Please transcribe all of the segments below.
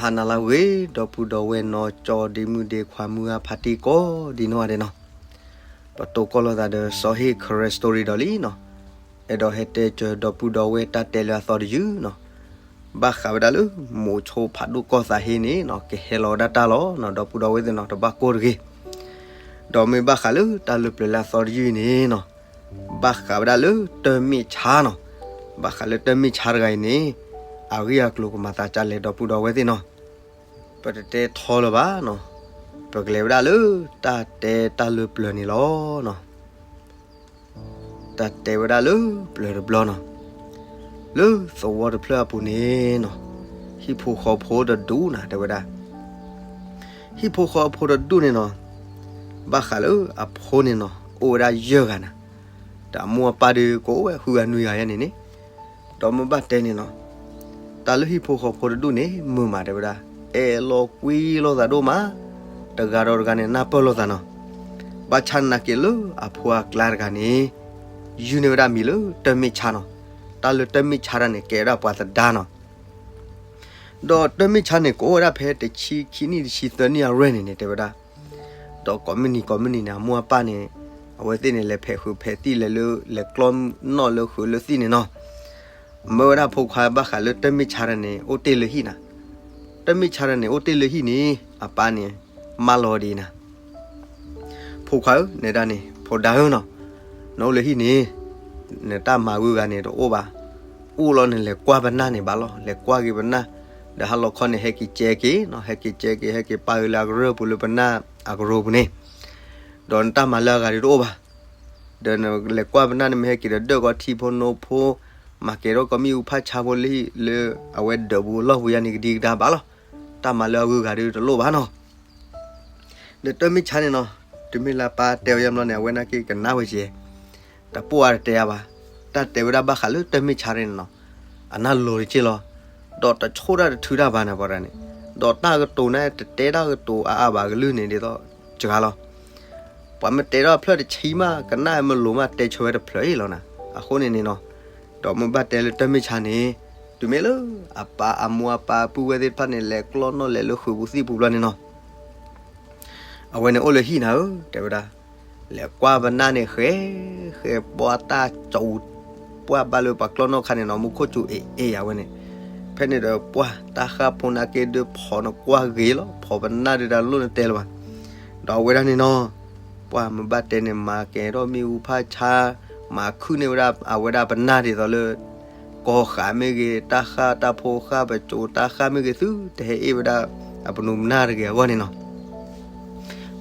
ဟါနၤလၢအဂ့ၤ ဒီပုၢ်ဒီဝဲၢ်နီၢ်ကၠီဒ့မုၣ်ဒ့ခွါမုၢ်ဂၢ်ဖါတံၢ်ကိးဒံနီၢ်ဂၤဒဲးနီၤ, ပတိၢ်ကီၢ်လိာ်သးဒီးစီၤဟ့ၣ် Karen Story ဒီးလံနီၤ, အဲၣ်ဒိးဟဲတဲစၢၤဒီပုၢ်ဒီဝဲၢ်တၢ်တဲလၢအသီတယုၢ်နီၤ, ဘၣ်ဃးဝဲဒၣ်လၢ မိၤဆိဖးဒိၣ်ကီၢ်သးဟ့န့ၣ်နီၤ ကဟဲလီၤဝဲဒၣ်တၢ်လီၤနီၤ ဒီပုၢ်ဒီဝဲၢ်သ့ၣ်နီၤ တဘၣ်ကိၢ်တဂ့ၤ, ဒီးမ့ၢ်ဘၣ်ဃးလၢတၢ်လၢပျၢၤလၢအသီတယုၢ်အံၤန့ၣ်နီၤ ဘၣ်ဃးဝဲဒၣ်လၢတၢ်မ့ၢ်ဆါနီၤ, ဘၣ်ဃးလၢတၢ်မ့ၢ်ဆါတဂၤအံၤန့ၣ် အဂ့ၢ်အကျိၤကမၤသးဒ်လဲၣ်ဒီပုၢ်ဒီဝဲၢ်သ့ၣ်နီၤ, ပတတဲထီလၢၤဘၣ်နီၤ, ပကလဲၤဝဲဒၣ်လၢတၢ်တဲတၢ်လၢပျၢၤန့ၣ်လီၤနီၤ. တၢ်တဲဝဲဒၣ်လၢပျၢၤတဘျီနီၤ, လၢသဝီတဖျၢၣ်အပူၤန့ၣ်နီၤ, ဟံၣ်ဖိဃီဖိတဒူၣ်နၤ တဲဝဲဒၣ် ဟံၣ်ဖိဃီဖိတဒူၣ်န့ၣ်နီၤ, ဘၣ်ဃးလၢအဖိန့ၣ်နီၤ အိၣ်ဝဲဒၣ်ယဲၢ်ဂၤနၤ, ဒီးအမိၢ်အပၢ်ဒီးကအိၣ်ဝဲဃုဂၤနွံဂၤယဲန့ၣ်န့ၣ်, ဒီးမ့ၢ်ဘၣ်တဲန့ၣ်နီၤ, တၢ်လၢဟံၣ်ဖိဃီဖိတဒူၣ်န့ၣ် မုာ်မးတဲဝဲဒၣ်, အဲၣ်လိာ်ကွံလိာ်သးဒိၣ်မး, တဂၤဒီးတဂၤန့ၣ် နၢ်ပၢၢ်လိာ်သးနီၤ, ဘၣ်ဆၣ်နာ်က့လၢအဖိအကျါတဂၤန့ၣ် ယုၢ်န့ၢ်ဝဲဒၣ်မံၤလၢတၢ်မ့ၢ်ဆါနီၤ, တၢ်လၢတၢ်မ့ၢ်ဆါတၢ်န့ၣ် ကဲဝဲဒၣ်ပှၤသဒါနီၤ ဒီးတၢ်မ့ၢ်ဆါန့ၣ် ကအိၣ်ဝဲဒၣ်ဖဲတဆံခံနံၣ်တဆံသၢနံၣ်အရွဲၢ်န့ၣ်န့ၣ် တဲဝဲဒၣ်, ဒီးကိးမုၢ်နံၤကိးမုၢ်နံၤန့ၣ် အမိၢ်အပၢ်န့ၣ် အဝဲသ့ၣ်န့ၣ် လဲၤဖဲးဃုာ်ဖဲးသံၣ်လဲၤလၢ လဲၤကျီနီၣ်လၢဃုာ်လၢသံၣ်န့ၣ်နီၤ, မၢဝဲဒၣ်ဖိခွါဘၣ်ဃးလၢတၢ်မ့ၢ်ဆါတၢ်န့ၣ် အိၣ်တ့ၢ်လၢဟံၣ်နၤ, တၢ်မ့ၢ်ဆါတၢ်န့ၣ် အိၣ်တ့ၢ်လၢဟံၣ်န့ၣ် အပၢ်န့ၣ် မၢလီၤဒ်အံၤနၤ ဖိခွါဧၢ, နဲဒၣ်န့ၣ် ဖိဒါဧၢနီၤ, နအိၣ်လၢဟံၣ်န့ၣ် နတၢ်မၤဝံၤဂၤန့ၣ်တအိၣ်ဘၣ်, အိၣ်လီၤန့ၣ် လဲၤကွၢ်ပနၢ်န့ၣ်ဘၣ်လီၤ, လဲၤကွၢ်က့ၤပနၢ်, ဒီးဟါလီၤခီန့ၣ် ဟဲက့ၤကဲက့ၤနီၤ, ဟဲက့ၤကဲက့ၤ ဟဲက့ၤပာ်ဂ့ၤလၢအကရၢၢ်ပူၤလၢပနၢ်အကရိပူၤန့ၣ်, ဒီးနတၢ်မၤလၢအဂၤဒီးတအိၣ်ဘၣ်, ဒီးနလဲၤကွၢ်ပနၢ်န့ၣ် မ့ၢ်ဟဲက့ၤဒီးဒၢၣ်ကီထံဖိနိဖိ, မၤကဲထီၣ်ကီမ့ၣ်အူဖးဆါဖိလၢဟံၣ်လၢ အဝဲဒၢးပူၤအလီၢ်ပူၤယါန့ၣ်ကဒံကဒါဘၣ်လီၤ, တၢ်မၤလၢအဂုၤအဂၤဒီးတလိၣ်ဘၣ်နီၤ ဒီးတၢ်မ့ၢ်ဆါန့ၣ်နီၤ, တုၤမ့ၢ်လၢအပၢ်တဲအီၤယါဘျီန့ၣ် အဝဲနာ်က့ကနၣ်ဝဲကဲ, တပိာ်အါတတဲအါဘၣ်, တၢ်တဲဝဲဒၣ်ဘၣ်ဃးလၢတၢ်မ့ၢ်ဆါတၢ်န့ၣ်နီၤ, အနၢ်လီၤတက့ၢ်လီၤ, ဒီးတဆိၣ်တၢ်တထုးတၢ်ဘၣ်န့ၣ်ပှၤတဂၤန့ၣ်, ဒီးတၢ်ကတိၤန့ၣ် တတဲတၢ်ကတိၤအါအါဘၣ်ကလုၢ်န့ၣ်ဒ်သိးစှၤလီၤ ပှၤမ့ၢ်တဲထီၣ်ဖျၢၣ်တဆံမး ကနၣ်မ့ၢ်လိၤမး တဲဆၢဝဲတဖျၢၣ်အံၤလီၤနၤ, အဃိန့ၣ်န့ၣ်နီၤ, ဒီးမ့ၢ်ဘၣ်တဲလၢတၢ်မ့ၢ်ဆါန့ၣ်, တုၤမ့ၢ်လၢအပၢ်အမိၢ်အပၢ်ပုၢ်ဝဲၢ်သ့ၣ်တဖၣ်န့ၣ် လဲၤကျီနီၣ်လဲၤလၢဃုာ်ပူၤသံၣ်ပူၤဘျီန့ၣ်နီၤ အဝဲန့ၣ်အိၣ်လၢဟံၣ်နၤဧၢ တဲဝဲဒၣ်, လဲၤကွၢ်ပနၢ်န့ၣ်ဃဲ, ဃဲပှၢ်တၢ်ကၠိ, ပှၢ်ဘၣ်လၢပှၤကျီနီၣ်ခါန့ၣ်နီၤ မူခိၣ်စူၤအ့ၣ်အ့ၣ်အဝဲန့ၣ်, ဖဲန့ၣ်ဒီးပှၢ်တၢ်ဃၢ်ဖိနာ်က့ဒုးဖီၣ်နကွၢ်ဂ့ၤလီၤ ဖီၣ်ပနၢ်ဒုးတၢ်လိၣ်နတဲလၢၤဘၣ်, ဒီးအဝဲဒၣ်န့ၣ်နီၤ, ပှၢ်မ့ၢ်ဘၣ်တဲန့ၣ် မၤကဲထီၣ်မ့ၣ်အူဖးဆါ, မၤခုၣ်န့ၢ်ဝဲဒၣ်အဝဲဒၣ်ပနၢ်ဒ်သိးလၢ ကီၢ်ဃာ်မ့ၢ်ဂ့ၤ, တၢ်ဃၢ်တၢ်ဖိဃၢ် ပစိၤတၢ်ဃၢ်မ့ၢ်ဂ့ၤ သုတဟဲအ့ၣ်ဝဲဒၣ်အပနူးပနၢ်တဂ့ၤအဂီၢ်န့ၣ်နီၤ,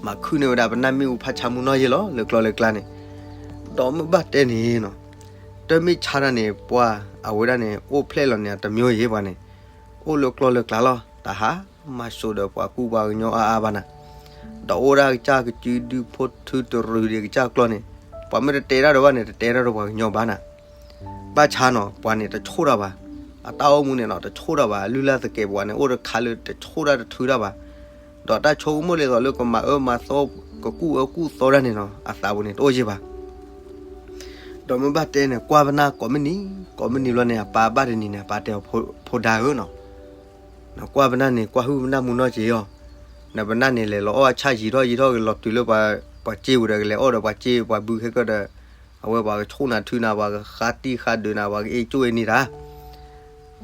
မၤခုၣ်န့ၢ်ဝဲဒၣ်ပနၢ်မ့ၣ်အူဖးဆါမူနီၢ်ယ့လီၤ လၢကျီလၢကျါန့ၣ်, ဒီးမ့ၢ်ဘၣ်တဲန့ၣ်နီၤ, တၢ်မ့ၢ်ဆါတၢ်န့ၣ် ပှၢ်အဝဲဒၣ်န့ၣ် အိၣ်ဖျဲၣ်လီၤန့ၣ် အတမံၤယ့ၤပှၤန့ၣ်, အိၣ်လၢကျီလၢကျါလီၤ တဟါမၤစိးဒီးပှၤကူပှၤကညီအါအါဘၣ်နၤ, ဒီးအိၣ်ဒၣ်ကစၢ်ကစုဒုဖိထုတရူးဒံးကစၢ်ကျီန့ၣ်, ပှၤမ့ၢ်တတဲတၢ်ဒီးဘၣ်န့ၣ် တတဲတၢ်ဒီးပှၤကညီဘၣ်နၤ ဘၣ်ဆါနီၤ ပှၤန့ၣ်တဆိၣ်တၢ်ဘၣ်, အတၢ်အိၣ်မူန့ၣ်နီၤ တဆိၣ်တၢ်ဘၣ် လုၢ်လၢ်သကဲးပဝးန့ၣ် အိၣ်တခါလၢတဆိၣ်တၢ်တထုးတၢ်ဘၣ်, ဒီးတၢ်ဆိကမိၣ်ဒ်သိးလၢကမၤအၢမၤသီ ကကူၣ်အၢကူၣ်သီတၢ်န့ၣ်နီၤ အသးပူၤန့ၣ်တအိၣ်ယ့ၤဘၣ်, ဒီးမ့ၢ်ဘၣ်တဲန့ၣ် ကွၢ်ပနၢ်ကိးမုၢ်နံၤ ကိးမုၢ်နံၤဘျီန့ၣ် အပၢ်ဘၣ်တနံၤန့ၣ် အပၢ်တဲအီၤ ဖိဒါဧၢနီၤ နကွၢ်ပနၢ်န့ၣ် ကွၢ်ဟုၣ်ပနၢ်မူနီၢ်က့ၤအီၤ, နပနၢ်န့ၣ် လဲၤလီၤအီၣ်အဆၣ်ယံာ်ထီၣ်ယံာ်ထီၣ်က့ၤလီၤတုၤလၢပှၤ ပှၤစ့ပူၤဒီး ကလဲၤအီၣ်ဒီးပှၤစ့ပှၤဘုခဲကၢၢ်ဒီး, အဝဲပှၤကဆိၣ်နၤထုနၤ ပှၤကဃါတံၢ်ဃါဒုးနၤ ပှၤကအ့ၣ်ကၠိအ့ၣ်န့ၢ်တၢ်,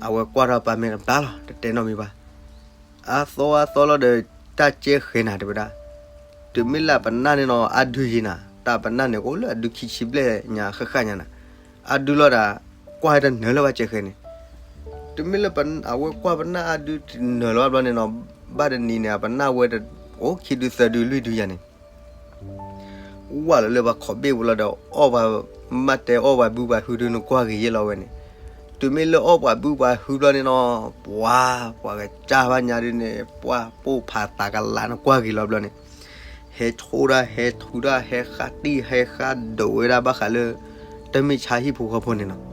အဝဲကွၢ်ထီၣ်ပၢ်မဲာ်တဘျါလီၤ တတဲနီတမံၤဘၣ်, အသီအသီလီၤဒီး တၢ်ကဲဃဲၤနၤတဲဝဲဒၣ်, တုၤမ့ၢ်လၢပနၢ်န့ၣ်နီၤ အါဒုယ့ၤနၤ တၢ်ပနၢ်န့ၣ် ကအိၣ်လၢအဒုခံဆံဘျဲၣ်ညါဃၣ်ဃၣ်ညါနၤ, အါဒုလီၤဒီး ကွၢ်တနၢၤလၢၤဘၣ်ကဲဃဲၤန့ၣ်, တုၤမ့ၢ်လၢအဝဲကွၢ်ပနၢ်အါဒုတနၢၤလၢၤဘၣ်ဘျီန့ၣ်နီၤ, ဘၣ်တနံၤန့ၣ် အပနၢ်ဝဲအိၣ်ခံဒုသၢဒုလွံၢ်ဒုယၤန့ၣ် ဝၢ်လီၤလၢပှၤခိးဘ့ၣ်ပူၤလီၤဒီး အီၣ်ပှၤမၤတဲအီၣ်ပှၤဘုပှၤဟုဒုနကွၢ်ဂ့ၤယဲလီၤဝဲန့ၣ်, တုၤမ့ၢ်လၢအီၣ်ပှၤဘုပှၤဟုဘျီန့ၣ်နီၤ, ပှၤ ပှၤကစၢ်ဘၣ်ညါဒုန့ၣ် ပှၤပိာ်ဖးသးကလးနကွၢ်ဂ့ၤလီၤဘျီန့ၣ်, ဟဲဆိၣ်ဒၣ်ဟဲထုဒၣ် ဟဲဃါတံၢ်ဟဲဃါဒိးဝဲဒၣ်ဘၣ်ဃးလၢ တၢ်မ့ၢ်ဆါဟံၣ်ဖိဃီဖိန့ၣ်နီၤ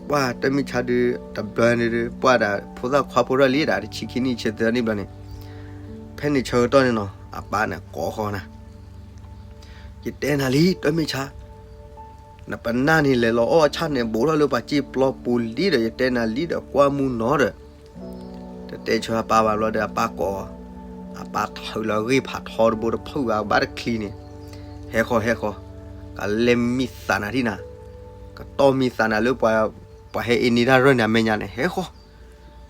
ပှၢ်တၢ်မ့ၢ်ဆါဒု တဘျီန့ၣ်ဒု ပှၢ်ဒီးဖိသၣ်ခွါဖိထီၣ်လံဒီး တဆံခံနံၣ်ဆံသၢနံၣ်ဘျီန့ၣ်, ဖဲန့ၣ်ဆၢကတီၢ်န့ၣ်နီၤ အပၢ်န့ၣ်ကိးဃီနၤ, ယတဲနၤလံ တၢ်မ့ၢ်ဆါ, နပနၢ်န့ၣ် လဲၤလီၤအီၣ်အဆၣ်န့ၣ် ဘူးထီၣ်လၢပှၤစ့ပျီပူၤလံဒီး ယတဲနၤလံဒီး ကွၢ်မူနီၤဒီး တတဲဆၢအပၢ်ဘၣ်ဘျီဒီး အပၢ်ကိး, အပၢ်ထုးလီၤဂ့ၢ်ဖးထီတဘိတဖုၣ်ဘၣ် ဘၣ်တချံန့ၣ်, ဟဲဃီ ဟဲဃီ, ကလဲၤမံသးနၤထံၣ်နၤ, ကတီၢ်မံသးနၤလၢ ပှၤဟဲအ့န့ၢ်တၢ်ရၢၢ်န့ၣ် အမဲာ်ညါန့ၣ် ဟဲဃီ.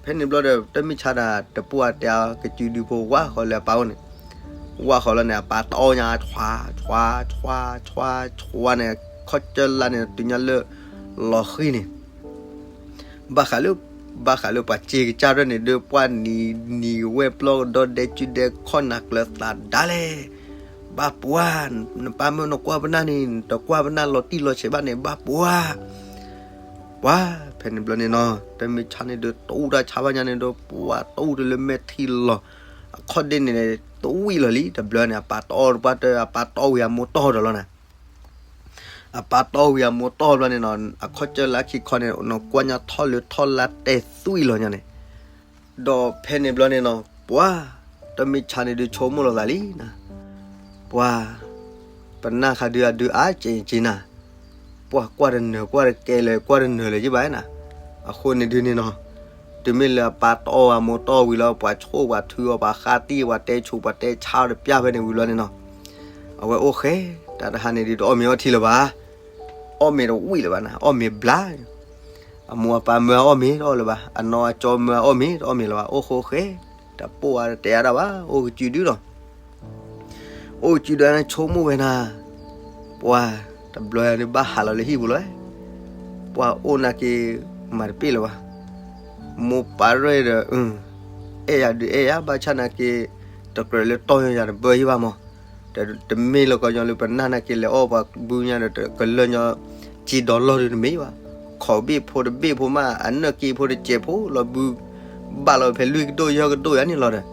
ဖဲန့ၣ်ဘျီဒီး တၢ်မ့ၢ်ဆါဒၣ် တပှၢ်တဲအကစုဒုဖိဝးဃီလၢအပၢ်အိၣ်န့ၣ်, ဝးဃီလီၤန့ၣ် အပၢ်တီညါ ဆွါ ဆွါ ဆွါ ဆွါ ဆွါန့ၣ် ခီၣ်ကၢၢ်လါန့ၣ် တုၤညါလၢ လီၤဃံၤန့ၣ် ဘၣ်ဃးလၢ, ဘၣ်ဃးလၢပှၤစ့ကစၢ်ရၢၢ်န့ၣ် ဒုးပှၢ်နံၤနံၤဝဲပျီကဒီဒဲကုဒဲခီၣ်နၤကျၢၤသးဒါလဲၣ်, ဘၣ်ပှၤ, နပၢ်မၢနကွၢ်ပနၢ်န့ၣ် နတကွၢ်ပနၢ်လီၤတံၢ်လီၤဆဲးဘၣ်န့ၣ် ဘၣ်ပှၤ ပှၤ, ဖဲန့ၣ်ဘျီန့ၣ်နီၤ တၢ်မ့ၢ်ဆါန့ၣ်ဒီး တအူတၢ်ဆါဘၣ်ညါန့ၣ်ဒီး ပှၤတအူတလၢမဲာ်ထံလီၤ, အခီၣ်ဒ့န့ၣ် တဝံၣ်လီၤလံ တဘျီန့ၣ် အပၢ်တီတပှၢ်တၢ် အပၢ်တီဝံၤအမိၢ်တီဒီးလီၤနၤ အပၢ်တီဝံၤအမိၢ်တီဘျီန့ၣ်နီၤ အခီၣ်ကၢၢ်လါခံခီန့ၣ် နကွၢ်ညါထီၣ်လၢထီၣ်လါတဲသွံၣ်လီၤညါန့ၣ်, ဒီးဖဲန့ၣ်ဘျီန့ၣ်နီၤ ပှၤ, တၢ်မ့ၢ်ဆါန့ၣ်ဒုးဆိကမိၣ်လီၤသးလံနၤ, ပှၤ, ပနၢ်ခါဒုးအဒုးအါက့ၤက့ၤနၤ, ပှၤကွၢ်တနၢၤကွၢ်တကဲလၢၤ ကွၢ်တနၢၤလၢၤယဘၣ်နၤ, အဃိန့ၣ်ဒုးန့ၣ်နီၤ တုၤမ့ၢ်လၢအပၢ်တီအမိၢ်တီဝံၤလီၤ ပှၤဆိၣ်ပှၤထုအီၤ ပှၤဃါတံၢ် ပှၤတဲဆူး ပှၤတဲဆါအီၤတပျၢ်ဖဲန့ၣ်ဝံၤလီၤန့ၣ်နီၤ, အဝဲအိၣ်ဃဲ, တၢ်တဟါန့ၣ်ဒုးတအီၣ်မ့ၤအီထံလၢၤဘၣ်, အီၣ်မ့ၤတဝံၣ်လၢၤဘၣ်နၤ အီၣ်မ့ၤဘျါ, အမိၢ်အပၢ်မၢအီၣ်မ့ၤတအီၣ်လၢၤဘၣ် အနီၢ်အကၠီမၢအီၣ်မ့ၤတအီၣ်မ့ၤလၢၤဘၣ် အိၣ်ဃဲအိၣ်ဃဲ, တပိာ်အါတတဲအါဒၣ်ဘၣ် အိၣ်ကစုဒုလီၤ အိၣ်ကစုဒုန့ၣ်ဆိကမိၣ်ဝဲနၤ, ပှၤ, တဘျီယၤဒုးဘၣ်ဟးလီၤလၢဟံၣ်ပူၤလီၤ, ပှၤအိၣ်နာ်က့ၤ, မၤတပ့ၢ်လၢၤဘၣ်, မိၢ်ပၢ်ရဲၣ်ဒီး, အဲၣ်ယၤဒုးအဲၣ်ယၤ ဘၣ်ဆၣ်နာ်က့ၤ, တကြၢးလၢတီၢ်ယၤတဘၢယဘၣ်မး, တမ့ၢ်လၢကညီလၢပနၢ်နာ်က့ၤလဲၤအီၣ်ပှၤဘုညါဒီးကလၢာ်ညီ, စ့ဒီလီၢ်ဒုးတမ့ၢ်ဘၣ်, ခိးဘ့ၣ်ဖိတဘ့ၣ်ဖိမး အနၢၣ်က့ၤဖိတစဲးဖိလီၤဘု ဘၣ်လီၤဖဲလွံၢ်ကဒိၣ်ယဲၢ်ကဒိၣ်ယၤန့ၣ်လီၤဒီး,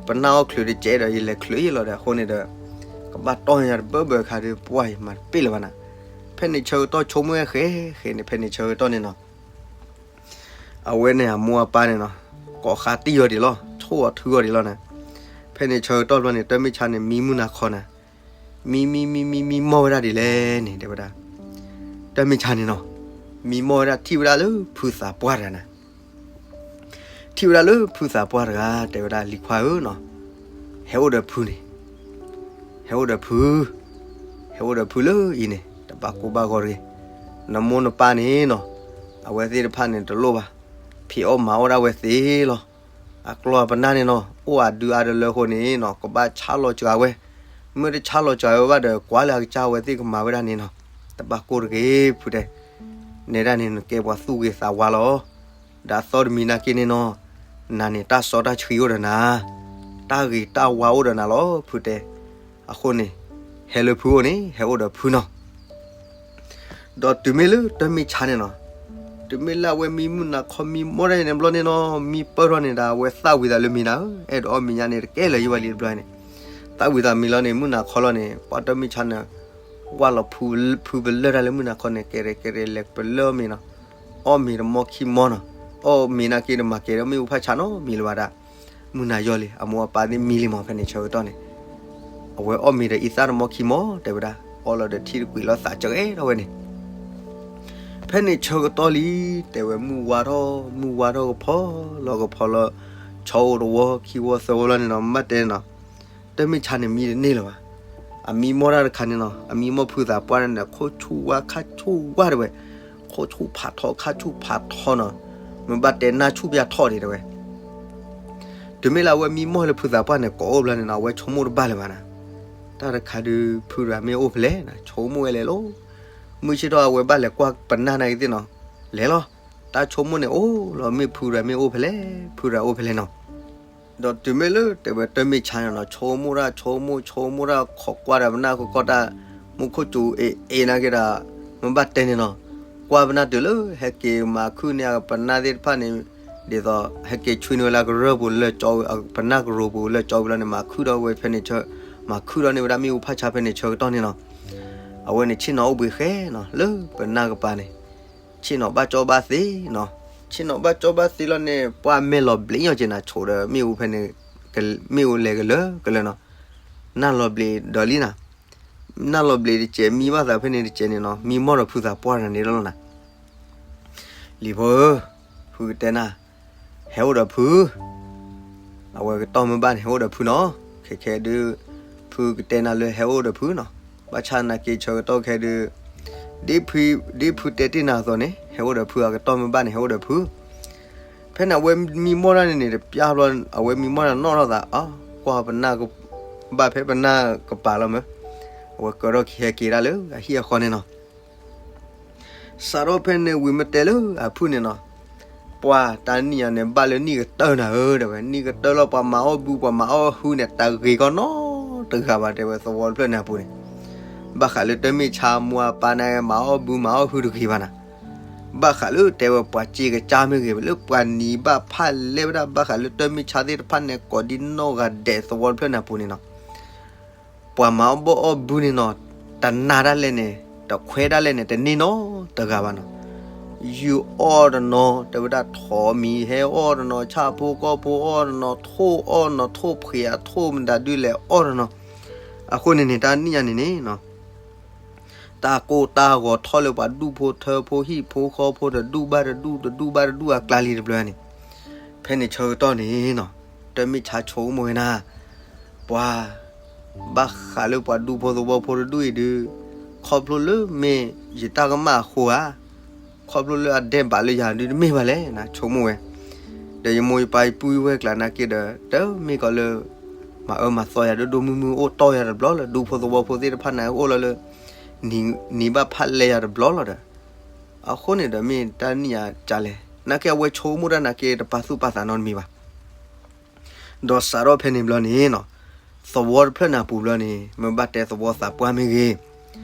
ပနၢ်အီၣ်ချုးတစဲးဒီး ယလဲၤချုးယလီၤဒီး အဃိန့ၣ်ဒီး, ကဘၣ်တီၢ်ယၤတဘၢဘၢခါဒီး ပှၤအံၤမၤတပ့ၢ်လၢၤဘၣ်နၤ, ဖဲန့ၣ်ဆၢကတီၢ်ဆိကမိၣ်ဝဲဃဲဃဲန့ၣ် ဖဲန့ၣ်ဆၢကတီၢ်န့ၣ်နီၤ အဝဲန့ၣ်အမိၢ်အပၢ်န့ၣ်နီၤ, ကိးဃါတံၢ်အီၤဒံးလီၤ ဆိၣ်အီၤထုအီၤဒံးလီၤနၤ, ဖဲန့ၣ်ဆၢကတီၢ်ဘျီန့ၣ် တၢ်မ့ၢ်ဆါန့ၣ်မံမုၢ်နၤခီနၤ, မံမံမံမံမံမီၢ်ဝဲဒၣ်ဒ်လဲၣ်န့ၣ် တဲဝဲဒၣ်, တၢ်မ့ၢ်ဆါန့ၣ်နီၤ, မံမီၢ်ဝဲဒၣ်ထံၣ်ဝဲဒၣ်လၢဖုသးပှၢ်တဂၤနၤ ထံၣ်ဝဲဒၣ်လၢဖုသးပှၢ်တဂၤ တဲဝဲဒၣ်လံၤခွါဧၢနီၤ, ဟဲအိၣ်ဒီးဖုန့ၣ်, ဟဲအိၣ်ဒီးဖု, ဟဲအိၣ်ဒီးဖုလၢအံၤန့ၣ် တဘၣ်ကိၢ်ဘၣ်ဂီၤတဂ့ၤ, နမိၢ်နပၢ်န့ၣ်နီၤ, အဝဲသ့ၣ်တဖၣ်န့ၣ်တလိၣ်ဘၣ်, ဖံးအီၣ်မၤအီၣ်ဒၣ်ဝဲသ့လီၤ, အကျီၢ်ပနၢ်န့ၣ်နီၤ အိၣ်အဒုအါတလၢအဃိန့ၣ်နီၤ ကဘၣ်ဆါလီၤစှၤဝဲ, မ့ၢ်တဆါလီၤစှၤဝဲဘၣ်ဒီး ကွၢ်လၢအကစၢ်ဝဲသ့ၣ်ကမၤဝဲဒၣ်န့ၣ်နီၤ, တဘၣ်ကိၢ်တဂ့ၤဖုတဲ, နဲဒၣ်န့ၣ်နကဲပှၤသူၣ်ဂ့ၤသးဝါလီၤ ဒီးအသီတမံၤနာ်က့န့ၣ်နီၤ, နၤန့ၣ်တၢ်စီတၢ်ဆှံအိၣ်ဒီးနၤ, တၢ်ဂ့ၤတၢ်ဝါအိၣ်ဒီးနၤလီၤဖုတဲ, အဃိန့ၣ်, ဟဲလၢဖုအိၣ်န့ၣ် ဟဲအိၣ်ဒီးဖုနီၤ, ဒီးတုၤမ့ၢ်လၢတၢ်မ့ၢ်ဆါန့ၣ်နီၤ, တုၤမ့ၢ်လၢအဝဲမံမုၢ်နၤခီမံမီၢ်ဒၣ်န့ၣ်ဘျီန့ၣ်နီၤ မံပၢၢ်ထီၣ်န့ၣ်ဒီး အဝဲသၣ်ဝံၤသးလၢမံၤနၤဧၢ အဲၣ်ဒိးအီၣ်မ့ၤညါန့ၣ်တကဲလၢၤယဘၣ်လံတဘျီန့ၣ်, သၣ်ဝံၤသးမံၤလီၤန့ၣ် မုၢ်နၤခီလီၤန့ၣ် ပှၤတၢ်မ့ၢ်ဆါန့ၣ်, ဝၢ်လီၤဖုပလၢၢ်တၢ်လၢမုၢ်နၤခီန့ၣ် ကဲရဲၣ်ကဲရဲၣ်လဲၤပလၢၢ်အီၣ်မ့ၤနီၤ, အီၣ်မ့ၤတမီခံမီနီၤ, အီၣ်မ့ၤနာ်က့ဒီးမၤကဲဒီးမ့ၣ်အူဖးဆါနီတမံၤလၢၤဘၣ်ဒၣ်, မုၢ်နၤယီၤလံ အမိၢ်အပၢ်သ့ၣ်မံလံမး ဖဲန့ၣ်ဆၢကတီၢ်န့ၣ်, အဝဲအီၣ်မ့ၤဒီးအံသၣ်တမီခံမီ တဲဝဲဒၣ်, အီၣ်လီၤဒီးထံၣ်တကွံာ်လီၤသးစဲးထီၣ်ဝဲန့ၣ် ဖဲန့ၣ်ဆၢကတီၢ်လံ, တဲဝဲမုၢ်ဝါထီၣ် မုၢ်ဝါထီၣ်ကဖီလီၤကဖီလီၤ, ဆီအိၣ်တဝီခံဝီသၢဝီလီၤန့ၣ်နီၤ မ့ၢ်တဲနီၤ, တၢ်မ့ၢ်ဆါန့ၣ်မံတန့ၢ်လၢၤဘၣ်, အမံမီၢ်တၢ်တခါန့ၣ်နီၤ အမံမီၢ်ဖုသးပှၢ်န့ၣ် ခိၣ်ဆူၣ်ဝါခါဆူၣ်ဝါတဲဝဲ, ခိၣ်ဆူၣ်ဖးထီခါဆူၣ်ဖးထီနီၤ, မ့ၢ်ဘၣ်တဲနၢ်ဆူၣ်ပၠးထီၣ်ဒံးတဲဝဲ တုၤမ့ၢ်လၢအဝဲမံမီၢ်လၢဖုသးပှၢ်န့ၣ် ကိးအိၣ်ဘျီန့ၣ်နီၤ အဝဲဆိကမိၣ်တဘၣ်လၢၤဘၣ်နၤ, တၢ်တခါဒုး ဖုတဂၤမ့ၢ်အိၣ်ဖဲလဲၣ်နၤ ဆိကမိၣ်ဝဲလဲၣ်လီၤ, မုၢ်ဆ့ၣ်ထီၣ်အဝဲဘၣ်လဲၤကွၢ်ပနၢ်နာ်က့သ့ၣ်နီၤ, လဲၤလီၤ, တၢ်ဆိကမိၣ်န့ၣ်အိၣ်လီၤ မ့ၢ်ဖုတဂၤမ့ၢ်အိၣ်ဖဲလဲၣ် ဖုတဂၤအိၣ်ဖဲလဲၣ်နီၤ ဒီးတုၤမ့ၢ်လၢတဲဝဲတၢ်မ့ၢ်ဆါန့ၣ်နီၤ ဆိကမိၣ်တၢ် ဆိကမိၣ် ဆိကမိၣ်တၢ် ခိးကွၢ်ဒီးပနၢ်ကကီၢ်တၢ် မူခိၣ်စူၤအ့ၣ်အ့ၣ်နာ်က့ဒီး မ့ၢ်ဘၣ်တဲန့ၣ်နီၤ ကွၢ်ပနၢ်တုၤလၢ ဟဲက့ၤမၤခုၣ်န့ၢ်အပနၢ်သ့ၣ်တဖၣ်န့ၣ် ဒ်သိး ဟဲက့ၤဆွံနုာ်ဝဲလၢကရၢၢ်ပူၤလၢကၠီ ပနၢ်ကရိပူၤလၢကၠီဝံၤလီၤန့ၣ် မၤခုၣ်ဒီးဝဲဖဲန့ၣ်ဆၢ မၤခုၣ်ဒီးန့ၢ်ဝဲဒၣ်မ့ၣ်အူဖးဆါဖဲန့ၣ်ဆၢကတီၢ်န့ၣ်နီၤ အဝဲန့ၣ်ဆ့ၣ်နီၤအိၣ်ဘှံးဃဲနီၤ လၢပနၢ်ကပၤန့ၣ် ဆ့ၣ်နီၤဘၣ်ကၠီဘၣ်သ့နီၤ ဆ့ၣ်နီၤဘၣ်ကၠီဘၣ်သ့လီၤန့ၣ် ပှၤမဲာ်လီၤဘျ့ညီက့ၤနၤ ဆိးဒီးမ့ၣ်အူဖဲန့ၣ် မ့ၣ်အူလဲၤကလၢာ်ကလၢာ်နီၤ နၢ်လီၤဘျ့ဒီးလံနၤ နၢ်လီၤဘျ့တကဲး မံဘၣ်သးဖဲန့ၣ်တကဲးန့ၣ်နီၤ မံမီၢ်ဒီးဖုသးပှၢ်တဂၤန့ၣ်လီၤနၤ လံၤဖိဧၢ ဖုကတဲနၤ ဟဲအိၣ်ဒီးဖု အဝဲကတီၢ်မ့ၢ်ဘၣ်န့ၣ် ဟဲအိၣ်ဒီးဖုနီၤ. ခဲခဲဒုး ဖုကတဲနၤလၢဟဲအိၣ်ဒီးဖုနီၤ. ဘၣ်ဆၣ်သနာ်က့ဆၢကတီၢ်ခဲဒုး ဒ်ဖုတဲတ့ၢ်နၤအသိးန့ၣ် ဟဲအိၣ်ဒီးဖု အကတီၢ်မ့ၢ်ဘၣ်န့ၣ် ဟဲအိၣ်ဒီးဖု. ဖဲန့ၣ် အဝဲမံမီၢ်တၢ်န့ၣ်န့ၣ် တပျၢ်ဘျီ အဝဲမံမီၢ်တၢ်နီၣ်ထီၣ်သး အကွၢ်ပနၢ်ကဘၣ်ဖဲပနၢ်ကပၤလီၤမး. အဝဲကၢထီၣ်ခံဟဲက့ၤဒၣ်လၢအဟံၣ်အဃီန့ၣ်နီၤ. စးထီၣ်ဖဲန့ၣ်ဝံၤမ့ၢ်တဲလၢအဖုန့ၣ်နီၤ, ပှၤတနံၣ်ညါန့ၣ် ဘၣ်လၢနံၣ်ကတၢၢ်နၤဧၢ တဲဝဲ, နံၣ်ကတၢၢ်လီၤ ပှၤမၤအီၣ်ဘု ပှၤမၤအီၣ်ဟုန့ၣ် တဂ့ၤကီနီတဂၤဘၣ် တဲဝဲ သဝီတဖျၢၣ်န့ၣ်အပူၤန့ၣ်. ဘၣ်ဃးလၢတၢ်မ့ၢ်ဆါမိၢ်အပၢ်န့ၣ် မၤအီၣ်ဘုမၤအီၣ်ဟုတဂ့ၤဘၣ်နၤ. ဘၣ်ဃးလၢတဲဝဲပှၤစ့ကစၢ်မ့ၢ်ဂ့ၤ လၢပှၤနံၤဘၣ်ဖၣ်လဲဝဲဒၣ် ဘၣ်ဃးလၢတၢ်မ့ၢ်ဆါသ့ၣ်တဖၣ်န့ၣ် ကိးဒံနီၢ်ဂၤဒဲးသဝီတဖျၢၣ်န့ၣ်အပူၤန့ၣ်နီၤ. ပှၤမၤအီၣ်ဘီၣ်အီၣ်ဘုန့ၣ်နီၤ, တနာ်ဒၣ်လဲာ်န့ၣ် တခွဲးဒၣ်လဲာ်န့ၣ် တန့ၢ်နီတဂၤဘၣ်နီၤ. ယုၢ်အီၣ်တနီၤ တဲဝဲဒၣ် ထိးမံၤဟဲအီၣ်တနီၤ ဆၣ်ဖိကီၢ်ဖိအီၣ်တနီၤ ထိၣ်အီၣ်တနီၤ ထိၣ်ဖှံးအထိၣ်မတၤဒုလဲၣ်အီၣ်တနီၤ. အဃိန့ၣ်န့ၣ် တၢ်နံၣ်ညါန့ၣ်န့ၣ် တၢ်ကိၢ်တၢ်ဂီၤထီၣ်လၢပှၤဒူၣ်ဖိထၢဖိ ဟံၣ်ဖိဃီဖိ တဒူၣ်ဘၣ်တဒူၣ် တဒူၣ်ဘၣ်တဒူၣ်အကျါလံတဘျီန့ၣ်. ဖဲန့ၣ်ဆၢကတီၢ်န့ၣ်နီၤ, တၢ်မ့ၢ်ဆါဆိကမိၣ်ဝဲနၤ, ပှၤ ဘၣ်ဃးလၢပှၤဒူၣ်ဖိသဝီဖိတဒူၣ်အံၤဒုး, ခီဖျိလၢမ့ၢ်ယတၢ်ကမၣ်အဃိဧါ, ခီဖျိလၢအဒဲးဘးလၢယၤဒုးတမ့ၢ်ဘၣ်လဲၣ်နၤ ဆိကမိၣ်ဝဲ. ဒီးယမိၢ်ယပၢ်ယပုၢ်ယဝဲၢ်ကျါနာ်က့ဒီး တမ့ၢ်ကီးလၢ မၤအၢမၤသီယၤဒိၣ်ဒိၣ်မုၢ်မုၢ် အိၣ်တီၢ်ယၤတဘျီလၢ ဒူၣ်ဖိသဝီဖိသ့ၣ်တဖၣ်န့ၣ် အိၣ်လီၤလၢ နံၤဘၣ်ဖၣ်လဲယၤတဘျီလီၤဒီး, အဃိန့ၣ်ဒီးမ့ၢ်တၢ်နံၣ်ညါကလဲၣ် နာ်က့အဝဲဆိကမိၣ်တၢ်နာ်က့ တပာ်သူၣ်ပာ်သးနီတမံၤဘၣ်. ဒီးစးထီၣ်ဖဲန့ၣ်ဘျီန့ၣ်နီၤ, သဝီတဖျၢၣ်န့ၣ်အပူၤဘျီန့ၣ် မ့ၢ်ဘၣ်တဲသဝီသးပှၢ်မ့ၢ်ဂ့ၤ,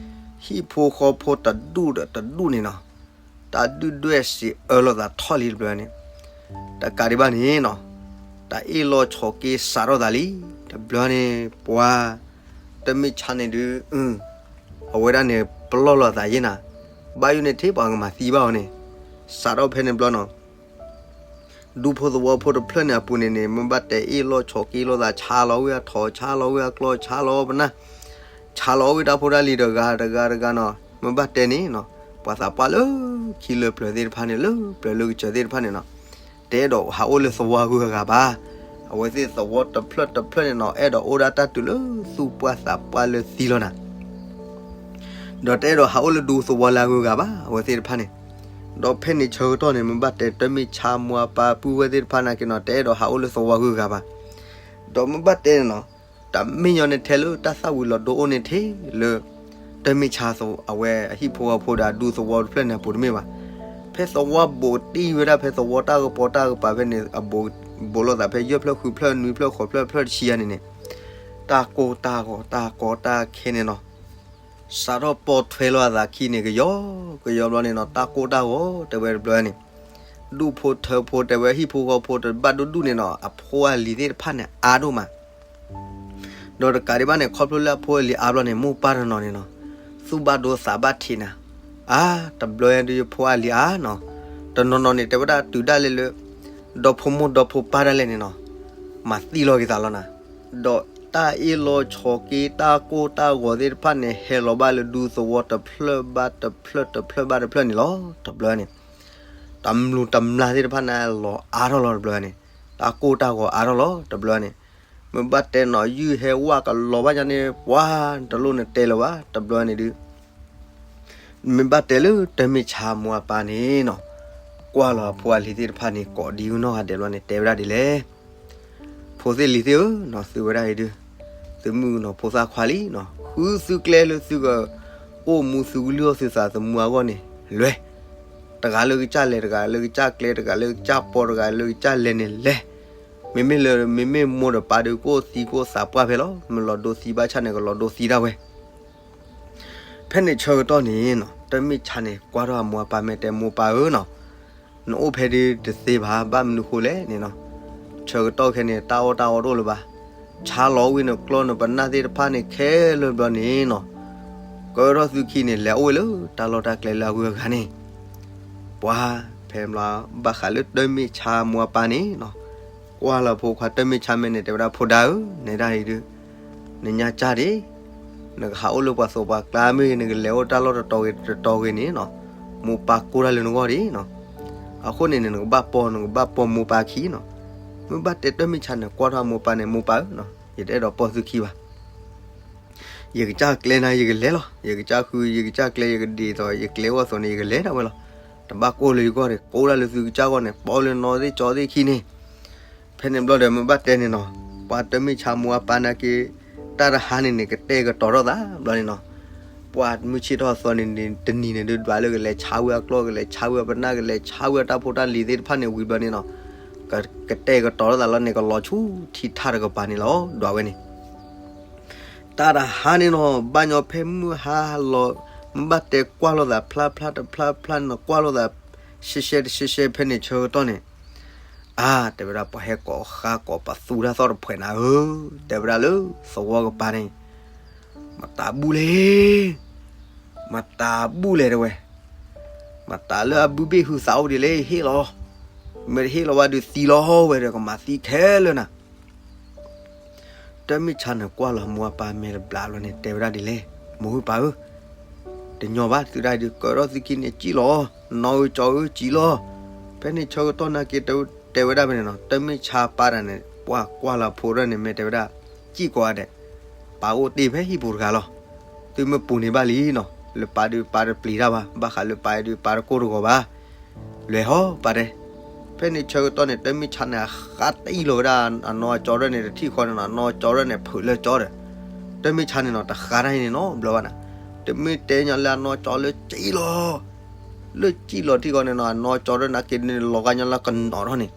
ဟံၣ်ဖိဃီဖိတဒူၣ်ဒီးတဒူၣ်န့ၣ်နီၤ, တၢ်ဒုၣ်ဒွဲၣ်စံးအၢလိာ်သးထီၣ်လံတဘျီန့ၣ်. တကးဒံးဘၣ်န့ၣ်နီၤ, တၢ်အ့ၣ်လိာ်ဆိးက့စးထီၣ်သးလံ, တဘျီန့ၣ် ပှၤ တၢ်မ့ၢ်ဆါန့ၣ်ဒုး အဝဲဒၣ်န့ၣ် ပလီၢ်လိာ်သးယဲနၤ, ဘၣ်ယိၣ်န့ၣ်ထဲပှၤကမၤသံဘၣ်အီၤန့ၣ်, စးထီၣ်ဖဲန့ၣ်ဘျီနီၤ ဒူဖိသဝီဖိတဖျၢၣ်န့ၣ်အပူၤန့ၣ်န့ၣ် မ့ၢ်ဘၣ်တဲအ့ၣ်လိာ်ဆိးက့လိာ်သး ဆါလီၤဝဲအထိး ဆါလီၤဝဲအကျီ ဆါလီၤဝဲပနၢ် ဆါလီၤဝဲတၢ်ဖိတၢ်လံၤတဂၤတဂၤတဂၤနီၤ, မ့ၢ်ဘၣ်တဲန့ၣ်နီၤ, ပှၤသးပှၢ်လၢခံလၢပျၢၤသ့ၣ်တဖၣ်န့ၣ် လၢပျၢၤလၢကစၢၤသ့ၣ်တဖၣ်န့ၣ်နီၤ, တအဲၣ်ဒိးဟးအိၣ်လၢသဝီဂုၤအဂၤဘၣ်. အဝဲသ့ၣ်သဝီတဖျၢၣ်တဖျၢၣ်န့ၣ်နီၤ အဲၣ်ဒိးအိၣ်ဒၣ်တၢ်တုၤလၢသူၣ်ပှၢ်သးပှၢ်လၢသံလီၤနၤ ဒီးတအဲၣ်ဒိးဟးအိၣ်လၢဒူသဝီလၢအဂုၤအဂၤဘၣ် အဝဲသ့ၣ်တဖၣ်န့ၣ်. ဒီးဖဲန့ၣ်ဆၢကတီၢ်န့ၣ် မ့ၢ်ဘၣ်တဲတၢ်မ့ၢ်ဆါမိၢ်အပၢ်ပုၢ်ဝဲၢ်သ့ၣ်တဖၣ်နာ်က့နီၤ တအဲၣ်ဒိးဟးအိၣ်လၢသဝီဂုၤအဂၤဘၣ်. ဒီးမ့ၢ်ဘၣ်တဲန့ၣ်နီၤ, တၢ်မ့ၢ်ညီန့ၣ်ထဲလၢတၢ်သၣ်ဝံၤလီၤဒိအိၣ်န့ၣ်ထဲလၢ တၢ်မ့ၢ်ဆါအဝဲအဟံၣ်ဖိဃီဖိဒီးအဒူသဝီတဖျၢၣ်န့ၣ်အပူၤတမ့ၢ်ဘၣ်. ဖဲသဝီဘူးတံၢ်ဝဲဒၣ် ဖဲသဝီတၢ်ကပီၤတၢ်ကပၤဖဲန့ၣ် အဘူး ဘူးလိာ်သးဖဲယဲၢ်ဖျၢၣ်ဃုဖျၢၣ်နွံဖျၢၣ်ဃိးဖျၢၣ်ဖျၢၣ်တဆံယါန့ၣ်န့ၣ်, တၢ်ကိၢ်တၢ်ဂီၤတၢ်ကီတၢ်ခဲန့ၣ်နီၤ စးထီၣ်ပိာ်ထွဲလိာ်အသးခံန့ၣ် ကယီကယီဘျီန့ၣ်နီၤ တၢ်ကိၢ်တၢ်ဂီၤတဲဝဲတဘျီန့ၣ်, ဒူၣ်ဖိထၢဖိတဲဝဲဟံၣ်ဖိဃီဖိတဘၣ်ဒိၣ်ဒူၣ်န့ၣ်နီၤ အဖိအလံၤသ့ၣ်တဖၣ်န့ၣ်အါဒိၣ်မး ဒီးတကးဒံးဘၣ်န့ၣ် ခီဖျိလၢအဖိအလံၤအါဘျီန့ၣ် မိၢ်ပၢ်တနီၤန့ၣ်နီၤ, သူၣ်ဘၣ်ဒိသးဘၣ်ထံးနၤ, အါ တဘျီညါဒုးယဖိအလံၤအါနီၤ, တနီၤနီၤန့ၣ် တဲဝဲဒၣ်တုၤဒၣ်လဲာ်လၢ ဒီဖိမိၢ်ဒီဖိပၢ်ဒၣ်လဲာ်န့ၣ်နီၤ, မၤသံလီၤက့ၤသးလီၤနၤ, ဒီးတၢ်အ့ၣ်လိာ်ဆိးက့ တၢ်ကိၢ်တၢ်ဂီၤသ့ၣ်တဖၣ်န့ၣ် ဟဲလီၤဘၣ်လၢဒူသဝီတဖျၢၣ်ဘၣ်တဖျၢၣ် တဖျၢၣ်ဘၣ်တဖျၢၣ်န့ၣ်လီၤ. တဘျီန့ၣ် တမျူးတမျၢ်သ့ၣ်တဖၣ်န့ၣ် လီၤအါထီၣ်လီၤတဘျီန့ၣ်, တၢ်ကိၢ်တၢ်ဂီၤအါထီၣ်လီၤတဘျီန့ၣ်, မ့ၢ်ဘၣ်တဲနီၤ ယုၢ်ဟဲဝၣ်ကလီၤဘၣ်ညါန့ၣ် ပှၤတလိၣ်န့ၣ်တဲလၢၤဘၣ် တဘျီန့ၣ်ဒုး မ့ၢ်ဘၣ်တဲလၢတၢ်မ့ၢ်ဆါမိၢ်အပၢ်န့ၣ်နီၤ, ကွၢ်လီၤအဖိအလံၤသ့ၣ်တဖၣ်န့ၣ် ကိးဒံနီၢ်ဂၤဒဲးဘျီန့ၣ် တဲဝဲဒၣ်ဒ်လဲၣ်, ဖိသ့ၣ်လံၤသ့ၣ်ဧၢနီၤ, သုဝဲဒၣ်အံၤဒုး သုမုၣ်ကနီၤဖိသၣ်ခွါလံနီၤ, ဃုသုကျဲလၢသုကအိၣ်မူသုကလုၢ်အီၣ်သုသးသမူအဂီၢ်န့ၣ် လွဲၢ်, တဂၤလၢကစၢ်လဲၤ တဂၤလၢကစၢ်ကျဲ တဂၤလၢကစၢ်ပီ တဂၤလၢကစၢ်လဲၤန့ၣ်လဲၢ်, မ့မ့ၢ်လၢ မ့မ့ၢ်မိၢ်ဒီးပၢ်ဒုး ကအိၣ်သံကအိၣ်သးပှၢ်ဖဲလီၤ, မ့ၢ်လီၤဒိသံဘၣ်ဆၣ်န့ၣ် ကလီၤဒိသံဒၣ်ဝဲ ဖဲန့ၣ်ဆၢကတီၢ်န့ၣ်နီၤ, တၢ်မ့ၢ်ဆါန့ၣ် ကွၢ်ထီၣ်အမိၢ်အပၢ်မ့ၢ်တဲမိၢ်ပၢ်ဧၢနီၤ, နအိၣ်ဖဲဒုးတသ့ဘၣ်, ဘၣ်မနုၤဃိလဲၣ်န့ၣ်နီၤ, ဆၢကတီၢ်ခဲန့ၣ် တၢ်အီၣ်တၢ်အီတအိၣ်လၢၤဘၣ်, ဆါလီၤဝံၤနကျီနပနၢ်သ့ၣ်တဖၣ်န့ၣ်ခဲလၢာ်ဘျီန့ၣ်နီၤ, ကၢထီၣ်သုခံန့ၣ် လဲၤအိၣ်ဝဲလၢတၢ်လီၢ်တၢ်ကျဲလၢအဂုၤအဂၤန့ၣ်, ပှၤဖဲဘျီ ဘၣ်ဃးလၢတၢ်မ့ၢ်ဆါမိၢ်အပၢ်န့ၣ်နီၤ, ကွၢ်လီၤဖိခွါတၢ်မ့ၢ်ဆါမ့ၢ်န့ၣ် တဲဝဲဒၣ်ဖိဒါဧၢ, နဲဒၣ်အံၤဒုး နညါကၢ်ဒံး, နကဟးအိၣ်လၢပှၤသိးပှၤကျါမ့ၢ်ဂ့ၤ, နကလဲၤအိၣ်တၢ်လီၢ်တတီၤဂ့ၤတတီၤဂ့ၤန့ၣ်နီၤ, မိၢ်ပၢ်ကိၢ်တၢ်လၢနဂီၢ်ဒံးနီၤ, အဃိန့ၣ်န့ၣ် နကဘၣ်ပီ နကဘၣ်ပီမိၢ်ပၢ်ခံနီၤ, မ့ၢ်ဘၣ်တဲတၢ်မ့ၢ်ဆါန့ၣ် ကွၢ်ထီၣ်အမိၢ်ပၢ်န့ၣ်, မိၢ်ပၢ်ဧၢ, ယတအဲၣ်ဒိးပိာ်သုခံဘၣ်. ယကစၢ်ကျဲနၤ ယကလဲၤလီၤ. ယကစၢ်ဃု ယကစၢ်ကျဲ ယကဒ်သိး ယကျဲအိၣ်အသိးန့ၣ် ယကလဲၤဒၣ်ဝဲလီၤ. တဘၣ်ကိၢ်လၢယဂီၢ်န့ၣ်, ကိၢ်ဒၣ်လၢသုကစၢ်ဂီၢ်န့ၣ်, ပိာ်လၢနီၢ်သ့ၣ်ကၠီသ့ၣ်ခံန့ၣ်. ဖဲန့ၣ်ဘျီဒီး မ့ၢ်ဘၣ်တဲန့ၣ်နီၤ, ပှၤတၢ်မ့ၢ်ဆါမိၢ်အပၢ်နာ်က့ တၢ်တဟါန့ၣ်န့ၣ် ကတဲာ်ကတီၤထီၣ်သးဘျီန့ၣ်နီၤ. ပှၤမုၢ်ဆ့ၣ်ထီၣ်အသီန့ၣ် တနံၤန့ၣ်ဒုး ဒွးလၢကလဲၤဆါဝဲအကျီၢ်, ကလဲၤဆါဝဲအပနၢ်, ကလဲၤဆါဝဲအတၢ်ဖိတၢ်လံၤသ့ၣ်တဖၣ်န့ၣ် ဝံၤဘျီန့ၣ်နီၤ, ကတဲာ်ကတီၤထီၣ်သးလီၤန့ၣ် ကလီၤဆူထံထၣ်တကပၤန့ၣ်လီၤ, ဒွးဝဲန့ၣ်. တၢ်တဟါန့ၣ်နီၤ, ဘၣ်ညီဖဲမုၢ်ဟါလီၤ, မ့ၢ်ဘၣ်တဲကွၢ်လိာ်သးဖျါဖျါတဖျါဖျါန့ၣ်, ကွၢ်လိာ်သး ရှဲရှဲတရှဲရှဲဖဲန့ၣ်ဆၢကတီၢ်န့ၣ်, အါ, တဲဝဲဒၣ်, ပှၤဟဲကိးဃါကိးပသူတၢ်သီၣ်တဖှဲးနၤဧၢ, တဲဝဲဒၣ်လၢသဝီကပၤန့ၣ်, မတၤဘူၣ်လဲၣ်, မတၤဘူၣ်လဲၣ်တဲဝဲ, မတၤလၢအဘုဘ့ၣ်ဟုသးအိၣ်ဒ်လဲၣ်, ဟ့ၣ်လီၤ, မ့ၢ်တဟ့ၣ်လီၤဘၣ်ဒီးသံလီၤဝဲဒီး ကမၤသံခဲလၢာ်နၤ. တၢ်မ့ၢ်ဆါန့ၣ် ကွၢ်လီၤမိၢ်အပၢ်မဲာ်တဘျီလီၤန့ၣ် တဲဝဲဒၣ်ဒ်လဲၣ်, မိၢ်ဧၢပၢ်ဧၢ, တညီဘၣ်သုဒၣ်ဒုး ကၢထီၣ်သုခံန့ၣ်စံၣ်လီၤ, နီၢ်ဧၢကၠီဧၢစံၣ်လီၤ. ဖဲန့ၣ်ဆၢကတီၢ်နာ်က့ တဲဝဲဒၣ်ဖဲန့ၣ်နီၤ, တၢ်မ့ၢ်ဆါပၢ်တဂၤန့ၣ် ပှၤကွၢ်လီၤဖိဒၣ်န့ၣ် မ့ၢ်တဲဝဲဒၣ်, စံၣ်ကိးဂၤဒဲး, ပၢ်အိၣ်တ့ၢ်ဖဲဟံၣ်ပူၤတဂၤလီၤ. သုမ့ၢ်ပူၤန့ၣ်ဘၣ်လံနီၤ, လၢပၢ်ဒုးပၢ်တပျံၤတၢ်ဘၣ်, ဘၣ်ဃးလၢပၢ်ဒုးပၢ်တကိၢ်တဂီၤဘၣ်. လဲၤဟီၣ်ပၢ်တဲ. ဖဲန့ၣ်ဆၢကတီၢ်န့ၣ် တၢ်မ့ၢ်ဆါန့ၣ် အဃါတံၢ်လီၤဝဲဒၣ်အနီၢ်အကၠီဒၣ်န့ၣ် တထံၣ်ဃီန့ၣ်နီၤ, အနီၢ်ကၠီဒၣ်န့ၣ် ဖုးလၢကၠီဒီး, တၢ်မ့ၢ်ဆါန့ၣ်နီၤ တဃါတၢ်အံၤန့ၣ်နီတဘျီဘၣ်နၤ. တမ့ၢ်တဲညီလၢအနီၢ်ကၠီလၢစံၣ်လီၤ, လၢစံၣ်လီၤထံၣ်ဃီန့ၣ်နီၤ, အနီၢ်ကၠီဒၣ်နာ်က့န့ၣ် လီၤဂာ်ညီလၢကနီၤထီၣ်န့ၣ်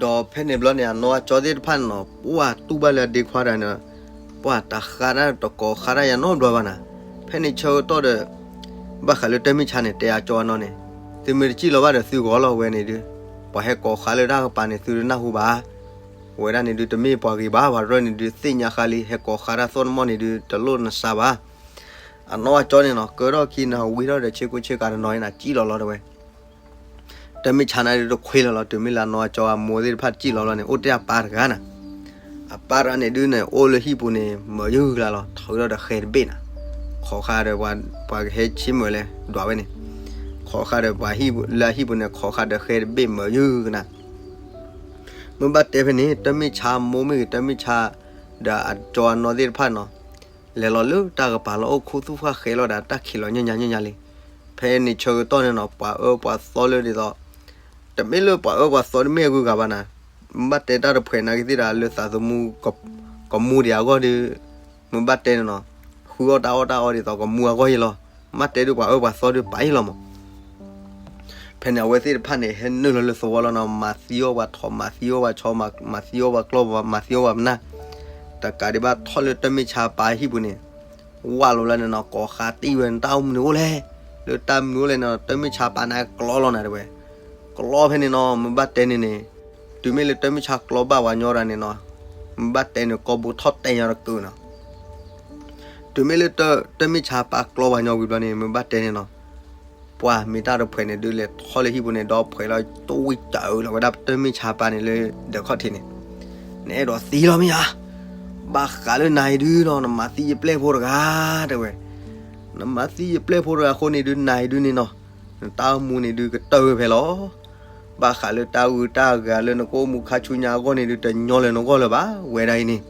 ဒီးဖဲန့ၣ်ဘျီန့ၣ် အနီၢ်အကၠီသ့ၣ်တဖၣ်န့ၣ်နီၤ ပှၤတူၢ်ဘၣ်လၢအဒ့ခွါတဂၤန့ၣ်, ပှၤတဃါတၢ်တကိးဃါတၢ်ယၤနီတဘျီဘၣ်နၤ. ဖဲန့ၣ်ဆၢကတီၢ်ဒီး ဘၣ်ဃးလၢတၢ်မ့ၢ်ဆါန့ၣ် တဲအကၠီအနီၢ်န့ၣ်, သုမ့ၢ်တစံၣ်လီၤဘၣ်ဒီးသုဂီၤလီၤဝဲန့ၣ်ဒုး, ပှၤဟဲကိးဃါလၢတၢ်ကပၤန့ၣ် သုတနၢ်ဟူဘၣ်. ဝဲဒၣ်န့ၣ်ဒုး တမ့ၢ်ပှၤဂ့ၤဘၣ်, ပှၤတရၢၢ်န့ၣ်ဒုး သ့ၣ်ညါဃါလံ, ဟဲကိးဃါတၢ်သီၣ်တမီၢ်န့ၣ်ဒုး တလိၣ်နစါဘၣ်. အနီၢ်အကၠီန့ၣ်နီၤ ကၢထီၣ်ခံနၤ ဝံထီၣ်ဒီးဆ့ကိၣ်ဆ့ကၤတနီၤအံၤနၤ စံၣ်လီၤလီၤတဲဝဲ. တၢ်မ့ၢ်ဆါန့ၣ်ဒုးတခွ့လၢၤလီၤ, တုၤမ့ၢ်လၢအနီၢ်အကၠီအမိၢ်သ့ၣ်တဖၣ်စံၣ်လီၤလီၤန့ၣ် အိၣ်တ့ၢ်အပၢ်တဂၤနၤ. အပၢ်တဂၤန့ၣ်ဒုးန့ၣ် အိၣ်လၢဟံၣ်ပူၤန့ၣ် မုာ်ယုၢ်ကလါလီၤ, ထုးထီၣ်ဒီးဃဲတဘ့ၣ်နၤ. ခိးဃါဒီးပှၤကဟဲဆ့မုာ်လဲၣ် ဒွးဝဲန့ၣ်, ခိးဃါဒီးပှၤလၢအဟံၣ်ပူၤန့ၣ် ခိးဃါဒီးဃဲတဘ့ၣ်မုာ်ယုၢ်ကနၤ. မ့ၢ်ဘၣ်တဲဖဲန့ၣ် တၢ်မ့ၢ်ဆါမိၢ်မ့ၢ်ဂ့ၤ တၢ်မ့ၢ်ဆါဒီးအကၠီအနီၢ်သ့ၣ်တဖၣ်နီၤ လဲၤလီၤလၢတၢ်ကပၤလီၤ အိၣ်ခူသူၣ်ဃၣ်ဃဲလီၤဒီး တၢ်ခံးလီၤညၣ်ညါညၣ်ညါလံ. ဖဲန့ၣ်ဆၢကတီၢ်န့ၣ်နီၤ ပှၤအၢပှၤသီလၢဒ်သိး, တမ့ၢ်လၢပှၤအၢပှၤသီတမ့ၢ်အဂုၤအဂၤဘၣ်နၤ. မ့ၢ်ဘၣ်တဲတၢ်တဖှဲးနာ်က့သ့ၣ်ဒီး လၢသးသမူ ကမူဒံးအဂီၢ်ဒီး, မ့ၢ်ဘၣ်တဲန့ၣ်နီၤ ဃုအီၣ်တၢ်အီၣ်တၢ်အီဒ်သိးကမူအဂီၢ်ယဲလီၤ. မ့ၢ်ဘၣ်တဲဒုးပှၤအၢပှၤသီဒုးပာ်ယဲလီၤမး. ဖဲန့ၣ်အဝဲသ့ၣ်တဖၣ်န့ၣ် ဟဲနုာ်လီၤလၢသဝီလီၤနီၤ, မၤသံအီၣ်ပှၤထိး မၤသံအီၣ်ပှၤဆီ မၤသံအီၣ်ပှၤကျီၢ် မၤသံအီၣ်ပှၤပနၢ်, တကးဒံးဘၣ်ထီၣ်လၢတၢ်မ့ၢ်ဆါပၢ်ဟံၣ်ပူၤန့ၣ်, ဝၢ်လီၤလၢန့ၣ်နီၤ ကိးဃါတံၢ်ဝဲ နတၢ်အိၣ်မနုၤအိၣ်လဲၣ်, လၢတၢ်မနုၤအိၣ်လဲၣ်န့ၣ် တၢ်မ့ၢ်ဆါပၢ်န့ၣ်ကျီလီၤနၤတဲဝဲ. ကျီဖဲန့ၣ်နီၤ မ့ၢ်ဘၣ်တဲန့ၣ်န့ၣ်, တုၤမ့ၢ်လၢတၢ်မ့ၢ်ဆါကျီဘၣ်ပှၤညီတဂၤန့ၣ်နီၤ, မ့ၢ်ဘၣ်တဲန့ၣ် ကိာ်ဘိထီၣ်တဲာ်ညီတကုာ်နီၤ. တုၤမ့ၢ်လၢတၢ်မ့ၢ်ဆါပၢ်ကျီပှၤညီဝံၤဘျီန့ၣ် မ့ၢ်ဘၣ်တဲန့ၣ်နီၤ, ပှၤမ့ၢ်တၢ်တဖှဲးန့ၣ်ဒုးလဲၤထီၣ်လၢဟံၣ်ပူၤန့ၣ် ဒီးဖှဲးလီၤတဝံၣ်တၢ်အၢလီၤဝဲဒၣ်တၢ်မ့ၢ်ဆါပၢ်န့ၣ်လၢ ဒၢးခီၣ်ထံးန့ၣ်, နအဲၣ်ဒိးသံလီၤမ့ၢ်ဧါ, ဘၣ်ဃးလၢနၤအံၤဒုးနီၤ နမၤသံယပျဲၢ်ဖိတဂၤတဲဝဲ, နမၤသံယပျဲၢ်ဖိတဂၤအဃိန့ၣ်ဒုး နၤအံၤဒုးန့ၣ်နီၤ, နတၢ်အိၣ်မူန့ၣ်ဒုးကတၢၢ်ဝဲဖဲလီၤ. ဘၣ်ဃးလၢတၢ်ဂုၤတၢ်ဂၤလၢနကအိၣ်မူခါဆူညါအဂီၢ်န့ၣ်ဒုး တညီလၢနဂီၢ်လၢၤဘၣ် ဝဲဒၣ်အံၤန့ၣ်.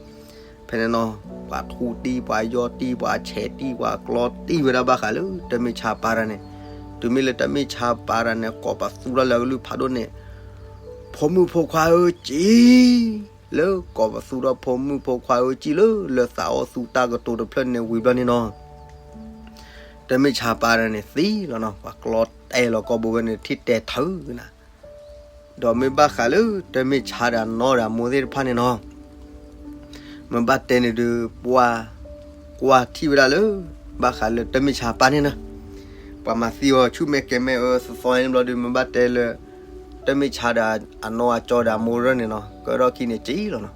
ဖဲန့ၣ်နီၤ, ပှၤထူတံၢ် ပှၤယီၢ်တံၢ် ပှၤဆဲးတံၢ် ပှၤကျီတံၢ်ဝဲဒၣ်ဘၣ်ဃးလၢတၢ်မ့ၢ်ဆါပၢ်တဂၤန့ၣ်, တုၤမ့ၢ်လၢတၢ်မ့ၢ်ဆါပၢ်တဂၤန့ၣ် ကိးပသူထီၣ်လၢအကလုၢ်ဖးဒိၣ်န့ၣ်, ဖိမုၣ်ဖိခွါဧၢ စံၣ်, လၢကိးပသူထီၣ်ဖိမုၣ်ဖိခွါဧၢ စံၣ်လၢ လၢသးအိၣ်သူတၢ်ကတိၤတဖျၢၣ်န့ၣ်ဝံၤဘျီန့ၣ်နီၤ, တၢ်မ့ၢ်ဆါပၢ်တဂၤန့ၣ်သံလီၤနီၤ, ပှၤကျီတဲာ်လီၤကိာ်ဘိဝဲန့ၣ် ထံၣ်တဲာ်ထုးနၤ ဒီးမ့ၢ်ဘၣ်ဃးလၢတၢ်မ့ၢ်ဆါဒီးအနီၢ်ဒီးအမိၢ်သ့ၣ်တဖၣ်န့ၣ်နီၤ, မ့ၢ်ဘၣ်တဲန့ၣ်ဒုး ပှၤကွၢ်ထံၣ်ဝဲဒၣ်လၢ ဘၣ်ဃးလၢတၢ်မ့ၢ်ဆါပၢ်န့ၣ်နီၤ, ပှၤမၤသံအီၤဆူၣ်မဲာ်ကဲၤမဲာ်အၢသီသီန့ၣ်ဘျီဒုး မ့ၢ်ဘၣ်တဲလၢ တၢ်မ့ၢ်ဆါဒီးအနီၢ်အကၠီဒီးအမိၢ်ရၢၢ်န့ၣ်နီၤ ကၢထီၣ်ခံန့ၣ်စံၣ်လီၤနီၤ,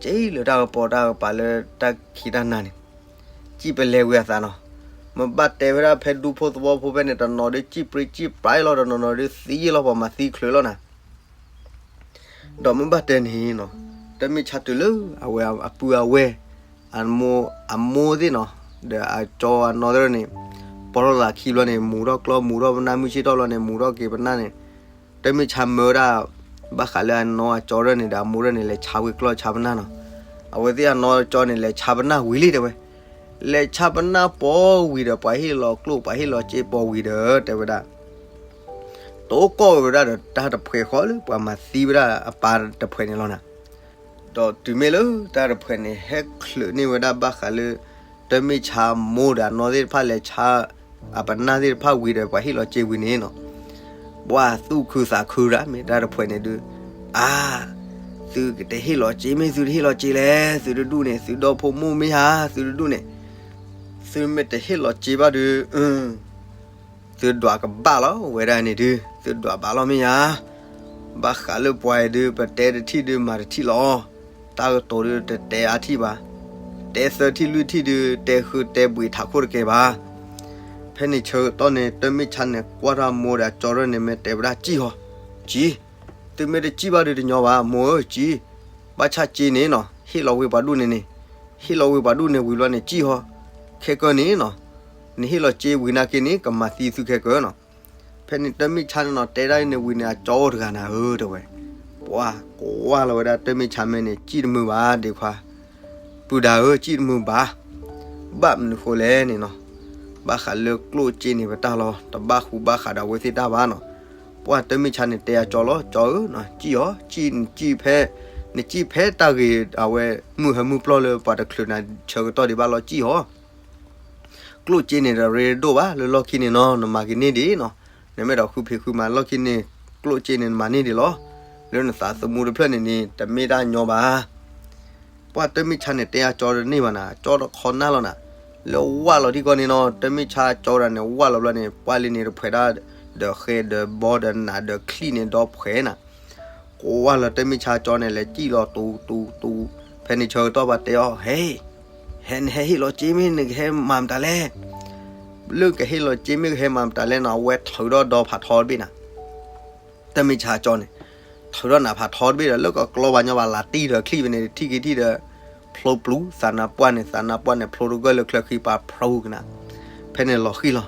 စံၣ်လၢတၢ်ကပီၤတၢ်ကပၤလၢတၢ်ခံးတၢ်နၤန့ၣ် စံၣ်ပလဲဝံၤအသးနီၤ, မ့ၢ်ဘၣ်တဲဝဲဒၣ်ဖဲဒူဖိသဝီဖိဖဲန့ၣ် တနီၤဒုးစံၣ်ပြံစံၣ်ပြါလီၤ တနီၤနီၤဒုးသံလီၤ ပှၤမၤသံချုးလီၤနၤ, ဒီးမ့ၢ်ဘၣ်တဲန့ၣ်နီၤ, တၢ်မ့ၢ်ဆါတုၤလၢအဝဲအပုၢ်အဝဲၢ် အမိၢ်သ့ၣ်နီၤ, ဒီးအကၠီအနီၢ်သ့ၣ်န့ၣ် ပီၢ်ထီၣ်သးခံဘျီန့ၣ် မူၤထီၣ်ကျီ မူၤထီၣ်ပနၢ် မုၢ်ဆ့ၣ်ထီၣ်ဘျီန့ၣ် မူၤထီၣ်က့ၤပနၢ်န့ၣ်, တၢ်မ့ၢ်ဆါမၢဝဲဒၣ် ဘၣ်ဃးလၢအနီၢ်အကၠီရၢၢ်န့ၣ်ဒီး အမိၢ်ရၢၢ်န့ၣ် လဲၤဆါဝံၤကျီၢ်ဆါပနၢ်နီၤ. အဝဲသ့ၣ်အနီၢ်အကၠီန့ၣ် လဲၤဆါပနၢ်ဝံၤလံတဲဝဲ. လဲၤဆါပနၢ်ပိာ်ဝံၤဒီး ပှၤဟ့ၣ်လီၤကျိၣ် ပှၤဟ့ၣ်လီၤစ့ပိာ်ဝံၤဒီး တဲဝဲဒၣ် တအိၣ်ကီၢ်ဝဲဒၣ်ဒီး တၢ်တဖှဲးဃီလၢပှၤမၤသံဝဲဒၣ်အပၢ်တဖှဲးန့ၣ်လီၤနၤ. ဒီးတုၤမ့ၢ်လၢတၢ်တဖှဲးန့ၣ် ဟဲချုးန့ၢ်ဝဲဒၣ်ဘၣ်ဃးလၢ တၢ်မ့ၢ်ဆါမိၢ်ဒီးအနီၢ်သ့ၣ်တဖၣ်လဲၤဆါ အပနၢ်သ့ၣ်တဖၣ်ဝံၤဒီး ပှၤဟ့ၣ်လီၤစ့ဝံၤန့ၣ်နီၤ, ပှၤသူၣ်ခုသးခုရၣ် မ့ၢ်တၢ်တဖှဲးန့ၣ်ဒုး, အါ, သုကတဟ့ၣ်လီၤစ့ မ့ၢ်သုတဟ့ၣ်လီၤစ့လဲၣ်, သုတဒူၣ်န့ၣ် သုဒီဖိမိၢ်မ့ၢ်ဧါ, သုတဒူၣ်န့ၣ်, သုမ့ၢ်တဟ့ၣ်လီၤစ့ဘၣ်ဒုး သုဒွးကဘၣ်လီၤ ဝဲဒၣ်န့ၣ်ဒုး သုဒွးဘၣ်လီၤမ့ၢ်ဧါ. ဘၣ်ဃးလၢပှၤအံၤဒုး ပတဲတထံၣ်ဒုးမၤတထံၣ်လီၤ. တၢ်ကတိၤဒုးတတဲအါထံၣ်ဘၣ်. တဲသၢထံၣ်လွံၢ်ထံၣ်ဒုး တဲဃုတဲဘှံးထးခိၣ်တကဲဘၣ်. ဖဲန့ၣ်ဆၢကတီၢ်န့ၣ် တၢ်မ့ၢ်ဆါန့ၣ် ကွၢ်ထီၣ်မိၢ်ဒီးကၠီရၢၢ်န့ၣ် မ့ၢ်တဲဝဲဒၣ် ကံၣ်ဟီ, ကံၣ်, သုမ့ၢ်တကံၣ်ဘၣ်ဒုးတညီဘၣ် မိၢ်ဧၢ ကံၣ်, ဘၣ်ဆၣ်စ့န့ၣ်နီၤ ဟ့ၣ်လီၤဝံၤပှၤဒူၣ်န့ၣ်န့ၣ်, ဟ့ၣ်လီၤဝံၤပှၤဒူၣ်န့ၣ်ဝံၤဘျီန့ၣ် ကံၣ်ဟီ, ခဲကၢန့ၣ်နီၤ နဟ့ၣ်လီၤစ့ဝံၤနာ်က့န့ၣ် ကမၤသံသုခဲကၢနီၤ. ဖဲန့ၣ်တၢ်မ့ၢ်ဆါန့ၣ်နီၤ တဲဒၣ်အံၤန့ၣ်ဝံၤန့ၣ် အကၠီအိၣ်တဂၤနၤဧၢ တဲဝဲ. ပှၤကွၢ်လီၤဝဲဒၣ်တၢ်မ့ၢ်ဆါမဲန့ၣ် ကံၣ်တမုာ်ဘၣ်ဒ့ခွါ, ပုၢ်ဒါဧၢ ကံၣ်တမုာ်ဘၣ်. ဘၣ်မနုၤဃိလဲၣ်န့ၣ်နီၤ, ဘၣ်ဃးလၢကျိၣ်စ့န့ၣ်ပတၢ်လီၤ တဘၣ်ဃူဘၣ်ဃးဒီးအဝဲသ့ၣ်တၢ်ဘၣ်နီၤ. ပှၤတၢ်မ့ၢ်ဆါန့ၣ်တဲအကၠီလီၤ ကၠီဧၢ, ကံၣ်အီၤ ကံၣ်နကံၣ်ဖဲ, နကံၣ်ဖဲတၢ်ဂ့ၤအဝဲမုၢ်ဟၢမုၢ်ပျီၢ်လၢပှၤတချုးနၤဆၢကတီၢ်ဒံးဘၣ်လီၤ ကံၣ်အီၤ ကျိၣ်စ့န့ၣ်ဒီးရ့ဒိၣ်ဘၣ်လၢလီၢ်ခံန့ၣ်နီၤ နမၤက့ၤန့ၢ်ဒံးနီၤ, နမ့ၢ်ဒီးဃုဖံးဃုမၤလီၢ်ခံန့ၣ် ကျိၣ်စ့န့ၣ်နမၤန့ၢ်ဒံးလီၤ. လၢနသးသမူတဖျၢၣ်န့ၣ်န့ၣ် တမ့ၢ်တၢ်ညီဘၣ်. ပှၤတၢ်မ့ၢ်ဆါန့ၣ်တဲအကၠီတန့ၢ်ဘၣ်နၤ အကၠီတခီနၢ်လီၤနၤ, လၢဝၢ်လီၤထံကီၢ်န့ၣ်နီၤ တၢ်မ့ၢ်ဆါကၠီဒၣ်န့ၣ် ဝၢ်လီၤဘျီန့ၣ် ပှၢ်လံန့ၣ်တဖှဲးဒၣ်, ဒီးဃဲဒီးဘီဒီးနးဒီးချံၣ်န့ၣ်ဒီဖှဲးနၤ ကိးဝၢ်လီၤတၢ်မ့ၢ်ဆါကၠီန့ၣ် လဲၤစံၣ်လီၤတူတူတူ, ဖဲန့ၣ်ဆၢကတီၢ်ပှၤတဲအီၤ ဟဲ, ဟဲနဟဲဟ့ၣ်လီၤစ့မ့ၢ်နကဟဲမၤမတၤလဲၣ်, လၢကဟ့ၣ်လီၤစ့မ့ၢ်ကဟဲမၤမတၤလဲၣ်နီၤ အဝဲထုးထီၣ်ဒီဖးထီတဘ့ၣ်နၤ တၢ်မ့ၢ်ဆါကၠီန့ၣ်, ထုးထီၣ်နးဖးထီတဘ့ၣ်ဒီး လၢကကျီဘၣ်ညီဘၣ်လးတံၢ်ဒီးချံၣ်ဖဲန့ၣ် ထံၣ်က့ၤထံၣ်ဒီး, ဖျိပျူၤသးနါပှၢ်န့ၣ် သးနါပှၢ်န့ၣ် ဖျိတဂၢၢ်လၢချၢဃံပာ်ဖျိကနၤ, ဖဲန့ၣ်လီၤဃံလီၤ,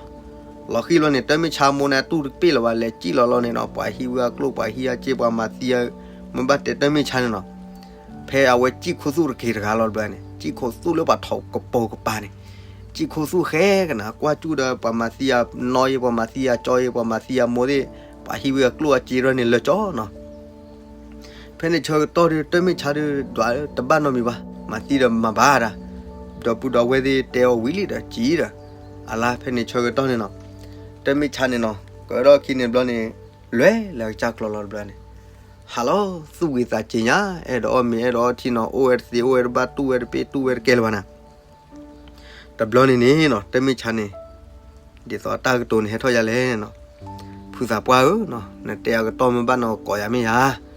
လီၤဃံလီၤန့ၣ် တၢ်မ့ၢ်ဆါမိၢ်န့ၣ် တူၢ်တပ့ၢ်လၢၤဘၣ် လဲၤစံၣ်လီၤလီၤန့ၣ်နီၤ ပှၤဟံးဝဲအကျိၣ် ပှၤဟံးအစ့ ပှၤမၤသံအ, မ့ၢ်ဘၣ်တဲတၢ်မ့ၢ်ဆါန့ၣ်နီၤ ဖဲအဝဲစံၣ်ခိၣ်သူၣ်တက့ၤတဂၤလီၤတဘျီန့ၣ် စံၣ်ခိၣ်သူၣ်လၢပှၤထီၣ်ကပိာ်ကပၤန့ၣ်, စံၣ်ခိၣ်သူၣ်ဃဲကနၤ ကွၢ်စူၣ်ဒီးပှၤမၤသံအနီၢ်ယ့ ပှၤမၤသံအကၠီယ့ ပှၤမၤသံအမိၢ်သ့ၣ်, ပှၤဟံးဝဲအကျိၣ်အစ့ရၢၢ်န့ၣ်လၢကၠီနီၤ. ဖဲန့ၣ်ဆၢကတီၢ်ဒီး တၢ်မ့ၢ်ဆါဒီး ဒွးတဘၣ်နီတမံၤဘၣ်, မၤသံဒီးမၤဘၣ်ဒၣ်, ဒီပုၢ်ဒီဝဲၢ်သ့ၣ်တဲအီၤဝံၤလံဒီး စံၣ်ဒီး, အလါဖဲန့ၣ်ဆၢကတီၢ်န့ၣ်နီၤ, တၢ်မ့ၢ်ဆါန့ၣ်နီၤ ကၢထီၣ်ခံန့ၣ်ဘျီန့ၣ်, လဲၤလၢကစၢ်ကျီလီၤတဘျီန့ၣ်, ဟးလီၤသူၣ်ဝံၤသးစ့ညါ, အဲၣ်ဒိးအီၣ်မ့ၤ အဲၣ်ဒိးအီထံနီၤ, အိၣ်ဝဲတသ့ အိၣ်ဝဲတဘၣ် တူၢ်ဝဲတပ့ၢ် တူၢ်ဝဲတကဲလၢၤဘၣ်နၤ တဘျီန့ၣ်န့ၣ်နီၤ တၢ်မ့ၢ်ဆါန့ၣ်, ဒ်သိးတၢ်ကတိၤန့ၣ်ဟဲထီၣ်ယၤလဲၣ်နီၤ, ဖုသးပှၢ်ဧၢ, နတဲအကတီၢ်မ့ၢ်ဘၣ်နကကိးယၤမ့ၢ်ယၤ,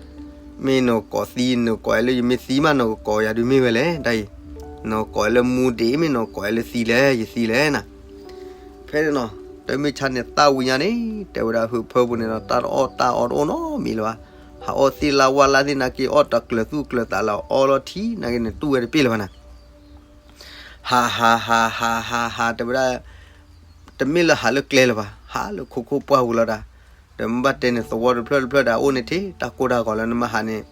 မ့ၢ်နကကိးသံ နကိးယၤလၢယမ့ၢ်သံမး နကကိးယၤဒုးမ့ၢ်ဝဲလဲၣ် တၢ်အံၤ, နကိးယၤလၢမူဒံး မ့ၢ်နကိးယၤလၢသံလဲၣ် ယသံလဲၣ်နၤ ဖဲန့ၣ်နီၤ, တၢ်မ့ၢ်ဆါန့ၣ်သၣ်ဝံၤညါန့ၣ် တဲဝဲဒၣ်ဟုးဖၢပူၤန့ၣ်ဒီး တၢ်တအီၣ်တၢ်အီတအိၣ်နီတမံၤလၢၤဘၣ်, ဟးအီၣ်သ့ၣ်လၢဝၢ်လၢ်သ့ၣ်နာ်က့ အီၣ်တကျၢၤသူၣ်ကျၢၤသးလၢအီလီၤထံနာ်က့န့ၣ် တူၢ်ဝဲတပ့ၢ်လၢၤဘၣ်နၤ ဟးဟးဟးဟးဟးဟး တဲဝဲဒၣ်, တမ့ၢ်လၢဟးလၢကျဲလၢၤဘၣ်, ဟးလၢခိခိၣ်ပှၢ်ပူၤလီၤဒၣ်, ဒီးမ့ၢ်ဘၣ်တဲန့ၣ် သဝီတဖျၢၣ်တဖျၢၣ်ဒီး အိၣ်န့ၣ်ထံ တၢ်ကိၢ်တၢ်ဂီၤလၢနမ့ၢ်ဟးန့ၣ်,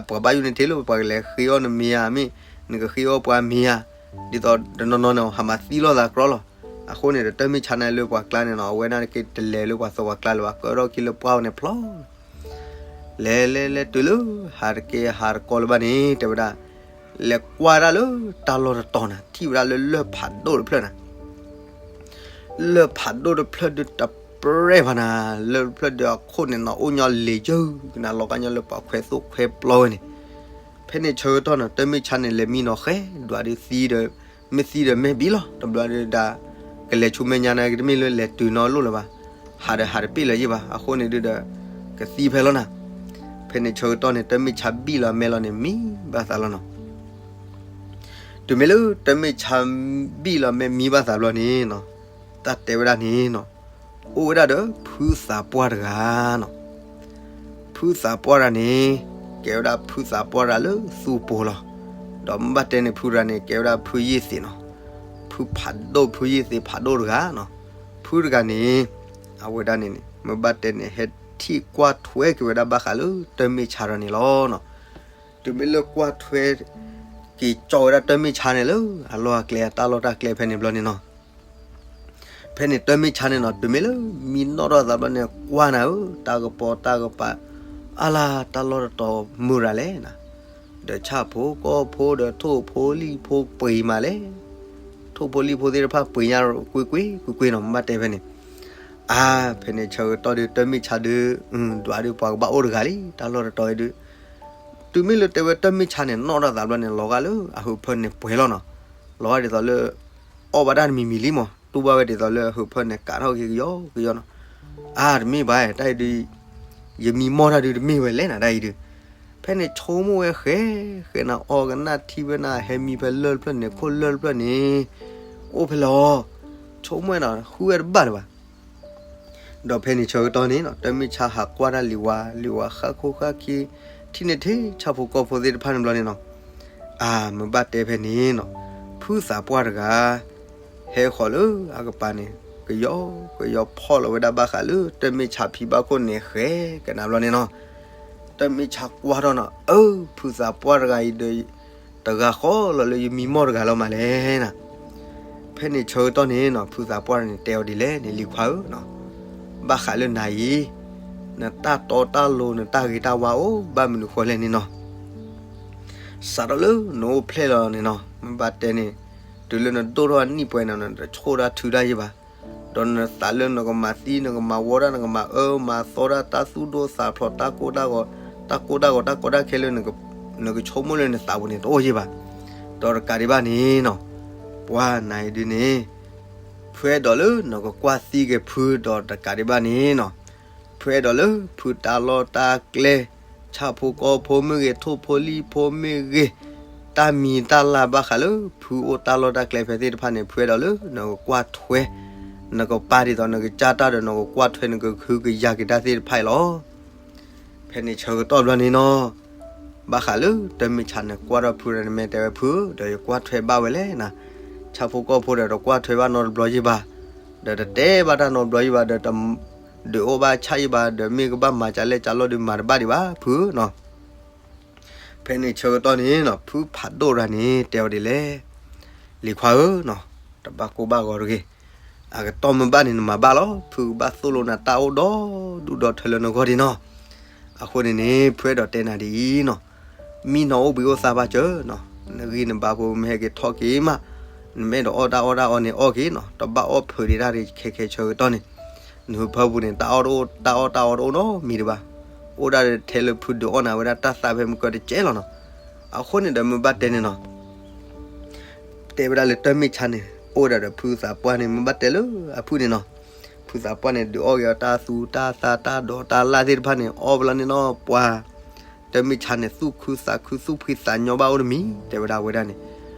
ပှၤဘၣ်ယိၣ်န့ၣ်ထံလၢပှၤကလဲၤဃ့အီၣ်နမ့ၤဧါ, မ့ၢ် နကဃ့အီၣ်ပှၤမ့ၤဧါ, ဒ်သိးတနီၤနီၤန့ၣ် ဟးမၤသံလိာ်သးကြီလီၤ, အဃိန့ၣ်ဒီး တၢ်မ့ၢ်ဆါန့ၣ်လၢပှၤကျါန့ၣ်နီၤ အဝဲဒၣ်က့ၤတလဲၤလၢပှၤသဝီကျါလၢၤဘၣ် ကၢထီၣ်ခံလၢပှၢ်န့ၣ်ဖျီ လဲၤလဲၤလဲၤတုၤလၢ ဟးတက့ၢ်ဟးတကီလၢၤဘၣ်န့ၣ် တဲဝဲဒၣ်, လဲၤကွၢ်ဒၣ်လၢတၢ်လီၢ်တတီၤနၤ ထံၣ်ဝဲဒၣ်လၢလၢၢ်ဖးဒိၣ်တဖျၢၣ်နၤ, လၢၢ်ဖးဒိၣ်တဖျၢၣ်ဒုးတပြဲၢ်ဘၣ်နၤ, လၢၢ်တဖျၢၣ်ဒုးအခိၣ်န့ၣ်နီၤ အိၣ်ညီလ့ၤယၢၢ်ကနၤ လီၤကါညီလၢပှၤခွဲးသိၣ်ခွဲးပျီဝဲန့ၣ်, ဖဲန့ၣ်ဆၢကတီၢ်နီၤ တၢ်မ့ၢ်ဆါန့ၣ် လဲၤမံနီၤဃဲ ဒွးဒုးသံဒီး, မ့ၢ်သံဒီးမဲာ်ဘံလီၤ တဘျီဒုးဒၣ်, ကလဲၤဆူမဲာ်ညါန့ၣ် ကတမ့ၢ်လၢလဲၤတုၤနီတလိၣ်လၢၤဘၣ်, ဟးဒီးဟးတပ့ၢ်လၢၤယ့ၢ်ဘၣ် အဃိန့ၣ်ဒုးဒီး, ကသံဖဲလီၤနၤ, ဖဲန့ၣ်ဆၢကတီၢ်န့ၣ် တၢ်မ့ၢ်ဆါဘံၣ်လီၤမဲာ်လီၤန့ၣ် မံဘၣ်သးလီၤနီၤ တုၤမ့ၢ်လၢတၢ်မ့ၢ်ဆါဘံၣ်လီၤမဲာ်မံဘၣ်သးဘျီန့ၣ်နီၤ, တၢ်တဲဝဲဒၣ်န့ၣ်နီၤ, အိၣ်ဝဲဒၣ်ဒီးဖုသးပှၢ်တဂၤနီၤ, ဖုသးပှၢ်တဂၤန့ၣ်, ကဲဝဲဒၣ်ဖုသးပှၢ်တဂၤလၢသူၣ်ပူၤလီၤ, ဒီးမ့ၢ်ဘၣ်တဲန့ၣ် ဖုတဂၤန့ၣ် ကဲဝဲဒၣ်ဖုယ့ၢ်သ့းနီၤ, ဖုဖးဒိၣ် ဖုယ့ၢ်သ့းဖးဒိၣ်တဂၤနီၤ, ဖုတဂၤန့ၣ်, အဝဲဒၣ်န့ၣ်န့ၣ် မ့ၢ်ဘၣ်တဲန့ၣ် ဟဲ ထံၣ်ကွၢ်ထွဲက့ၤဝဲဒၣ်ဘၣ်ဃးလၢတၢ်မ့ၢ်ဆါဒီးန့ၣ်လီၤနီၤ. တုၤမ့ၢ်လၢကွၢ်ထွဲ က့ၤကၠီဝဲဒၣ်တၢ်မ့ၢ်ဆါန့ၣ်လၢ အလီၢ်အကျဲ အတၢ်လီၢ်တၢ်ကျဲဖဲန့ၣ်ဘျီန့ၣ်နီၤ. ဖဲန့ၣ်တၢ်မ့ၢ်ဆါန့ၣ်နီၤ တုၤမ့ၢ်လၢမံနီၣ်ထီၣ်သးဘျီန့ၣ် ကွၢ်နၤဧၢ, တၢ်ကပီၤတၢ်ကပၤ အါလၢ်တၢ်လီၢ်တတီၤမုၢ်ရၤလဲၣ်နၤ. ဒီးဆၣ်ဖိကီၢ်ဖိဒီးထိၣ်ဖိလံၣ်ဖိပှ့ၤမးလဲၣ်. ထိၣ်ဖိလံၣ်ဖိသ့ၣ်တဖၣ်ပှ့ၤညါကွ့ၢ်ကွ့ၢ်ကွ့ၢ်ကွ့ၢ်နီၤ မ့ၢ်ဘၣ်တဲဖဲန့ၣ်. အါ, ဖဲန့ၣ်ဆၢကတီၢ်ဒုးတၢ်မ့ၢ်ဆါဒုး ဒွးဒုးပှၤကဘၣ်အိၣ်တဂၤလံ တၢ်လီၢ်တတီၤအံၤဒုး. တုၤမ့ၢ်လၢတဲဝဲတၢ်မ့ၢ်ဆါန့ၣ် နီၣ်ထီၣ်သးဘျီန့ၣ် လီၤဂာ်လၢအဟုးဖၢန့ၣ်ပှဲၤလီၤနီၤ. လီၤဂာ်ဒ်သိးလၢ အီၣ်ဘၣ်တၢ်တမံၤမံၤလံမး တူၢ်ဘၣ်ဝဲဒ်သိးလၢအဟုးဖၢန့ၣ်ကးထီၣ်က့ၤကယီကယီနီၤ. အါ တမ့ၢ်ဘၣ် တၢ်အံၤဒုး ယမံမီၢ်တၢ်ဒုးတမ့ၢ်ဝဲလဲၣ်နၤ တၢ်အံၤဒုး. ဖဲန့ၣ်ဆိကမိၣ်ဝဲဃဲ ဃဲနၤအီၣ်ကနၣ်ထံဖဲနၤ ဟဲမံဖဲလၢၢ်တဖျၢၣ်န့ၣ် ခိၣ်လၢၢ်တဖျၢၣ်န့ၣ် အိၣ်ဖဲလဲၣ်အီၤ. ဆိကမိၣ်နီၤ ဃုဝဲတဘၣ်လၢၤဘၣ်. ဒီးဖဲန့ၣ်ဆၢကတီၢ်န့ၣ်နီၤ တၢ်မ့ၢ်ဆါဟးကွၢ်တၢ်လံၤဝါ လံၤဝါဃၣ်ခိၣ်ဃၣ်ခံ ထံၣ်န့ၢ်ထဲဆၣ်ဖိကီၢ်ဖိသ့ၣ်တဖၣ်န့ၣ်ဘျီန့ၣ်နီၤ. အါ မ့ၢ်ဘၣ်တဲဖဲန့ၣ်နီၤ ဖုသးပှၢ်တဂၤ ဟဲဃီၤလၢအကပၤန့ၣ် ကယီကယီဖီၣ်လီၤဝဲဒၣ်ဘၣ်ဃးလၢတၢ်မ့ၢ်ဆါဖံဘၣ်ခိၣ်န့ၣ်ဃဲကနၤဘျီန့ၣ်နီၤ. တၢ်မ့ၢ်ဆါကွၢ်ထီၣ်နီၤ အၢ ဖုသးပှၢ်တဂၤအံၤဒီး တဂၤဃီလီၤလၢယမံမီၢ်တဂၤလီၤမးလဲၣ်နၤ. ဖဲန့ၣ်ဆၢကတီၢ်န့ၣ်နီၤ ဖုသးပှၢ်န့ၣ်တဲအီၤဒ်လဲၣ်န့ၣ် လံၤခွါဧၢနီၤ, ဘၣ်ဃးလၢနၤအံၤ နတၢ်တီတၢ်လိၤ နတၢ်ဂ့ၤတၢ်ဝါအိၣ်ဘၣ်မနုၤဃိလဲၣ်န့ၣ်နီၤ. စးထီၣ်လၢနအိၣ်ဖျဲၣ်လီၤန့ၣ်နီၤ မ့ၢ်ဘၣ်တဲန့ၣ် တုၤလၢနဒိၣ်ထီၣ်နံၣ်ပှဲၤန့ၣ် နတဆိၣ်တၢ်ထုးတၢ်ယံၤဘၣ်. ဒီးနသးလၢနကမၤသံ နကမၤဝီတၢ် နကမၤအၢမၤသီတၢ် တၢ်သူၣ်ဒိၣ်သးဖျိး တၢ်ကိၢ်တၢ်ဂီၤ တၢ်ကိၢ်တၢ်ဂီၤ တၢ်ကီတၢ်ခဲလၢ နကဆိကမိၣ်လၢနသးပူၤန့ၣ် တအိၣ်ယံၤဘၣ်. ဒီးတကးဒံးဘၣ်န့ၣ်နီၤ ပှၤနၤအံၤဒုးန့ၣ် ဖုအဲၣ်ဒိးလၢနကကွၢ်သံက့ၤဖု ဒီးတကးဒံးဘၣ်န့ၣ်နီၤ ဖုအဲၣ်ဒိးလၢဖုတၢ်လီၢ်တၢ်ကျဲ ဆၣ်ဖိကီၢ်ဖိမ့ၢ်ဂ့ၤ ထိၣ်ဖိလံၣ်ဖိမ့ၢ်ဂ့ၤ တၢ်မံၤတၢ်လၢ်ဘၣ်ဃးလၢ ဖုအိၣ်တၢ်လီၢ်တၢ်ကျဲဖဲသ့ၣ်တဖၣ်န့ၣ် ဖုအဲၣ်ဒိးလၢနကကွၢ်ထွဲ နကပာ်ဒ်သိးနကစၢ်တၢ်ဒီး နကကွၢ်ထွဲ နကဟုကယာ်က့ၤတၢ်သ့ၣ်တဖၣ်အံၤလီၤ. ဖဲန့ၣ်ဆၢကတီၢ်ဘျီန့ၣ်နီၤ ဘၣ်ဃးလၢတၢ်မ့ၢ်ဆါန့ၣ် ကွၢ်ထီၣ်ဖုဒီး နမ့ၢ်တဲဝဲဖု ဒီးယကွၢ်ထွဲဘၣ်ဝဲလဲၣ်နၤ, ဆၣ်ဖိကီၢ်ဖိဒီးတကွၢ်ထွဲဘၣ်နီတဘျီယံၤဘၣ်, ဒီးတတဲဘၣ်တၢ်နီတဘျီယံၤဘၣ် ဒီးတဒုးအိၣ်ဘၣ်ဆၣ်ယံၤဘၣ် ဒီးမ့ၢ်ကဘၣ်မၤကလဲၣ်ကလီၢ်ဒုးမၤတဘၣ်ဒံးဘၣ်ဖုနီၤ. ဖဲန့ၣ်ဆၢကတီၢ်န့ၣ်နီၤ ဖုဖးဒိၣ်တဂၤန့ၣ် တဲအီၤဒ်လဲၣ်, လံၤခွါဧၢနီၤ, တဘၣ်ကိၢ်ဘၣ်ဂီၤတဂ့ၤ, အကတီၢ်မ့ၢ်ဘၣ်န့ၣ် နမၤဘၣ်လီၤ, ဖုကဘၣ်သိၣ်လိနၤတၢ်အိၣ်ဒီဒူၣ်ဒီထၢလၢနဂီၢ်ဒံးနီၤ. အဃိန့ၣ်န့ၣ် ဖုအဲၣ်ဒိးတဲနၤဒ်အံၤနီၤ, မံနီၤအိၣ်ဘှံးအိၣ်သါဘၣ်စၢၤနီၤ, နဂံၢ်နဘါဖိမ့ၢ်ဟဲက့ၤထီၣ်က့ၤမး, နမ့ၢ်အဲၣ်ဒိးအီၣ်တၢ်အီၣ်တၢ်အီန့ၣ်အီၣ်က့ၤနီၤ, တဘၣ်အီၣ်ဖုးဒံးတၢ်ဒံးခဲခဲဆၢကတီၢ်န့ၣ်, နဟၢဖၢပူၤန့ၣ် တၢ်အီၣ်တအိၣ် တၢ်အီၣ်တၢ်အီတအိၣ်နီတမံၤဒံးဘၣ်, အိၣ်ဒၣ်ထဲလၢဖုဒုးအီၣ်နၤဝဲဒၣ်တၢ်သးဖဲမုၢ်ကၢတကဲလီၤနီၤ. အဃိန့ၣ်ဒီးမ့ၢ်ဘၣ်တဲန့ၣ်နီၤ တဲဝဲဒၣ်လၢတၢ်မ့ၢ်ဆါန့ၣ် အိၣ်ဝဲဒၣ်ဒီးဖုသးပှၢ်န့ၣ် မ့ၢ်ဘၣ်တဲလၢအဖုန့ၣ်နီၤ, ဖုသးပှၢ်န့ၣ် ဒုးအီၣ်က့ၤအီၤတၢ်သူတၢ်သၣ်တၢ်ဒိးတၢ်လၣ်သ့ၣ်တဖၣ်န့ၣ် အီၣ်ဝဲလီၤန့ၣ်နီၤ ပှၤ တၢ်မ့ၢ်ဆါန့ၣ် သူၣ်ခုသးခု သူၣ်ဖှံသးညီဘၣ်အိၣ်တမံၤ တဲဝဲဒၣ်ဝဲဒၣ်န့ၣ်,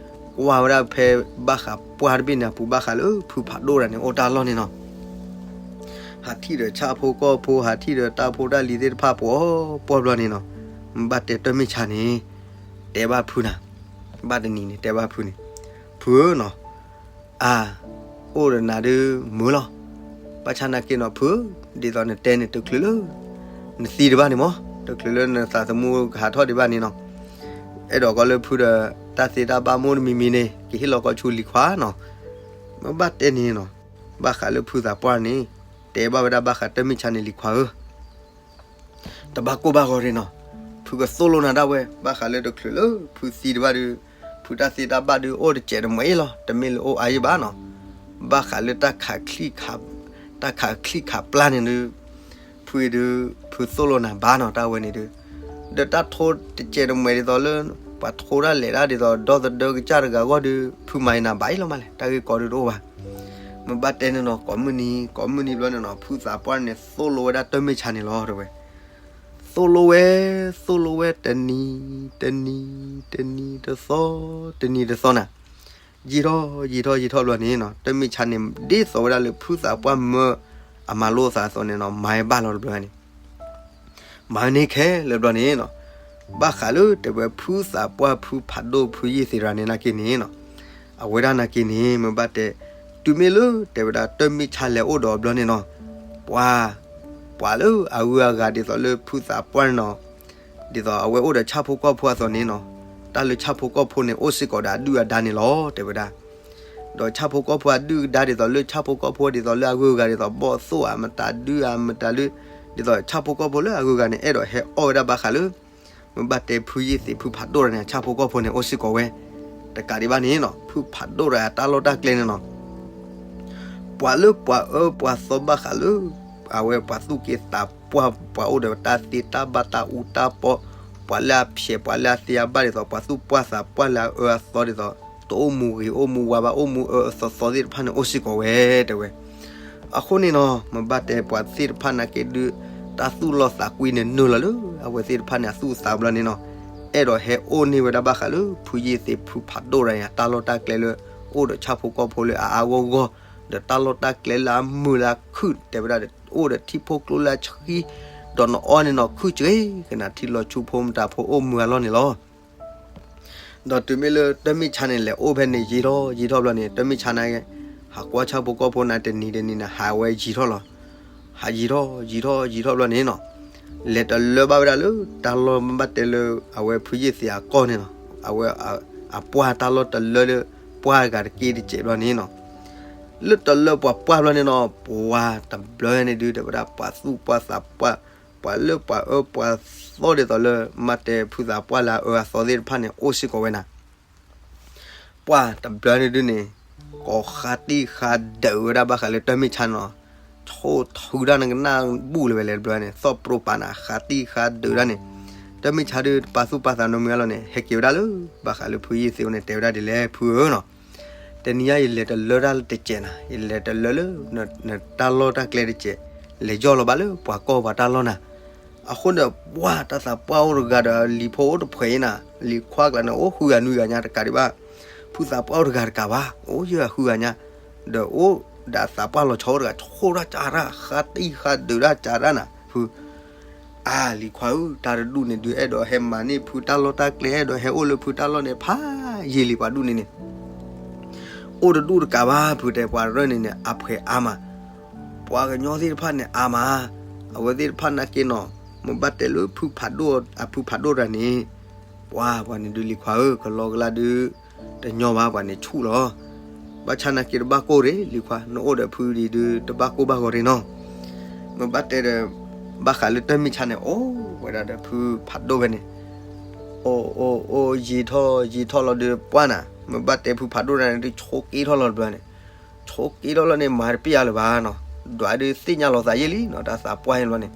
ကွၢ်ဝဲဒၣ်ဖဲဘၣ်ဃးပှၢ်တဘ့ၣ်န့ၣ်အပူၤ ဘၣ်ဃးလၢဖုဖးဒိၣ်တဂၤန့ၣ် အိၣ်တၢ်လီၢ်န့ၣ်နီၤ ဟးထံၣ်ဒီးဆၣ်ဖိကီၢ်ဖိ ဟးထံၣ်ဒီးတၢ်ဖိတၢ်လံၤသ့ၣ်တဖၣ်ပှီၢ်ပှီၢ်ဘျီန့ၣ်နီၤ, မ့ၢ်ဘၣ်တဲတၢ်မ့ၢ်ဆါန့ၣ် တဲဘၣ်ဖုနၤ, ဘၣ်တနံၤန့ၣ် တဲဘၣ်ဖုန့ၣ်, ဖုဧၢနီၤ, အါ, အိၣ်ဒီးနၤဒုးမုာ်လီၤ, ဘၣ်ဆၣ်နာ်က့နီၤဖု, ဒ်သိးနတဲန့ၣ် တချုးလၢ နသံဒံးဘၣ်န့ၣ်မး, တချုးလၢနသးသမူကဟးထီၣ်ဒံးဘၣ်န့ၣ်နီၤ, အဲၣ်ဒိးကီးလၢဖုဒီး တၢ်သ့တၢ်ဘၣ်မိၢ်တမံၤမံၤန့ၣ် ကဟ့ၣ်လီၤကီးဆူလံၤခွါနီၤ, မ့ၢ်ဘၣ်တဲန့ၣ်နီၤ, ဘၣ်ဃးလၢဖုသးပှၢ်န့ၣ် တဲဘၣ်ဝဲဒၣ်ဘၣ်ဃးတၢ်မ့ၢ်ဆါန့ၣ်လံၤခွါဧၢ တဘၣ်ကိၢ်ဘၣ်ဂီၤတဂ့ၤနီၤ, ဖုကသိၣ်လိနၤဒၣ်ဝဲ ဘၣ်ဃးလၢတချုးလၢ ဖုသံဒံးဘၣ်ဒုး, ဖုတၢ်သ့တၢ်ဘၣ်ဒုး အိၣ်တစဲးတမှဲၤအံၤလီၤ, တမ့ၢ်လၢအိၣ်အါယံၤဘၣ်နီၤ, ဘၣ်ဃးလၢ တၢ်ခးချံၣ်ခးပျၢ်န့ၣ်ဒုး, ဖုအံၤဒုး, ဖုသိၣ်လိနၤဘၣ်နီၤ တၢ်ဝဲန့ၣ်ဒုး, ဒီးတၢ်ထိတစဲးတမှဲၤဒ်သိးလၢ ပှၤထိတၢ်လဲၤတၢ်ဒ်သိး ဒီသဒၢကစၢ်တဂၤအဂီၢ်ဒုး, ဖုမၤအံၤနၤဘၣ်အံၤလီၤမးလဲၣ်, တၢ်ဂ့ၢ်ကီဒုးတအိၣ်ဘၣ် မ့ၢ်ဘၣ်တဲန့ၣ်နီၤ ကိးမုၢ်နံၤ ကိးမုၢ်နံၤဘျီန့ၣ်နီၤ ဖုသးပှၢ်န့ၣ် သိၣ်လိဝဲဒၣ်တၢ်မ့ၢ်ဆါန့ၣ်လီၤတဲဝဲ, သိၣ်လိဝဲ, သိၣ်လိဝဲတနံၤ, တနံၤ, တနံၤတသီ, တနံၤတသီနၤ, ယံာ်ထီၣ် ယံာ်ထီၣ် ယံာ်ထီၣ်ဘျီန့ၣ်နီၤ တၢ်မ့ၢ်ဆါန့ၣ် ဒ်သိးဝဲဒၣ်လၢဖုသးပှၢ်မၢအမၤလိအသးအသိးန့ၣ်နီၤ မၤဝဲဘၣ်လီၤတဘျီန့ၣ် မၤန့ၢ်ခဲလၢာ်ဘျီန့ၣ်နီၤ, ဘၣ်ဃးလၢတဲဝဲဖုသးပှၢ်ဖုဖးဒိၣ်ဖုယ့ၢ်သ့ၣ်တဂၤန့ၣ်နာ်က့န့ၣ်နီၤ, အဝဲဒၣ်နာ်က့န့ၣ် မ့ၢ်ဘၣ်တဲ, တုၤမ့ၢ်လၢတဲဝဲဒၣ်တၢ်မ့ၢ်ဆါလဲၤအိၣ်ဒီးဘျီန့ၣ်နီၤ, ပှၤ ပှၤလၢအဂုၤအဂၤဒ်သိးလၢဖုသးပှၢ်န့ၣ်နီၤ, ဒ်သိးအဝဲအိၣ်ဒီးဆၣ်ဖိကီၢ်ဖိအသိးန့ၣ်နီၤ, တၢ်လၢဆၣ်ဖိကီၢ်ဖိန့ၣ် အိၣ်စ့ၢ်ကီးဒီးအဒုၣ်အဒါန့ၣ်လီၤ တဲဝဲဒၣ်. ဒီးဆၣ်ဖိကီၢ်ဖိအဒုၣ်အဒါဒ်သိးလၢဆၣ်ဖိကီၢ်ဖိဒ်သိးလၢအဂုၤအဂၤဒ်သိးဘီၣ်သိၣ်ဧါ မတၤဒုဧါ မတၤလၢ ဒ်သိးဆၣ်ဖိကီၢ်ဖိလၢအဂုၤအဂၤန့ၣ် အဲၣ်ဒိးဟဲအီၣ်ဝဲဒၣ်ဘၣ်ဃးလၢ မ့ၢ်ဘၣ်တဲဖုယ့ၢ်သ့းဖုဖးဒိၣ်တဂၤန့ၣ် ဆၣ်ဖိကီၢ်ဖိန့ၣ် အိၣ်စ့ၢ်ကီးဝဲ, တကးဒံးဘၣ်န့ၣ်နီၤ ဖုဖးဒိၣ်တဂၤအတၢ်လီၢ်တၢ်ကျဲန့ၣ်နီၤ ပှၤလၢပှၤအၢပှၤသီဘၣ်ဃးလၢ အဝဲပှၤသူၣ်က့သးပှၢ် ပှၤအိၣ်ဒီးတၢ်သ့တၢ်ဘၣ်တၢ်အူတၢ်ပီ, ပှၤလၢအဖျဲး ပှၤလၢအသ့အဘၣ်ဒ်သိး ပှၤသူၣ်ပှၢ်သးပှၢ်လၢအအၢအသီဒ်သိး တအိၣ်မူဂ့ၤအိၣ်မူဝါဘၣ် အိၣ်မူအၢအၢသီသီသ့ၣ်တဖၣ်န့ၣ် အိၣ်စ့ၢ်ကီးဝဲ တဲဝဲ. အဃိန့ၣ်နီၤ မ့ၢ်ဘၣ်တဲပှၤသ့ၣ်တဖၣ်နာ်က့ဒုး တၢ်သူၣ်လီသးကွံန့ၣ်နုာ်လီၤလၢ အဝဲသ့ၣ်တဖၣ်န့ၣ် အသူၣ်အသးဘျီန့ၣ်နီၤ, အဲၣ်ဒိးဟဲအိၣ်န့ၢ်ဝဲဒၣ်ဘၣ်ဃးလၢ ဖုယ့ၢ်သ့းဖုဖးဒိၣ်တဂၤန့ၣ် တၢ်လီၢ်တၢ်ကျဲလၢ အိၣ်ဒီးဆၣ်ဖိကီၢ်ဖိလၢအအါဂီၢ်ဂီၢ်, ဒီးတၢ်လီၢ်တၢ်ကျဲလၢအမုာ်လၢအခုၣ် တဲဝဲဒၣ်ဒီး အိၣ်ဒီးထံဖိကျိလၢအဆှံ, ဒီးနအီၣ်န့ၣ်နီၤ ခုၣ်စှ့ကနၣ်ထံလီၤဆူဖိမတၤဖိအိၣ်မုာ်အလီၢ်န့ၣ်လီၤ. ဒီးတုၤမ့ၢ်လၢတၢ်မ့ၢ်ဆါန့ၣ် လဲၤအိၣ်ဖဲန့ၣ်ယံာ်ထီၣ်ယံာ်ထီၣ်ဘျီန့ၣ် တၢ်မ့ၢ်ဆါန့ၣ် ဟးကွၢ်ဆၣ်ဖိကီၢ်ဖိန့ၣ် တနံၤတနံၤန့ၣ် ဟးဝဲယံာ်ထီၣ်လီၤ. ဟးယံာ်ထီၣ်ယံာ်ထီၣ်ယံာ်ထီၣ်ဘျီန့ၣ်နီၤ, လဲၤတလၢဘၣ်ဝဲဒၣ်လၢ တၢ်လီၢ်ဘၣ်တဲလၢ အဝဲဖုယ့ၢ်သ့းအကီၢ်န့ၣ်နီၤ, အဝဲအပှၢ်တၢ်လီၢ်တလၢလၢ ပှၢ်တဂၤတက့ၢ်တစဲးဘျီန့ၣ်နီၤ, လၢတလၢပှၤပှၢ်ဘျီန့ၣ်နီၤ ပှၤတဘျီန့ၣ်ဒုး တဲဝဲဒၣ်ပှၤသူၣ်ပှၢ်သးပှၢ်, ပှၤလၢပှၤအၢပှၤသီဒ်သိးလၢ မ့ၢ်တဲဖုသးပှၢ်လၢအအၢအသီသ့ၣ်တဖၣ်န့ၣ် အိၣ်စ့ၢ်ကီးဝဲနၤ ပှၢ်တဘျီန့ၣ်ဒုးန့ၣ် ကိးဃါတံၢ်ဃါဒုးဝဲဒၣ်ဘၣ်ဃးလၢတၢ်မ့ၢ်ဆါန့ၣ်နီၤ, ဆိၣ်ထုးတၢ်နကနၣ်ဘူၣ်လၢၤဝဲလဲၣ်တဘျီန့ၣ် သီၣ်ပြိပာ်နၤ ဃါတံၢ်ဃါဒုးဒၣ်န့ၣ်, တၢ်မ့ၢ်ဆါဒုး တပာ်သူၣ်ပာ်သးနီတမံၤလီၤန့ၣ် ဟဲက့ၤဝဲဒၣ်လၢ ဘၣ်ဃးလၢဖုယ့ၢ်သ့းန့ၣ် တဲဝဲဒၣ်ဒ်လဲၣ် ဖုဧၢနီၤ, တနံၤညါယလဲၤတလၢတၢ်လၢတစဲးနၤ, ယလဲၤတလၢလၢ နတၢ်လီၢ်တၢ်ကျဲတစဲး, လဲၤယီၢ်လီၤဘၣ်လၢပှၤကီၢ်ပှၤတၢ်လီၢ်နၤ အဃိန့ၣ် ပှၢ်တၢ်သးပှၢ်အိၣ်တဂၤဒီး လံၤဖိအိၣ်တဖှဲးအံၤနၤ, လံၤခွါကျါန့ၣ် အိၣ်ဃုဂၤနွံဂၤညါတကးဒံးဘၣ်, ဖုသးပှၢ်အိၣ်တဂၤတကးဘၣ်, အိၣ်ယဲၢ်ဂၤဃုဂၤညါ, ဒီးအိၣ်ဒီးအသးပှၢ်လီၤဆီအိၣ်တဂၤ ဆိၣ်တၢ်ကးတၢ် ဃါတံၢ်ဃါဒုးတၢ်ကးတၢ်နၤ, ဖု အါ လံၤခွါဧၢ, တၢ်တဒူၣ်န့ၣ်ဒုး အဲၣ်ဒိးဟဲမၤန့ၢ်ဖုတၢ်လီၢ်တၢ်ကျဲ အဲၣ်ဒိးဟဲအိၣ်လၢဖုတၢ်လီၢ်န့ၣ် ဖးယံာ်လံပှၤဒူၣ်န့ၣ်န့ၣ် အိၣ်တဒူၣ်တကးဘၣ် ဖုတဲပှၤရၢၢ်န့ၣ်န့ၣ် အဖှဲးအါမး, ပှၤကညီသ့ၣ်တဖၣ်န့ၣ်အါမး, အဝဲသ့ၣ်တဖၣ်နာ်က့နီၤ, မ့ၢ်ဘၣ်တဲလၢဖုဖးဒိၣ် အဖုဖးဒိၣ်တဂၤန့ၣ်, ပှၤပှၤန့ၣ်ဒုးလံၤခွါဧၢ, ကလီကလၢဒုး တညီဘၣ်ပှၤန့ၣ်ဆူၣ်လီၤ. ဘၣ်ဆၣ်နာ်က့တဘၣ်ကိၢ်ရ့ၣ် လံၤခွါ, နအိၣ်ဒီးဖုဒံးဒုး တဘၣ်ကိၢ်ဘၣ်ဂီၤရ့ၣ်နီၤ. မ့ၢ်ဘၣ်တဲဒီး ဘၣ်ဃးလၢတၢ်မ့ၢ်ဆါန့ၣ် အိၣ်ဝဲဒၣ်ဒီးဖုဖးဒိၣ်ဖဲန့ၣ် အိၣ်အိၣ်အိၣ်ယံာ်ထီၣ်ယံာ်ထီၣ်လီၤဒုးပှၢ်နၤ, မ့ၢ်ဘၣ်တဲဖုဖးဒိၣ်တဂၤန့ၣ်ဒုး ဆိးက့ထီၣ်လီၤတဘျီန့ၣ်, ဆိးက့ထီၣ်လီၤန့ၣ် မၤတပ့ၢ်အါလၢၤဘၣ်နီၤ, ဒွးဒုးသ့ၣ်ညါလီၤသးယဲၢ်လံနီၤ, တၢ်သးပှၢ်ဟဲဘျီန့ၣ်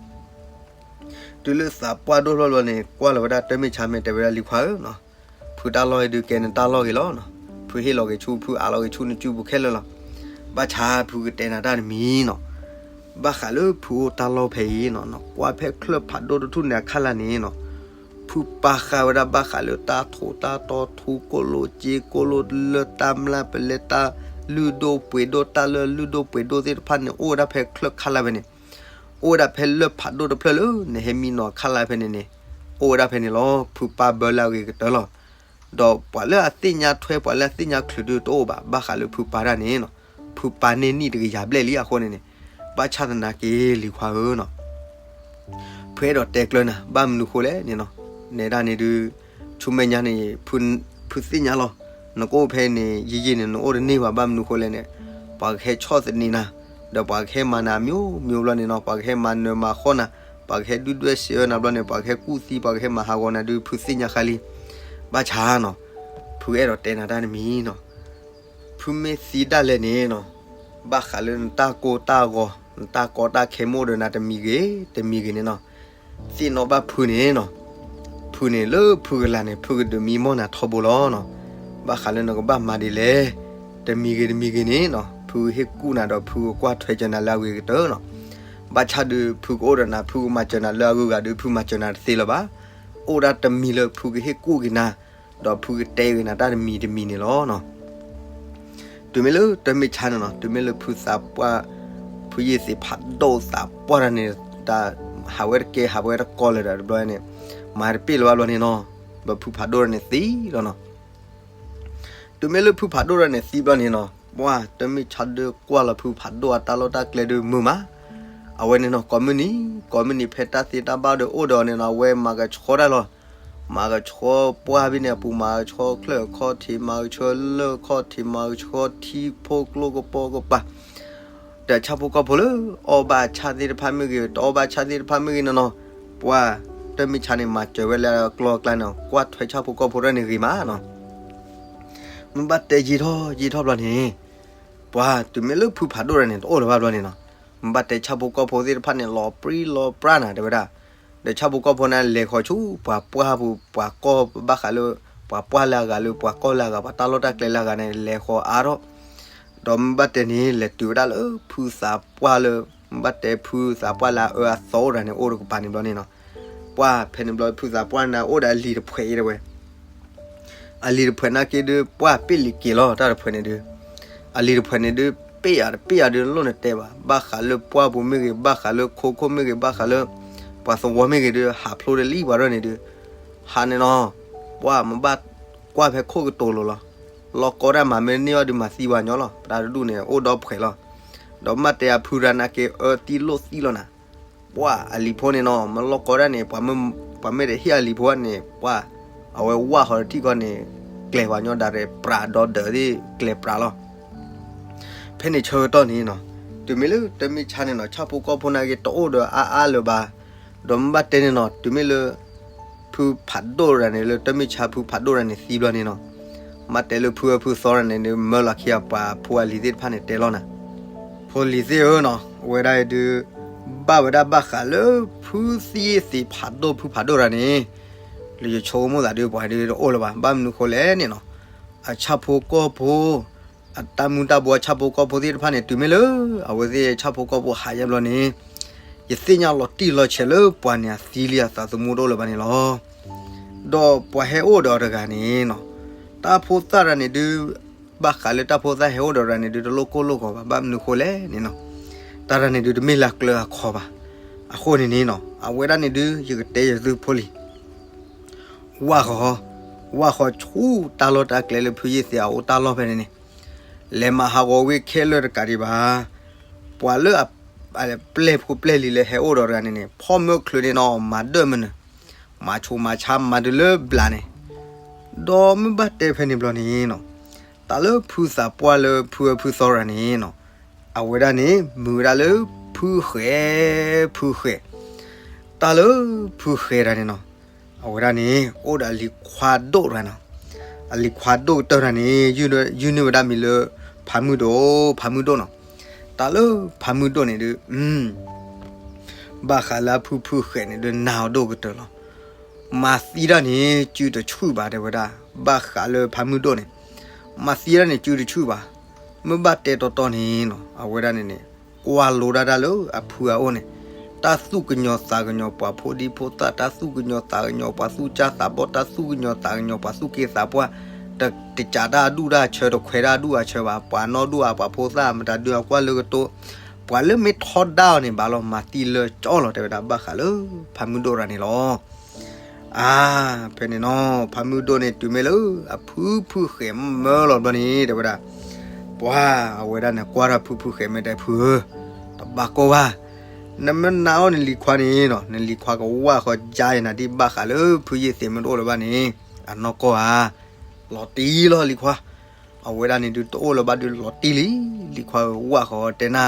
တုၤလၢသးပှၢ်ဒိၣ်ထီၣ်ဘျီန့ၣ် ကွၢ်လီၤဝဲဒၣ်တၢ်မ့ၢ်ဆါမ့ၢ်တဲဝဲဒၣ်လံၤခွါဧၢနီၤ, ဖုတၢ်လီၢ်အံၤဒုးကဲနတၢ်လီၢ်ဂ့ၤလီၤနီၤ, ဖုဟ့ၣ်လီၤက့ၤဆူ ဖုအးလီၤက့ၤဆူနစုပူၤခဲလၢာ်လီၤ. ဘၣ်ဆၣ်ဖုကတဲနၤတၢ်တမံၤနီၤ, ဘၣ်ဃးလၢဖုအိၣ်တၢ်လီၢ်ဖဲအံၤနီၤ, နကွၢ်ဖဲချၢၣ်ဖးဒိၣ်တထူၣ်န့ၣ်အခါလၢ်န့ၣ်နီၤ, ဖုပာ်ဃာ်ဝဲဒၣ်ဘၣ်ဃးလၢတၢ်ထိးတၢ်တီထူကိၣ်လိၣ်စ့ကိၣ်လိၣ်လၢတၢ်မျၢ်ပလဲတၢ်လုၢ်ဒိၣ်ပှ့ၤဒိၣ် တၢ်လၢလုၢ်ဒိၣ်ပှ့ၤဒိၣ်သ့ၣ်တဖၣ်န့ၣ် အိၣ်ဝဲဒၣ်ဖဲချၢၣ်ခါလၢ်ဖဲန့ၣ်, အိၣ်ဝဲဒၣ်ဖဲလၢၢ်ဖးဒိၣ်တဖျၢၣ်လၢ နဟဲမံနီၤခါလၢ်ဖဲန့ၣ်န့ၣ်, အိၣ်ဝဲဒၣ်ဖဲန့ၣ်လီၤ. ဖုပာ်ဘၢလၢအဂ့ၤကတၢၢ်လီၤ. ဒီးပှၤလၢအသ့ၣ်ညါထွဲ ပှၤလၢအသ့ၣ်ညါချုးဒုးတအိၣ်ဘၣ်, ဘၣ်ဃးလၢဖုပာ်တၢ်န့ၣ်နီၤ, ဖုပာ်န့ၢ်နံၣ်တကယၤဘျဲၣ်လံအဃိန့ၣ်န့ၣ်, ဘၣ်ဆၣ်သနာ်က့လံၤခွါဧၢနီၤ ဖုအဲၣ်ဒိးတဲကျၢၤနၤ ဘၣ်မနုၤဃိလဲၣ်န့ၣ်နီၤ, နဲဒၣ်န့ၣ်ဒုး ဆူမဲာ်ညါန့ၣ် ဖုသ့ၣ်ညါလီၤ. နကအိၣ်ဖဲန့ၣ် ယံာ်ယံာ်န့ၣ် နအိၣ်တန့ၢ်ဘၣ် ဘၣ်မနုၤဃိလဲၣ်န့ၣ်, ပှၤကဟဲဆီၣ်သနံးနၤ, ဒီးပှၤကဟဲမၤနၤအမျိုးမျိုးဘျီန့ၣ်နီၤ, ပှၤကဟဲမၤနၢၤမၤဃီနၤ, ပှၤကဟဲဒုၣ်ဒွဲၣ်စံးအၢနၤဘျီန့ၣ်, ပှၤကဟဲကူၣ်သံ ပှၤကဟဲမၤဟးဂီၤနၤဒုး ဖုသ့ၣ်ညါဃါလံ. ဘၣ်ဆၣ်နီၤ, ဖုအဲၣ်ဒိးတဲနၤတၢ်တမံၤနီၤ ဖုမ့ၢ်သံဒၣ်လဲာ်န့ၣ်နီၤ, ဘၣ်ဃးလၢနတၢ်ကိၢ်တၢ်ဂီၤ နတၢ်ကီတၢ်ခဲမ့ၢ်အိၣ်ဒီးနၤတမံၤဂ့ၤ တမံၤဂ့ၤန့ၣ်နီၤ, သ့ၣ်နီၣ်ဘၣ်ဖုန့ၣ်နီၤ, ဖုန့ၣ်လၢဖုကလၤန့ၣ် ဖုကဒုးမံမီၢ်နၤထီဘိလီၤနီၤ. ဘၣ်ဃးလၢနကဘၣ်မၤဒ်လဲၣ်, တမံၤဂ့ၤတမံၤဂ့ၤန့ၣ်နီၤ, ဖုဟ့ၣ်ကူၣ်နၤဒီးဖုကကွၢ်ထွဲကၢၤနၤလၢအဂ့ၤကတၢၢ်နီၤ. ဘၣ်ဆၣ်ဒုး ဖုကအိၣ်ဒီးနၤ ဖုကမၤစၢၤနၤလၢအဂုၤအဂၤဒုး ဖုမၤစၢၤနၤတသ့လၢၤဘၣ်. အိၣ်ဒၣ်တမံၤလၢဖုကဟ့ၣ်ကူၣ်က့ၤနၤ ဒီးဖုကတဲဂ့ၤနၤတၢ်တမံၤတမံၤန့ၣ်လီၤ. တုၤမ့ၢ်လၢတၢ်မ့ၢ်ဆါန့ၣ်နီၤ, တုၤမ့ၢ်လၢဖုသးပှၢ်, ဖုယ့ၢ်သ့းဖးဒိၣ်သးပှၢ်တၢ်န့ၣ်, တၢ်ဟးဝဲတကဲ ဟးဝဲတကီလၢၤဒီးတဘျီန့ၣ်, မၤတပ့ၢ်လၢၤဘၣ်ဘျီန့ၣ်နီၤ, ဘၣ်ဖုဖးဒိၣ်တၢ်န့ၣ်သံလီၤနီၤ. တုၤမ့ၢ်လၢဖုဖးဒိၣ်တၢ်န့ၣ်သံဘျီန့ၣ်နီၤ, ပှၢ်တၢ်မ့ၢ်ဆါဒုးကွၢ်လီၤဖုဖးဒိၣ်အတၢ်လီၢ်တၢ်ကျဲဒုးမုာ်မး, အဝဲန့ၣ်နီၤ ကိးမုၢ်နံၤ ကိးမုၢ်နံၤ ဖဲတၢ်သ့တၢ်ဘၣ်ဒီးအိၣ်ဒီးအီၤန့ၣ်နီၤ အဝဲမၤကဆှီတၢ်လီၤ. မၤကဆှီပှၢ်ဖဲန့ၣ်အပူၤ မၤကဆှီချၢၣ်ခီၣ်ထံး မၤကဆှီလၢၢ်ခီၣ်ထံး မၤကဆှီထံဖိကျိကပိာ်ကပၤ ဒီးဆၣ်ဖိကီၢ်ဖိလၢ အီၣ်ဘၣ်ဆၣ်သ့ၣ်တဖၣ်မ့ၢ်ဂ့ၤ တအီၣ်ဘၣ်ဆၣ်သ့ၣ်တဖၣ်မ့ၢ်ဂ့ၤနီၤနီၤ, ပှၢ်တၢ်မ့ၢ်ဆါန့ၣ် မၤစၢၤဝဲလၢကျီကျါန့ၣ် ကွၢ်ထွဲဆၣ်ဖိကီၢ်ဖိတၢ်န့ၣ်ဂ့ၤမးနီၤ. မ့ၢ်ဘၣ်တဲယံာ်ထီၣ်ယံာ်ထီၣ်ဘျီန့ၣ် ပှၢ်တုၤမ့ၢ်လၢဖုဖးဒိၣ်တဂၤန့ၣ် တအိၣ်လၢၤဘၣ်ဘျီန့ၣ်နီၤ, မ့ၢ်ဘၣ်တဲဆၣ်ဖိကီၢ်ဖိသ့ၣ်တဖၣ်န့ၣ် လီၤပြံလီၤပြါနၤတဲဝဲဒၣ်, ဒီးဆၣ်ဖိကီၢ်ဖိန့ၣ် လဲၤဃီၤဆူ ပှၤပှၢ်ပူၤ ပှၤကီၢ်ဘၣ်ဃးလၢ ပှၤပှၢ်လၢအဂၤလၢ ပှၤကီၢ်လၢအဂၤ ပှၤတၢ်လီၢ်တၢ်ကျဲလၢအဂၤန့ၣ် လဲၤဃီၤအါထီၣ် ဒီးမ့ၢ်ဘၣ်တဲန့ၣ် လဲၤတုၤဝဲဒၣ်လၢဖုသးပှၢ်လၢ မ့ၢ်ဘၣ်တဲဖုသးပှၢ်လၢအအၢအသီအိၣ်တဂၤန့ၣ် အိၣ်တကပၤန့ၣ်ဘျီန့ၣ်နီၤ, ပှၢ်ဖဲန့ၣ်ဘျီဖုသးပှၢ်န့ၣ် အိၣ်ဒီးအလံၤတဖှဲးအံၤတဲဝဲ အလံၤတဖှဲးနာ်က့ဒုး ပှၢ်ပ့ၢ်လံၤက့ၤလီၤ တၢ်တဖှဲးန့ၣ်ဒုး, အလံၤတဖှဲးန့ၣ်ဒုး ပ့ၢ်ယၤတပ့ၢ်ယၤဒုး လိၣ်နတဲဘၣ် ဘၣ်ဃးလၢပှၢ်ပူၤမ့ၢ်ဂ့ၤ ဘၣ်ဃးလၢခိခိၣ်မ့ၢ်ဂ့ၤ ဘၣ်ဃးလၢ ပှၤသဝီမ့ၢ်ဂ့ၤဒုး ဟးဖျိတလံၣ်ပှၤဒၣ်န့ၣ်ဒုး, ဟးန့ၣ်နီၤ, ပှၢ်မ့ၢ်ဘၣ်ကွၢ်ဖဲခိၣ်ကတိၤလိၤလီၤ, လီၢ်ကီတၢ်မၤမ့ၢ်န့ၢ်အီၤဒုးမၤသံပှၤညီလီၤ ပတၢ်တဒူၣ်န့ၣ် အိၣ်ဒီဖှဲးလီၤ, ဒီးမ့ၢ်ဘၣ်တဲအဖုရၤနာ်က့အၢသံလိၣ်သံလီၤနၤ ပှၢ်အလံၤဖိန့ၣ်နီၤ မ့ၢ်လီၢ်ကီဒၣ်န့ၣ် ပှၤမ့ၢ်တဟ့ၣ်အလံၤဖိဘၣ်န့ၣ် ပှၢ်အဝဲဝၢ်ဃီၤတထံၣ်ဃီန့ၣ် ကျဲၤပှၤညီဒၣ်ရဲၣ် ပြးဒီဒၢးသ့ၣ်ကျဲၤပြးလီၤ. ဖဲန့ၣ်ဆၢကတီၢ်န့ၣ်နီၤ တုၤမ့ၢ်လၢတၢ်မ့ၢ်ဆါန့ၣ်နီၤ ဆၣ်ဖိကီၢ်ဖိနာ်က့တအိၣ်ဒီးအါအါလၢၤဘၣ်, ဒီးမ့ၢ်ဘၣ်တဲန့ၣ်နီၤ တုၤမ့ၢ်လၢ ဖုဖးဒိၣ်တဂၤန့ၣ် လၢတၢ်မ့ၢ်ဆါဖုဖးဒိၣ်တဂၤန့ၣ်သံဘျီန့ၣ်နီၤ, မ့ၢ်တဲလၢဖုအၢဖုသီတဂၤန့ၣ်ဒုး မၢလီၤခံအပှၤဖိအလံၤသ့ၣ်တဖၣ်န့ၣ်တဲလီၤနၤ ဖိလံၤသ့ၣ်ဧၢနီၤ အဝဲဒၣ်အံၤဒုး ဘၣ်ဝဲဒၣ်ဘၣ်ဃးလၢဖုသံသ့ၣ်ဖးဒိၣ်ဖုဖးဒိၣ်တဂၤန့ၣ်, လၢယဆိကမိၣ်သးဒုး ပှၤဒုးတအိၣ်လၢၤဘၣ် ဘၣ်မနုၤဃိလဲၣ်န့ၣ်နီၤ, အဆၣ်ဖိကီၢ်ဖိ အတၢ်မုၢ်တၢ်ဘိအဆၣ်ဖိကီၢ်ဖိသ့ၣ်တဖၣ်န့ၣ် တုၤမ့ၢ်လၢ အဝဲသ့ၣ်ဆၣ်ဖိကီၢ်ဖိဟးယဲဘျီန့ၣ်, ယသ့ၣ်ညါလီၤတံၢ်လီၤဆဲးလၢပှၤန့ၣ် အသံလံအသးသမူတအိၣ်လၢၤဘၣ်န့ၣ်လီၤ. ဒီးပှၤဟဲအိၣ်ဒီးတဂၤန့ၣ်နီၤ, တၢ်ဖိသၣ်တဂၤန့ၣ်ဒုး ဘၣ်ဃးလၢတၢ်ဖိသၣ်ဟဲအိၣ်ဒီးတဂၤန့ၣ်ဒုး တလိၣ်ကိၢ်လိၣ်ဂီၤဘၣ် ဘၣ်မနုၤဃိလဲၣ်န့ၣ်နီၤ, တၢ်တဂၤန့ၣ်ဒုး တမ့ၢ်လၢကျၢၤအခီဘၣ်. အဃိန့ၣ်န့ၣ်နီၤ အဝဲဒၣ်န့ၣ်ဒုး ယကတဲယသုဖိလံၤ ဝၢ်ဃီၤ, ဝၢ်ဃီၤဆူတၢ်လီၢ်တၢ်ကျဲလၢဖုယ့ၢ်သ့းအအိၣ်တၢ်လီၢ်ဖဲန့ၣ်န့ၣ်, လဲၤမၤဟးဂီၤဝ့ၢ်ခဲလၢာ်တကးဒံးဘၣ်. ပှၤလၢအ ပျဲၢ်ဖိပျဲၢ်လံၤလၢဟဲအိၣ်ဒီးတဂၤန့ၣ်န့ၣ် ဖီၣ်မၢချုးန့ၣ်နီၤ မၤဒၢၣ်မနုၤ, မၤဆူးမၤဆါမၤတုၤလၢဘျးန့ၣ်, ဒီးမ့ၢ်ဘၣ်တဲဖဲန့ၣ်ဘျီန့ၣ်နီၤ, တၢ်လၢဖုသးပှၢ်လၢဖုအၢဖုသီတဂၤန့ၣ်နီၤ, အဝဲဒၣ်န့ၣ် မုာ်ဝဲဒၣ်လၢဖုဃဲၤ, ဖုဃဲၤ, တၢ်လၢဖုဃဲၤတဂၤန့ၣ်နီၤ, အဝဲဒၣ်န့ၣ် အိၣ်ဒီးအလံၤခွါဒိၣ်တဂၤနီၤ, အလံၤခွါဒိၣ်ကတၢၢ်တဂၤန့ၣ် ယုၢ်န့ၢ်ဝဲဒၣ်မံၤလၢ ဖးမုၢ်ဒိၣ်, ဖးမုၢ်ဒိၣ်နီၤ, တၢ်လၢဖးမုၢ်ဒိၣ်န့ၣ်ဒုး ဘၣ်ဃးလၢအဖုဖုဃဲၤန့ၣ်ဒုး နာ်အီၤဒိၣ်ကတၢၢ်လီၤ. မၤသံတၢ်န့ၣ် စုတဆူၣ်ဘၣ်တဲဝဲဒၣ်, ဘၣ်ဃးလၢဖးမုၢ်ဒိၣ်န့ၣ်, မၤသံတၢ်န့ၣ် စုတဆူၣ်ဘၣ်. မ့ၢ်ဘၣ်တဲတီတီန့ၣ်နီၤ, အဝဲဒၣ်န့ၣ်န့ၣ် ကွၢ်လိဒၣ်တၢ်လၢအဖုအအိၣ်န့ၣ်, တၢ်သူၣ်ကညီၤသးကညီၤပှၤဖိဒံဖိသၣ်, တၢ်သူၣ်ကညီၤသးကညီၤပှၤသူၣ်စၢ်သးဘီၣ်, တၢ်သူၣ်ကညီၤသးကညီၤပှၤသူၣ်က့သးပှၢ်, တ တစးတၢ်အဒူၣ်တၢ်အဆၢ, တခွဲးတၢ်အဒူၣ်အဆၢဘၣ်, ပှၤနီၢ်ဒိၣ်ဧါ ပှၤဖိသၣ် မတၤဒုးအကွၢ်လၢကတိၤ, ပှၤလၢမ့ၢ်ထီဒါအီၤန့ၣ်ဘၣ်လီၤ, မၤသံလၢကၠီလီၤ တဲဝဲဒၣ် ဘၣ်ဃးလၢဖးမုၢ်ဒိၣ်တဂၤန့ၣ်လီၤ. အါ, ဖဲန့ၣ်နီၤ, ဖးမုၢ်ဒိၣ်န့ၣ် တုၤမ့ၢ်လၢအဖုဖုဃဲၤမၢလီၤဘျီန့ၣ် တဲဝဲဒၣ်, ပှၤအဝဲဒၣ်န့ၣ် ကွၢ်တၢ်ဖုဖုဃဲၤမ့ၢ်တဲဖုဧၢ, တဘၣ်ကိၢ်ဘၣ်, နမ့ၢ်နာ်အီၤနလံၤခွါန့ၣ်နီၤ, နလံၤခွါကဝၢ်ဃီၤယါအံၤနၤဒ်ဘၣ်ဃးလၢ ဖုယ့ၢ်သ့းမ့ၢ်တအိၣ်လၢၤဘၣ်န့ၣ်, အနီၢ်ကီၢ်ဧါ, လီၤတံၢ်လီၤလံၤခွါ အဝဲဒၣ်န့ၣ်ဒုးတအိၣ်လၢၤဘၣ်ဒုးလီၤတံၢ်လံ, လံၤခွါဧၢ, ဝၣ်ဃီၤတဲနၤ,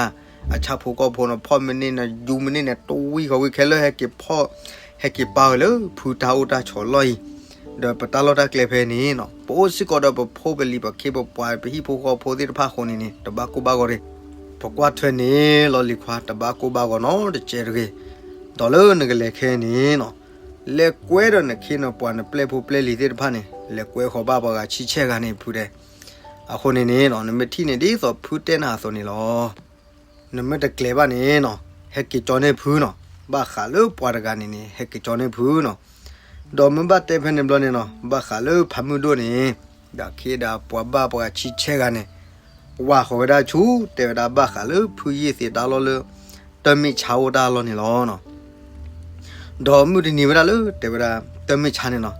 အဆၣ်ဖိကီၢ်ဖိန့ၣ် ဖီၣ်မ့ၢ်န့ၢ်န့ၣ် ယူၤမ့ၢ်န့ၢ်န့ၣ် တဝံဃီၤဝံခဲလၢာ် ဟဲက့ၤဖီၣ်, ဟဲက့ၤပာ်ဝဲလၢဖုတၢ်အိၣ်တၢ်ဆိးလီၢ်အံၤ, ဒီးပတၢ်လီၢ်တၢ်ကျဲဖဲန့ၣ်နီၤ, ပအိၣ်စ့ၢ်ကီးဒီးပဖိပလံၤပခ့ပပှၤ ပဟံၣ်ဖိဃီဖိသ့ၣ်တဖၣ်အဃိန့ၣ်န့ၣ် တဘၣ်ကိၢ်ဘၣ်ဂီၤတဂ့ၤ, ပကွၢ်ထွဲန့ၣ်လီၤလံၤခွါ တဘၣ်ကိၢ်ဘၣ်ဂီၤနီတစဲးတဂ့ၤ, ဒီးလၢနကလဲၤခဲအံၤန့ၣ်နီၤ လဲၤကွဲဒီးနခ့နပှၤနပျဲၢ်ဖိပျဲၢ်လံၤသ့ၣ်တဖၣ်န့ၣ် လဲၤကွဲဃီၤဘၣ်ပှၤဂၤဆံဆဲၣ်ဂၤန့ၣ်ဖုတဲ, အဃိန့ၣ်န့ၣ်နီၤ နမ့ၢ်ထံၣ်န့ၣ်ဒ်သိးဖုတဲနၤအသိးန့ၣ်လီၤ. နမ့ၢ်တကျဲၤဘၣ်န့ၣ်နီၤ ဟဲက့ၤကၠီန့ၢ်ဖုနီၤ, ဘၣ်ဃးလၢပှၤတဂၤန့ၣ်န့ၣ် ဟဲက့ၤကၠီန့ၢ်ဖုနီၤ, ဒီးမ့ၢ်ဘၣ်တဲဖဲန့ၣ်ဘျီန့ၣ်နီၤ ဘၣ်ဃးလၢဖးမုၢ်ဒိၣ်န့ၣ် ဒီးခ့ဒီးပှၤဘၣ်ပှၤဂၤဆံဆဲၣ်ဂၤန့ၣ် ဝၢ်ဃီၤဝဲဒၣ်ဆူ တဲဝဲဒၣ်ဘၣ်ဃးလၢဖုယ့ၢ်သ့းတၢ်လီၢ်လၢ တၢ်မ့ၢ်ဆါအိၣ်တၢ်လီၢ်န့ၣ်လီၤ. ဒီးမုၢ်တနံၤဝဲဒၣ်လၢ တဲဝဲဒၣ် တၢ်မ့ၢ်ဆါန့ၣ်နီၤ,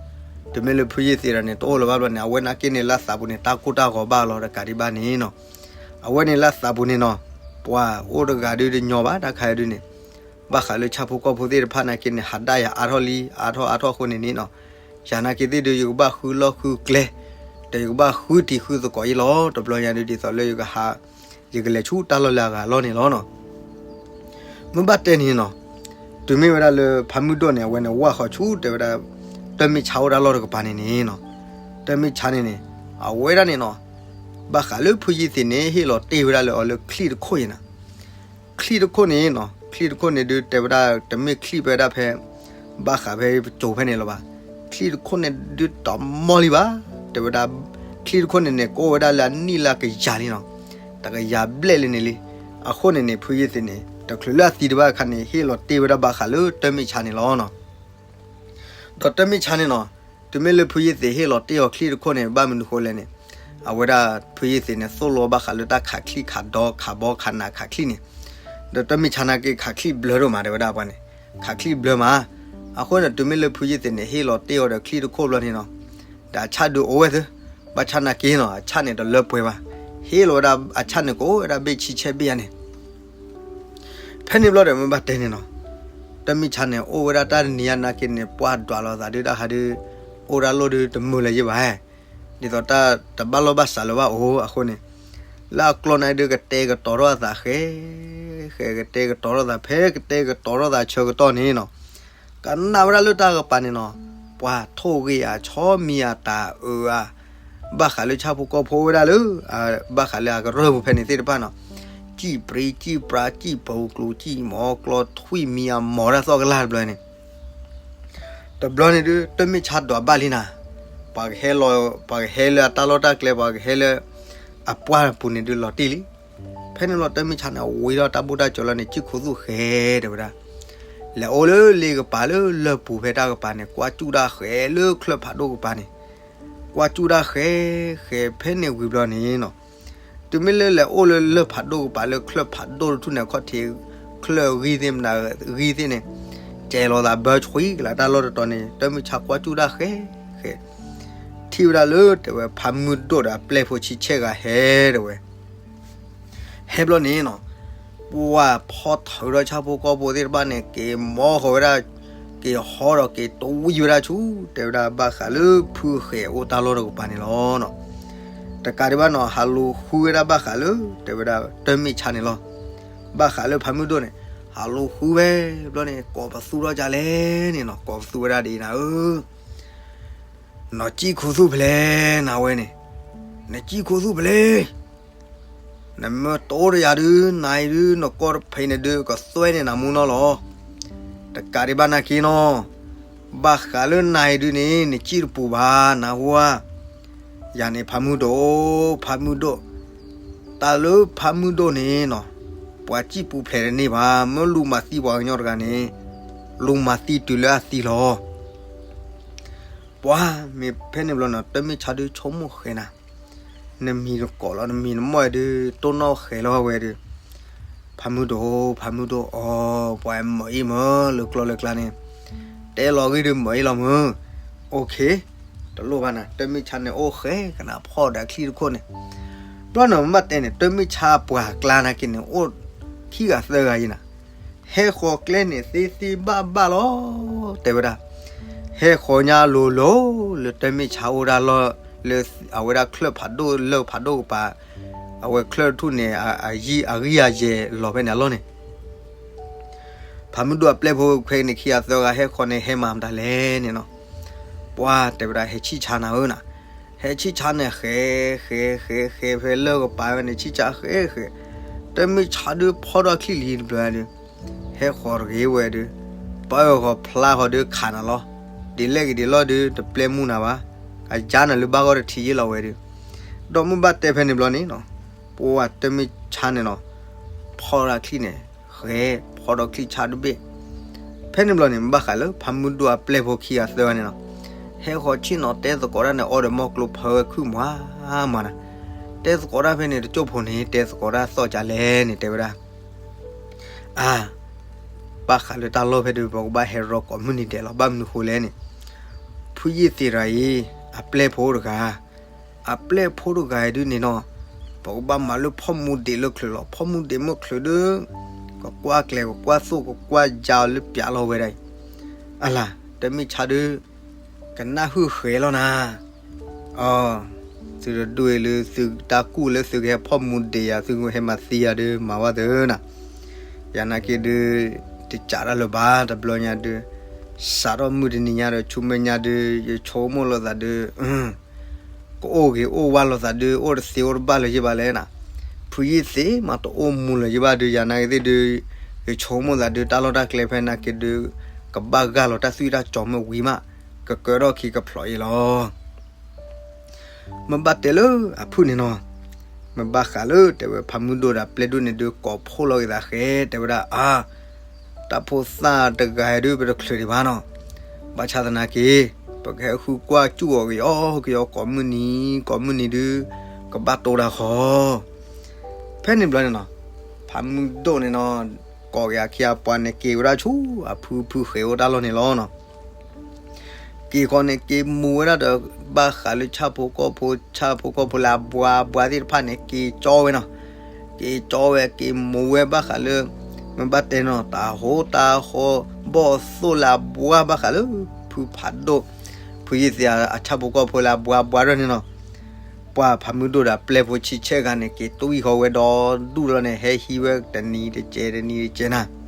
တုၤမ့ၢ်လၢဖုယ့ၢ်သ့းတဂၤန့ၣ် တအိၣ်လၢၤဘၣ်ဘျီန့ၣ် အဝဲနာ်က့န့ၣ် လၢသးပူၤန့ၣ် တၢ်ကိၢ်တၢ်ဂီၤဘၣ်လီၤ တကးဒံးဘၣ်န့ၣ်နီၤ, အဝဲန့ၣ်လၢသးပူၤန့ၣ်နီၤ ပှၤအိၣ်တဂၤဒုးတညီဘၣ် တၢ်ခါအံၤဒုးန့ၣ် ဘၣ်ဃးလၢဆၣ်ဖိကီၢ်ဖိသ့ၣ်တဖၣ်နာ်က့န့ၣ် ဟးဒၣ်ယၤအါထီၣ်လံ အါထီၣ်အါထီၣ်အဃိန့ၣ်န့ၣ်နီၤ, ယၤနာ်က့သ့ၣ်ဒုး ယကဘၣ်ဃုလီၢ်ဃုကျဲ, ဒီးယကဘၣ်ဃုတံၤဃုသကိးအံၤလီၤ. တဘျီညါဒုးဒ်သိးလၢယကဟး, ယကလဲၤဆူတၢ်လီၢ်လၢအဂၤအလီၢ်န့ၣ်လီၤနီၤ. မ့ၢ်ဘၣ်တဲန့ၣ်နီၤ, တုၤမ့ၢ်ဝဲဒၣ်လၢဖးမုၢ်ဒိၣ်န့ၣ် အဝဲန့ၣ်ဝၢ်ဃီၤဆူတဲဝဲဒၣ် တၢ်မ့ၢ်ဆါအိၣ်တၢ်လီၢ်တကပၤန့ၣ်န့ၣ်နီၤ, တၢ်မ့ၢ်ဆါန့ၣ်န့ၣ်, အဝဲဒၣ်န့ၣ်နီၤ, ဘၣ်ဃးလၢဖုယ့ၢ်သ့းန့ၣ် ဟ့ၣ်လီၤတ့ၢ်ဝဲဒၣ်လၢအီၤလၢချံၣ်တခိၣ်အံၤနီၤ. ချံၣ်တခိၣ်န့ၣ်နီၤ, ချံၣ်တခိၣ်န့ၣ်ဒုး တဲဝဲဒၣ် တမ့ၢ်ချံၣ်ဖဲဒၣ်ဖဲ ဘၣ်ဃးဖဲပစိၤဖဲန့ၣ်လၢၤဘၣ်. ချံၣ်တခိၣ်န့ၣ်ဒုးတမီၢ်လံဘၣ်, တဲဝဲဒၣ်, ချံၣ်တခိၣ်န့ၣ်န့ၣ် ကအိၣ်ဝဲဒၣ်လၢအနံၣ်လၢအကယၤလံနီၤ, တကယၤဘျဲၣ်လံန့ၣ်လံ. အဃိန့ၣ်န့ၣ် ဖုယ့ၢ်သ့းန့ၣ် တချုးလၢအသံတဘၣ်အခါန့ၣ် ဟ့ၣ်လီၤတ့ၢ်ဝဲဒၣ်ဘၣ်ဃးလၢတၢ်မ့ၢ်ဆါန့ၣ်လီၤနီၤ. ဒီးတၢ်မ့ၢ်ဆါန့ၣ်နီၤ, တုၤမ့ၢ်လၢဖုယ့ၢ်သ့းဟ့ၣ်လီၤတ့ၢ်အီၤချံၣ်တခိၣ်န့ၣ် ဘၣ်မနုၤဃိလဲၣ်န့ၣ်, အဝဲဒၣ်ဖုယ့ၢ်သ့းန့ၣ် သိၣ်လိဘၣ်ဃးလၢတၢ်ခးချံၣ်ခးဒီခးဘီခးနးခးချံၣ်န့ၣ်, ဒီးတၢ်မ့ၢ်ဆါနာ်က့ခးချံၣ်ဘျၢဒိၣ်မး တဲဝဲဒၣ်ပှၤန့ၣ်, ခးချံၣ်ဘျၢမး. အဃိန့ၣ် တုၤမ့ၢ်လၢဖုယ့ၢ်သ့းန့ၣ် ဟ့ၣ်လီၤတ့ၢ်အီၤဒီးချံၣ်တခိၣ်ဘျီန့ၣ်နီၤ, ဒီးအဆၣ်ဒုးအိၣ်ဝဲသ့, ဘၣ်ဆၣ်နာ်က့နီၤ အဆၣ်န့ၣ်တလၢပှဲၤဘၣ်, ဟ့ၣ်လီၤဝဲဒၣ်အဆၣ်န့ၣ်ကအိၣ်ဝဲဒၣ်ဘ့ၣ်ဆံဆဲဘ့ၣ်ယါန့ၣ် ဖဲန့ၣ်ဘျီဒီးမ့ၢ်ဘၣ်တဲန့ၣ်နီၤ, တၢ်မ့ၢ်ဆါန့ၣ် အိၣ်ဝဲဒၣ်တၢ်တနံၤညါနာ်က့န့ၣ် ပှၢ်ဒွးလိာ်သးဒုးတၢ်ဟးဒုး, အိၣ်ဒၣ်လိၣ်ဒုးတမုာ်လၢၤယဲၢ်ဘၣ်, ဒ်သိးတၢ်တဘၣ်လိာ်ဘၣ်စးလၢၤဘၣ်အိၣ်အဃိန့ၣ်, လၢအကျိၤန့ၣ်ဒုးကတဲာ်ကတီၤထီၣ်အသးဃဲ, ဃဲကတဲာ်ကတီၤထီၣ်သး ဖဲကတဲာ်ကတီၤထီၣ်သးဆၢကတီၢ်န့ၣ်နီၤ, ကနၣ်ဝဲဒၣ်လၢတၢ်ကပၤန့ၣ်နီၤ, ပှၤထိၣ်ဂ့ၤဧါ ဆီမံၤဧါ တၤအုးဧါ, ဘၣ်ဃးလၢဆၣ်ဖိကီၢ်ဖိဝဲဒၣ်လၢ, ဘၣ်ဃးလၢအကရၢၢ်ပူၤဖဲန့ၣ်သ့ၣ်တဖၣ်နီၤ, စံၣ်ပြံစံၣ်ပြါစံၣ်ပူၤကျိၤစံၣ်မီၤကျီထွံၣ်မံၤအမီၤဒၣ်သီၣ်ကလာ်တဘျီန့ၣ်, တဘျီန့ၣ်ဒုး တၢ်မ့ၢ်ဆါဒွးဘၣ်လံနၤ, ပှၤကဟဲလီၤ, ပှၤကဟဲလၢအတၢ်လီၢ်တၢ်ကျဲ ပှၤကဟဲလၢ, အပှၢ်ပူၤန့ၣ်ဒုးလီၤတံၢ်လံ, ဖဲန့ၣ်လီၤတၢ်မ့ၢ်ဆါန့ၣ် အဝံထီၣ်တၢ်ဘူၣ်တၢ်စၢၤလီၤန့ၣ် စံၣ်ခိၣ်သူၣ်ဃဲတဲဝဲဒၣ်, လဲၤအိၣ်လၢလ့ကပၤလၢလၢၢ်ပူၤဖဲတၢ်ကပၤန့ၣ် ကွၢ်စူၣ်တၢ်ဃဲလၢချၢၣ်ဖးဒိၣ်ကပၤန့ၣ်, ကွၢ်စူၣ်တၢ်ဃဲ, ဃဲဖဲန့ၣ်ဝံၤဘျီန့ၣ်နီၤ, တုၤမ့ၢ်လၢလဲၤအိၣ်လၢလၢၢ်ဖးဒိၣ်ကပၤလၢချၢၣ်ဖးဒိၣ်တထူၣ်န့ၣ် အခီၣ်ထံး, ချၢၣ်ဂံၢ်သ့ၣ်မနုၤဂံၢ်သ့ၣ်န့ၣ်, ကဲလီၤသးဘၢဆှံကလးတၢ်လီၢ်တတီၤန့ၣ် တၢ်မ့ၢ်ဆါကွၢ်စူၣ်တၢ်ဃဲ, ဃဲ, ထံၣ်ဝဲဒၣ်လၢတဲဝဲဖးမုၢ်ဒိၣ်ဒီးအပျဲၢ်ဖိဆံဆဲၣ်ဂၤဟဲတဲဝဲ ဟဲဘျီန့ၣ်နီၤ, ပှၤဖီထီၣ်ဝဲဒၣ်ဆၣ်ဖိကီၢ်ဖိသ့ၣ်တဖၣ်န့ၣ် က့ၤမီဃီၤဝဲဒၣ်, က့ၤဟီဒီးက့ၤတဝံဝဲဒၣ်ဆူ တဲဝဲဒၣ်ဘၣ်ဃးလၢဖုဃဲၤအိၣ်တၢ်လီၢ်တကပၤန့ၣ်လီၤ. တကးဒံးဘၣ်နီၤ ဟးလူၤဃုဝဲဒၣ်ဘၣ်ဃးလၢ တဲဝဲဒၣ်တၢ်မ့ၢ်ဆါန့ၣ်လီၤ. ဘၣ်ဃးလၢဖးမုၢ်ဒိၣ်န့ၣ် ဟးလူၤဃုဝဲဘျီန့ၣ် ကိးပသူထီၣ်ဒ်လဲၣ်န့ၣ်နီၤ, ကိးပသူဝဲဒၣ်ဒ်အံၤနၤဧၢ နစံၣ်ခိၣ်သူၣ်ဖဲလဲၣ် နဝဲန့ၣ်, နစံၣ်ခိၣ်သူၣ်ဖဲလဲၣ်, နမ့ၢ်တအိၣ်ဒီးယၤဒုး နၤအံၤဒုး နကီၢ်တဖံးန့ၣ်ဒုး ကသွဲန့ၢ်နၤမူနီၢ်လီၤ. တကးဒံးဘၣ်နာ်က့နီၤ, ဘၣ်ဃးလၢနၤအံၤဒုးန့ၣ် နစံၣ်တပူၤဘၣ် နၢ်ဟူဧါ. ယၤန့ၣ်ဖးမုၢ်ဒိၣ်, ဖးမုၢ်ဒိၣ်, တၢ်လၢဖးမုၢ်ဒိၣ်န့ၣ်နီၤ, ပှၤစံၣ်ပူၤဖျဲးတန့ၢ်ဘၣ်, မ့ၢ်လူၤမၤသံပှၤကညီတဂၤန့ၣ်, လူၤမၤသံတုၤလၢအသံလီၤ. ပှၤမ့ၢ်ဖဲန့ၣ်ဘျီနီၤ တၢ်မ့ၢ်ဆါဒုးဆိကမိၣ်ဃဲၤနၤ, နမံၤနကိးလီၤ နမံၤနမီၢ်ဒုး တိၢ်နီၣ်ဃဲၤလီၤဝဲဒုး, ဖးမုၢ်ဒိၣ်, ဖးမုၢ်ဒိၣ်, အီ, ပှၤမၤအ့ၣ်မး လၢကျီလၢကျါန့ၣ်, တဲလီၤဂ့ၢ်ဒုးမၤအ့ၣ်လီၤမး, OK, တလိၣ်ဘၣ်နၤ တၢ်မ့ၢ်ဆါန့ၣ်အိၣ်ဃဲၤကနၣ်ဖီၣ်ဒီးချံၣ်တခိၣ်န့ၣ်, ဘျီနီၤမ့ၢ်ဘၣ်တဲန့ၣ် တၢ်မ့ၢ်ဆါပှၤကျါနာ်က့န့ၣ် အိၣ်ခံဂၤသၢဂၤယံၤနၤ ဟဲဃီၤကျဲန့ၣ်သ့သ့ဘၣ်ဘၣ်လီၤ, တဲဝဲဒၣ်, ဟဲဃီၤညါလိၤလိၤ လၢတၢ်မ့ၢ်ဆါအိၣ်ဒၣ်လီၢ် လၢအဝဲဒၣ်ချၢၣ်ဖးဒိၣ်လၢဖးဒိၣ်ကပၤ, အဝဲချၢၣ်တထူၣ်န့ၣ် အဂံၢ်အယဲၢ်လီၤဖဲန့ၣ်အလီၢ်န့ၣ် ဖးမုၢ်ဒိၣ်အပျဲၢ်ဖိခွဲးန့ၣ် ခံဂၤသၢဂၤဟဲဃီၤန့ၣ် ဟဲမၤမတၤလဲၣ်န့ၣ်နီၤ, ပှၤတဲဝဲဒၣ် ဟဲဆံၣ်ဆါနၤဧၢနၤ, ဟဲဆံၣ်ဆါန့ၣ် ဃဲ, ဃဲ, ဃဲ, ဃဲဖဲလၢၢ်ကပၤဝဲန့ၣ် ဆံၣ်ဆါဃဲဃဲ, တၢ်မ့ၢ်ဆါဒုးဖီၣ်ထီၣ်ချံၣ်လံတဘျီဒုး, ဟဲဃီၤတဂ့ၤဝဲဒုး, ပၢဃီၤဖျါဃီၤဒုးခးနၤလီၤ, ဒ်လဲၣ်ဂ့ၤဒ်လဲၣ်ဒုး တပျဲမူနၤဘၣ်, အယါနၤလၢဘၣ်ဂီၢ်တထံးယ့ၢ်လီၤဝဲဒုး, ဒီးမုၢ်ဘၣ်တဲဖဲန့ၣ်ဘျီန့ၣ်နီၤ, ပှၤတၢ်မ့ၢ်ဆါန့ၣ်နီၤ, ဖီၣ်ထီၣ်ချံၣ်န့ၣ် ဃဲ, ဖီၣ်ထီၣ်ချံၣ်ဆါတဘ့ၣ်, ဖဲန့ၣ်ဘျီန့ၣ် ဘၣ်ဃးလၢဖးမုၢ်ဒိၣ်အပျဲၢ်ဖိခံဂၤသၢဂၤန့ၣ်နီၤ, ဟဲဃီၤဆံၣ်နီၤ တဲသကိးတၢ်န့ၣ် အီဒီးမီၢ်ကျိဖၢဝဲခုၣ်မွၤမွၤနၤ, တဲသကိးတၢ်ဖဲန့ၣ် တကၠိၢ်ဖိန့ၣ် တဲသကိးတၢ်သီၣ်ကလဲၣ်န့ၣ် တဲဝဲဒၣ် အါ, ဘၣ်ဃးလၢတၢ်လီၢ်ဖဲဒုး ပကဘၣ်ဟဲရီကိးမုၢ်နံၤဒဲးလီၤ, ဘၣ်မနုၤဃိလဲၣ်န့ၣ်, ဖုယ့ၢ်သ့ၣ်တဂၤအံၤ အပျဲၢ်ဖိတဂၤ, အပျဲၢ်ဖိတဂၤအံၤဒုးန့ၣ်နီၤ, ပကဘၣ်မၤလၢဖီၣ်မူဒံးလၢချုးလီၤ, ဖီၣ်မူဒံးမုၢ်ချုးဒုး, က ကကွၢ်ကျဲၤ ကကွၢ်သိၣ် ကကွၢ်ယါအီၤလၢပျးလီၤဝဲဒၣ်အံၤ, အလၤ တမ့ၢ်ဆါဒုး ကနၣ်ဟုၣ်ဃဲၤလီၤနၤ, အ သုတဒူၣ်အံၤလၢသုတၢ်ကူၣ်လၢသုကဟဲဖီၣ်မူဒံးယၤ သုကဟဲမၤသံယၤဒုး မၤဝဲသ့နၤ, ယနာ်က့ဒုး တစးထီၣ်လၢၤဘၣ် တဘျီညါဒုး စးထီၣ်မုၢ်တနံၤညါဒီး ဆူမဲာ်ညါဒုး ယဆိကမိၣ်လိာ်သးဒုး ကအိၣ်ဂ့ၤအိၣ်ဝါလိာ်သးဒုး အိၣ်တသ့အိၣ်တဘၣ်လၢၤယဘၣ်လဲၣ်နၤ, ဖုယ့ၢ်သ့ၣ်မးတအိၣ်မူလၢၤယဘၣ်ဒုး ယနာ်က့သ့ၣ်ဒုး ယဆိကမိၣ်သးဒုး တၢ်လီၢ်တၢ်ကျဲဖဲနာ်က့ဒုး ကဘၣ်ဂၢ်လီၤတၢ်သွံၣ်တၢ်စီၤမ့ၢ်ဝံၤမး ကကၢထီၣ်ခံကဖျိးအံၤလီၤ. မ့ၢ်ဘၣ်တဲလၢအဖုၣ်န့ၣ်နီၤ, မ့ၢ်ဘၣ်ဃးလၢတဲဝဲဖးမုၢ်ဒိၣ်ဒီးအပျဲၢ်ဒိၣ်န့ၣ်ဒုး ကိးဖှိၣ်လီၤက့ၤသးဃဲ တဲဝဲဒၣ်အါ တၢ်ဖိသၣ်တဂၤဒုး ပတချုးဒံးဘၣ်နီၤ, ဘၣ်ဆၣ်သနာ်က့ ပကဟဲဃုကွၢ်စူၣ်အီၤကယီကယီ ကိးမုၢ်နံၤ ကိးမုၢ်နံၤဒုး ကဘၣ်တိၢ်တၢ်ဃီ ဖဲန့ၣ်ဘျီန့ၣ်နီၤ, ဖးမုၢ်ဒိၣ်န့ၣ်နီၤ, ကိးက့ၤအခ့အပှၤန့ၣ် က့ၤဝဲဒၣ်ဆူအဖုဖုဃဲၤအိၣ်တၢ်လီၢ်န့ၣ်လီၤနီၤ. က့ၤဃီန့ၣ် က့ၤမူဝဲဒၣ်ဒီး ဘၣ်ဃးလၢဆၣ်ဖိကီၢ်ဖိ ဆၣ်ဖိကီၢ်ဖိလၢအဘှါဘှါသ့ၣ်တဖၣ်န့ၣ် က့ၤကၠီဝဲနီၤ. က့ၤကၠီဝဲ က့ၤမူဝဲဘၣ်ဃးလၢ မ့ၢ်ဘၣ်တဲနီၤ တၢ်ဟိတၢ်ဃီ ဘီၣ်သိၣ်လၢအဘှါဘၣ်ဃးလၢ ဖုဖးဒိၣ် ဖုယ့ၢ်သ့ၣ်အဆၣ်ဖိကီၢ်ဖိလၢအဘှါဘှါဒၣ်န့ၣ်နီၤ. ပှၤဖးမုၢ်ဒိၣ်ဒီးအပျဲၢ်ဖိဆံဆဲၣ်ဂၤန့ၣ် က့ၤတွံၢ်ဃီဝဲဒီဒူၣ်လီၤန့ၣ် ဟဲဟံးဝဲတနံၤတကဲး တနံၤတကဲးနၤ.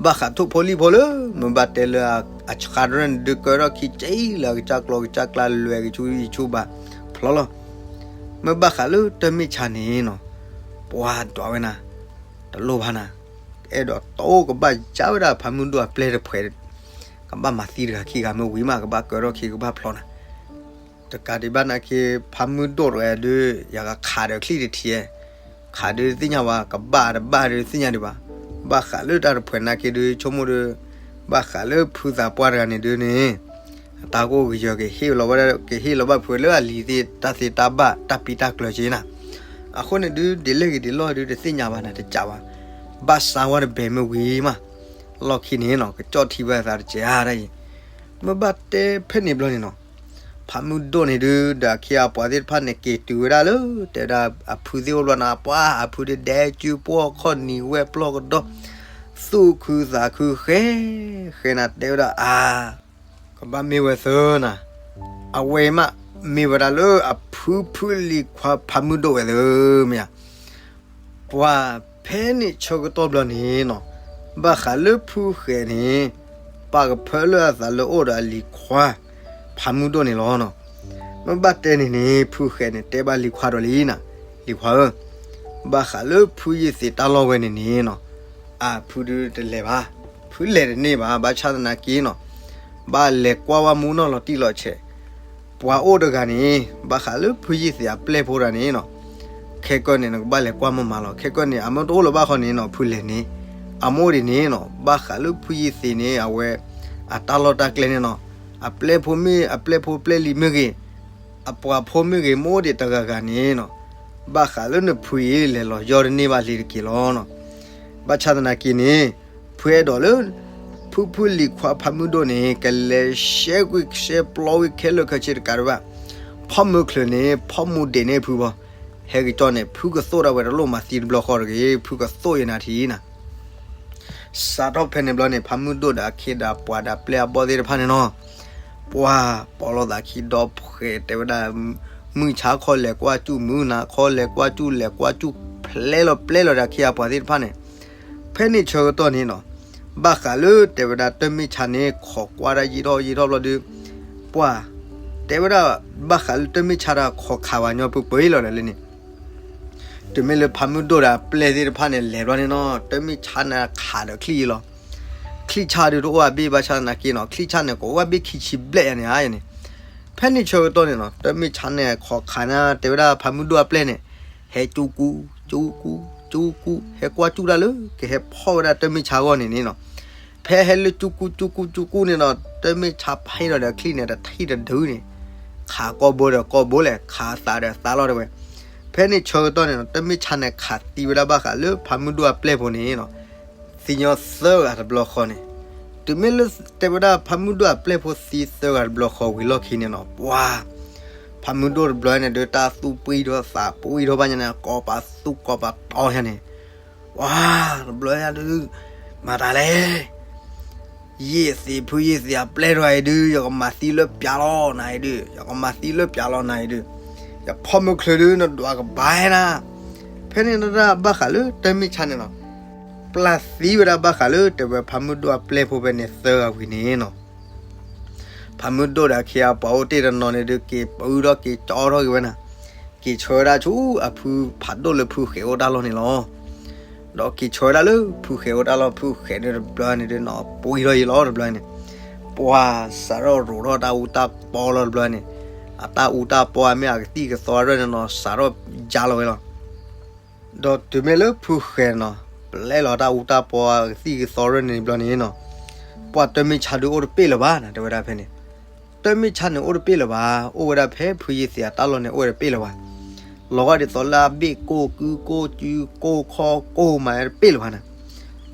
ဘၣ်ဃးထိၣ်ဖိလံၣ်ဖိလၢ မ့ၢ်ဘၣ်တဲလၢအဆှါတရၢၣ်န့ၣ်ဒုး ကၢထီၣ်ခံက့လၢအကစၢ်ကျီကစၢ်ကျါ လွဲၤကဆူယဆူဘၣ်ဖျီလီၤ. မ့ၢ်ဘၣ်ဃးလၢတၢ်မ့ၢ်ဆါန့ၣ်နီၤ, ပှၤဒွးဝဲနၤ, တလိၣ်ဘၣ်နၤ, အဲၣ်ဒိးတအိၣ်ကဘၣ်ယါဝဲဒၣ်ဖးမုၢ်ဒိၣ်အပျဲၢ်တဖှဲး, ကဘၣ်မၤသံတဂၤခံဂၤမ့ၢ်ဝံၤမး ကဘၣ်ကၢထီၣ်ခံ ကဘၣ်ဖျီနၤ. တကးဒံးဘၣ်နာ်က့ ဖးမုၢ်ဒိၣ်တဂၤဒုး ယကခးဒီးချံၣ်တထံး, ခးဒုးသ့ၣ်ညါဘၣ် ကဘၣ်တဘၣ်ဒုးသ့ၣ်ညါဒံးဘၣ်. ဘၣ်ဃးလၢတၢ်တဖှဲးနာ်က့ဒုး ဆိကမိၣ်ဒုး ဘၣ်ဃးလၢဖုသးပှၢ်တဂၤန့ၣ်ဒုးန့ၣ် အတၢ်ကိၢ်ကယၢၤကဟ့ၣ်လီၤဝဲဒၣ် ကဟ့ၣ်လီၤဘၣ်ဖုလၢအလံၤသ့ၣ်တၢ်သ့တၢ်ဘၣ်တၢ်ပံတၢ်ကျၢၤက့နၤ. အဃိန့ၣ်ဒုး ဒ်လဲၣ်ဂ့ၤဒ်လဲၣ်ဒုး တသ့ၣ်ညါဘၣ်နၤ တကးဘၣ်. ဘၣ်စါဝဲတဘဲမ့ၢ်ဝံၤမး လီၢ်ခံန့ၣ်နီၤ ကကၠီၣ်ထံဝဲအသးတကဲးအါဒၣ်အံၤ. မ့ၢ်ဘၣ်တဲဖဲန့ၣ်ဘျီန့ၣ်နီၤ, ဖးမုၢ်ဒိၣ်န့ၣ်ဒုး ဒီးအခ့အပှၤသ့ၣ်တဖၣ်န့ၣ် က့ၤတုၤဝဲဒၣ်လၢ တဲဝဲဒၣ်အဖုသ့ၣ်အိၣ်ဘျီနၤ ပှၤအဖုဒဲကၠူပှီၢ်ခီၣ်နံၤဝဲပျီၢ်ကဒီ သူၣ်ခုသးခုဃဲ ဃဲနၤတဲဝဲဒၣ်အါ ကဘၣ်မ့ၢ်ဝဲသၢနၤ, အဝဲမးမ့ၢ်ဝဲဒၣ်လၢအဖုဖုလံၤခွါဖးမုၢ်ဒိၣ်ဝဲသၢမ့ၢ်ဧါ. ပှၤဖဲန့ၣ်ဆၢကတီၢ်ဘျီန့ၣ်နီၤ, ဘၣ်ဃးလၢဖုဃဲန့ၣ် ပာ်ကဖၢလၢအသးလၢအိၣ်ဒီးအလံၤခွါ ဖးမုၢ်ဒိၣ်န့ၣ်လီၤနီၤ. မ့ၢ်ဘၣ်တဲန့ၣ်န့ၣ် ဖုဃဲန့ၣ် တဲဘၣ်လံၤခွါဒီးလံနၤ, လံၤခွါဧၢ, ဘၣ်ဃးလၢဖုယ့ၢ်သ့ၣ်တၢ်လီၢ်ဝဲန့ၣ်န့ၣ်နီၤ, အဖုဒုးတလဲၤဘၣ်, ဖုလဲၤတန့ၢ်ဘၣ်, ဘၣ်ဆၣ်သနာ်က့နီၤ, ဘၣ်လဲၤကွၢ်ဝဲမူနီၢ်လီၤတံၢ်လီၤဆဲး ပှၤအိၣ်တဂၤန့ၣ် ဘၣ်ဃးလၢဖုယ့ၢ်သ့ၣ်အပျဲၢ်ဖိတဂၤန့ၣ်နီၤ, ခဲကၢၢ်န့ၣ် နကဘၣ်လဲၤကွၢ်မၤမၤလီၤ. ခဲကၢၢ်န့ၣ် အမ့ၢ်တအိၣ်လၢၤဘၣ်ဃီန့ၣ်နီၤ ဖုလဲၤန့ၣ်, အမိၢ်ဒ်န့ၣ်နီၤ ဘၣ်ဃးလၢဖုယ့ၢ်သ့ၣ်န့ၣ် အဝဲ အတၢ်လီၢ်တၢ်ကျဲန့ၣ်နီၤ, အပျဲၢ်ဖိမ့ၢ် အပျဲၢ်ဖိပျဲၢ်လံၤမ့ၢ်ဂ့ၤ, အပှၤဖိမ့ၢ်ဂ့ၤ မ့ၢ်အိၣ်ဒံးတဂၤဂၤန့ၣ်နီၤ, ဘၣ်ဃးလၢနဖုအံၤ လဲၤလီၤယီၢ်တန့ၢ်ဘၣ်လံၤတက့ၢ်လီၤနီၤ. ဘၣ်ဆၣ်သနာ်က့န့ၣ် ဖုအဲၣ်ဒိးလၢ ဖုဖုလံၤခွါဖးမုၢ်ဒိၣ်န့ၣ် ကလဲၤရှဲကွံာ်ရှဲပျီဝံၤခဲလၢာ်ခဲဆ့တကးဒံးဘၣ်, ဖီၣ်မုၢ်ချုးန့ၣ် ဖီၣ်မူဒံးန့ၢ်ဖုဘၣ်, ဟဲက့ၤကၠီန့ၣ် ဖုကသိၣ်ဒၣ်ဝဲတလိၣ်မၤသံတဘျီဃီတဂ့ၤ, ဖုကသိၣ်ယနၤထံနၤ. စးထီၣ်ဖဲန့ၣ်ဘျီန့ၣ် ဖးမုၢ်ဒိၣ်ဒီးအခ့ဒီးပှၤဒီးပျဲၢ်အဘီၣ်သ့ၣ်တဖၣ်န့ၣ်နီၤ, ပှၤပိာ်လိာ်သးခံဒီဖှဲးတဲဝဲဒၣ်, မုၢ်ဆါခီလဲၤကွၢ်စူၣ် မုၢ်နၤခီလဲၤကွၢ်စူၣ် လဲၤကွၢ်စူၣ်ပျဲလီၤပျဲလီၤဒီးအခ့အပှၤသ့ၣ်တဖၣ်န့ၣ်, ဖဲန့ၣ်ဆၢကတီၢ်န့ၣ်နီၤ, ဘၣ်ဃးလၢတဲဝဲဒၣ်တၢ်မ့ၢ်ဆါန့ၣ် ခိးကွၢ်ဒၣ်ယံာ်ထီၣ်ယံာ်ထီၣ်ဘျီဒုး, ပှၤ တဲဝဲဒၣ် ဘၣ်ဃးလၢတၢ်မ့ၢ်ဆါတၢ်ခိးခးဝဲညီပှဲၤပှဲၤလီၤဒီးလၢန့ၣ် တုၤမ့ၢ်လၢဖးမုၢ်ဒိၣ်ဒီးအပျဲၢ်သ့ၣ်တဖၣ်န့ၣ် လဲၤဘျီန့ၣ်နီၤ တၢ်မ့ၢ်ဆါန့ၣ်ခးဒီးချံၣ်အံၤလီၤ. ချံၣ်ဆါဒုးတအိၣ်အဘ့ၣ်ဘၣ်ဆၣ်သနာ်က့နီၤ ချံၣ်ဆါန့ၣ် ကအိၣ်အဘ့ၣ်ခံဆံဘျဲၣ်ယၤန့ၣ်ဧါန့ၣ်. ဖဲန့ၣ်ဆၢကတီၢ်န့ၣ်နီၤ တၢ်မ့ၢ်ဆါန့ၣ် ခိးခးန့ၣ် တဲဝဲဒၣ်ဖးမုၢ်ဒိၣ်အပျဲၢ်န့ၣ် ဟဲကၠူကူ ကၠူကူ ကၠူကူ ဟဲကွၢ်စူၣ်တၢ်လၢ ကဟဲဖီၣ်ဝဲဒၣ်တၢ်မ့ၢ်ဆါအဂီၢ်န့ၣ်န့ၣ်နီၤ. ဖဲဟဲလၢကၠူကူ ကၠူကူ ကၠူကူန့ၣ်ဒီး တၢ်မ့ၢ်ဆါဖးဟ့ၣ်ဒီးချံၣ်န့ၣ် တထံၣ်တဒုန့ၣ် ခးကီၢ်ဘိဒီးကီၢ်ဘိလဲၣ် ခးသးဒီးသးလီၤတဲဝဲ. ဖဲန့ၣ်ဆၢကတီၢ်န့ၣ်နီၤ တၢ်မ့ၢ်ဆါန့ၣ်ခးသံဝဲဒၣ်ဘၣ်ဃးလၢဖးမုၢ်ဒိၣ်အပျဲၢ်ဖိန့ၣ်နီၤ သံညီသၢဂၤတဘျီဃီန့ၣ်. တုၤမ့ၢ်လၢတဲဝဲဒၣ်ဖးမုၢ်ဒိၣ်အပျဲၢ်ဖိသံသၢဂၤတဘျီဃီဝံၤလီၢ်ခံန့ၣ်နီၤ ပှၤ ဖးမုၢ်ဒိၣ်တဘျီန့ၣ်ဒီး တၢ်သူၣ်ပှံၢ်ထီၣ်သးပှံၢ်ထီၣ်ဘၣ်ညါန့ၣ် ကိးပသူကိးပတီၤညါန့ၣ် ပှၤတဘျီညါဒုး မၤတၢ်လဲၣ်, ယံာ်သ့ၣ်ဖုယံာ်သ့ၣ်အပျဲၢ်တဂၤအံၤဒုး ယကမၤသံလၢပျၢၤလီၤနၤအံၤဒုး, ယကမၤသံလၢပျၢၤလီၤနၤအံၤဒုး, ယဖီမုၢ်ချုးဒုး နဒွးကဘၣ်နၤ. ဖဲန့ၣ်ဒၣ်ဘၣ်ဃးလၢတၢ်မ့ၢ်ဆါန့ၣ်နီၤ, ပျၢ်သံဝဲဒၣ်ဘၣ်ဃးလၢတဲဝဲဖးမုၢ်ဒိၣ်အပျဲၢ်ဖိဖဲန့ၣ် သၢဂၤဝံၤန့ၣ်နီၤ. ဖးမုၢ်ဒိၣ်ဒီးအခ့အပှၤအိၣ်တ့ၢ်တနီၤန့ၣ်ဒုး က့ၤပုထီၣ်က့ၤကၠီထီၣ်က့ၤဝဲနၤ, က့ၤဆှၢဝဲဒၣ်ဆူအဖုဖးဒိၣ်လၢဖုဃဲၤအိၣ်တၢ်လီၢ်န့ၣ်လီၤ. ဒီးက့ၤဆှၢဝဲဒၣ်လၢဖုဃဲၤအိၣ်တၢ်လီၢ်, ဖုဃဲၤန့ၣ်တဘျီန့ၣ်ဒုးနီၤ ပှံၤထီၣ်ယံၤလီၤတဘျီန့ၣ်, ပှၤစးထီၣ်ရိးထီၣ်တၢ်အူတၢ်ပီလီၤတဘျီန့ၣ်, အတၢ်အူတၢ်ပီအမ့ၢ်အကသံၣ်ကသီရဲၣ်န့ၣ်နီၤ စးထီၣ်ယါလီၤဝဲလီၤ. ဒီးတုၤမ့ၢ်လၢဖုဃဲၤနီၤ ပျဲလီၤတၢ်အူတၢ်ပီအကသံၣ်ကသီရဲၣ်န့ၣ်တဘျီန့ၣ်နီၤ, ပှၤတၢ်မ့ၢ်ဆါဒုးအိၣ်တပ့ၢ်လၢၤဘၣ်နၤ တဲဝဲဒၣ်ဖဲန့ၣ်, တၢ်မ့ၢ်ဆါန့ၣ်အိၣ်တပ့ၢ်လၢၤဘၣ်, အိၣ်ဝဲဒၣ်ဖဲဖုယံာ်သ့ၣ်အတၢ်လီၢ်န့ၣ် အိၣ်ဝဲတပ့ၢ်လၢၤဘၣ်. လီၤဂာ်ဒ်သိးလၢအဘ့ၣ်ကိၢ်ကုကိၢ်ကုကိၢ်ခီကိၢ်မးတပ့ၢ်လၢၤဘၣ်နၤ.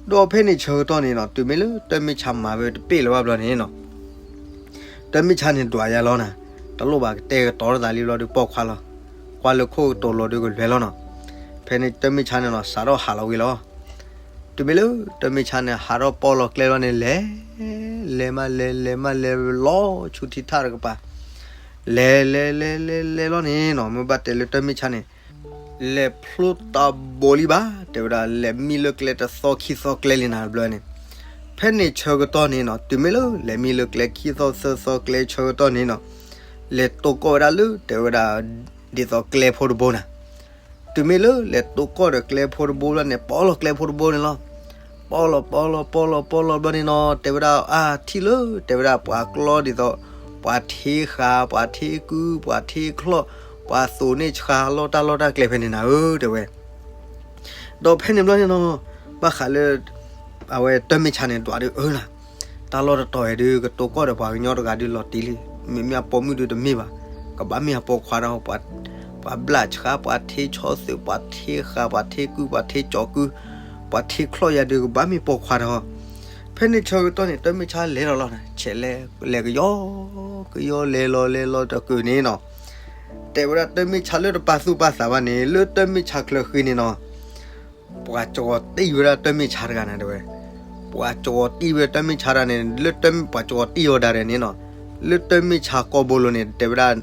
ဒီးဖဲန့ၣ်ဆၢကတီၢ်န့ၣ်နီၤ တုၤမ့ၢ်လၢတၢ်မ့ၢ်ဆါမၤဝဲတပ့ၢ်လၢၤဘၣ်ဘျီန့ၣ်နီၤ တၢ်မ့ၢ်ဆါန့ၣ်ဒွးယါလီၤနၤ, တလိၣ်ဘၣ်ကတဲာ်ကတီၤတသးလံဘျီဒုးပိာ်ခွါလီၤ, ကွၢ်လၢခိၣ်ကတိၤလီၤဒုးကလွဲၤလီၤနီၤ. ဖဲန့ၣ်တၢ်မ့ၢ်ဆါန့ၣ်နီၤ စးထီၣ်ဟးလီၤဝံၤလီၤ. တုၤမ့ၢ်လၢတၢ်မ့ၢ်ဆါန့ၣ် ဟးထီၣ်ပီၣ်လီၤကျဲလီၤန့ၣ် လဲၤ, လဲၤမးလဲၤ လဲၤမးလဲၤလီၤဆူထံထၣ်တကပၤ, လဲၤလဲၤလဲၤလဲၤလဲၤလီၤန့ၣ်နီၤ မ့ၢ်ဘၣ်တဲလၢတၢ်မ့ၢ်ဆါန့ၣ် လဲၤဖျိတၢ်ဘိလံဘၣ် တဲဝဲဒၣ် လဲၤမံလၢကျဲတသီခံသီကျဲလံနၤတဘျီန့ၣ်. ဖဲန့ၣ်ဆၢကတီၢ်န့ၣ်နီၤ တုၤမ့ၢ်လၢလဲၤမံလၢကျဲခံသီသၢသီကျဲဆၢကတီၢ်န့ၣ်နီၤ လဲၤတိၢ်ကီၢ်ဝဲဒၣ်လၢ တဲဝဲဒၣ် ဒ်သိးကျဲဖိတဘိနၤ. တုၤမ့ၢ်လၢလဲၤတိၢ်ကီၢ်ဒီးကျဲဖိတဘိဘျီန့ၣ် ပီၣ်လီၤကျဲဖိတဘိန့ၣ်လီၤ. ပီၣ်လီၤပီၣ်လီၤပီၣ်လီၤပီၣ်လီၤဘျီန့ၣ်နီၤ တဲဝဲဒၣ် အါ ထံၣ်လၢ တဲဝဲဒၣ်ပှၤကျီဒ်သိး ပှၤထ့ဃာ် ပှၤထ့ကု ပှၤထ့ချီၣ် ပှၤသိးန့ၢ်ဆှါလီၢ်တၢ်လီၢ်တၢ်ကျဲဖဲန့ၣ်နၤဧၢ တဲဝဲ. ဒီးဖဲန့ၣ်ဘျီန့ၣ်နီၤ ဘၣ်ဃးလၢ အဝဲတၢ်မ့ၢ်ဆါန့ၣ်ဒွးဒုးအၢနၤ, တၢ်လီၢ်တတီၤအံၤဒုး ကတိၢ်ကီၢ်ဒီးပှၤကညီတဂၤဒုးလီၤတံၢ်လံ, မ့မ့ၢ်အပိာ်မုၣ်ဒုးတမ့ၢ်ဘၣ်, ကဘၣ်မ့ၢ်အပိာ်ခွါဒီး ပှၤဘျၣ်ဆှါ ပှၤထ့ဆီသုး ပှၤထ့ဃာ် ပှၤထ့ကု ပှၤထ့ကၠီၤကု ပှၤထ့ချီၣ်ယၤဒုး ကဘၣ်မ့ၢ်ပိာ်ခွါဒီး. ဖဲန့ၣ်ဆၢကတီၢ်န့ၣ် တၢ်မ့ၢ်ဆါလဲၤလီၤလီၤနၤ ဆဲးလဲၤ လဲၤကယီကယီလဲၤလီၤလဲၤလီၤတကုာ်န့ၣ်နီၤ တဲဝဲဒၣ်တၢ်မ့ၢ်ဆါလၢတပာ်သူၣ်ပာ်သးဘၣ်န့ၣ် လၢတၢ်မ့ၢ်ဆါချၢဃ့န့ၣ်နီၤ ပှၤကဝီၤတံၢ်ဝဲဒၣ်တၢ်မ့ၢ်ဆါတဂၤန့ၣ်တဲဝဲ, ပှၤကဝီၤတံၢ်ဝဲတၢ်မ့ၢ်ဆါတဂၤန့ၣ် လၢပှၤကဝီၤတံၢ်အီၤဒၣ်ရဲၣ်န့ၣ်နီၤ လၢတၢ်မ့ၢ်ဆါကီၢ်ဘိလိၤန့ၣ် တဲဝဲဒၣ်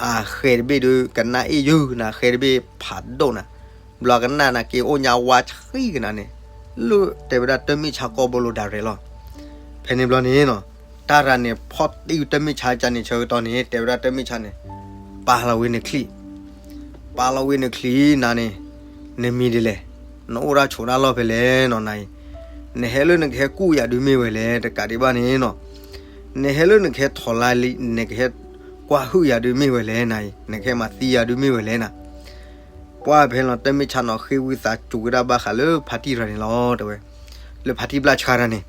အဃဲၤတဘ့ၣ်ဒုး ကနၣ်အ့ၣ်ယုၢ်နၤ ဃဲၤတဘ့ၣ်ဖးဒိၣ်နၤ ဘျီကနၣ်နၤက့ၤအိၣ်ညါဝါဆှံကနၤန့ၣ် လၢတဲဝဲဒၣ်တၢ်မ့ၢ်ဆါကီၢ်ဘိလိၤဒၣ်ရဲၣ်လီၤ. ဖဲန့ၣ်ဘျီန့ၣ်နီၤ တၢ်ရၤန့ၣ် ဖီၣ်တံၢ်တၢ်မ့ၢ်ဆါကန့ၣ် ဆၢကတီၢ်န့ၣ် တဲဝဲဒၣ်တၢ်မ့ၢ်ဆါန့ၣ် ပာ်လီၤဝံၤနချံၣ် ပာ်လီၤဝံၤနချံၣ်နၤန့ၣ် နမံၤဒ်လဲၣ်, နအိၣ်တၢ်ဆိးတၢ်လီၢ်ဖဲလဲၣ်နီၤနၤအံၤ, နဟဲလၢနကဟဲကူၣ်ယၤဒုးမ့ၢ်ဝဲလဲၣ် တကးဒံးဘၣ်န့ၣ်နီၤ, နဟဲလၢနကဟဲထီၣ်လါလံ နကဟဲကွၢ်ဟုၣ်ယၤဒုးမ့ၢ်ဝဲလဲၣ်နၤအံၤ နကဟဲမၤသံယၤဒုးမ့ၢ်ဝဲလဲၣ်နၤ ပှၢ်ဖဲလီၤတၢ်မ့ၢ်ဆါနီၤ ဃ့ဝံသးစူၤဝဲဒၣ်ဘၣ်ဃးလၢဖါတံၢ်တဂၤန့ၣ်လီၤ တဲဝဲ, လၢဖါတံၢ်ဘျၣ်ဆှါတဂၤန့ၣ်,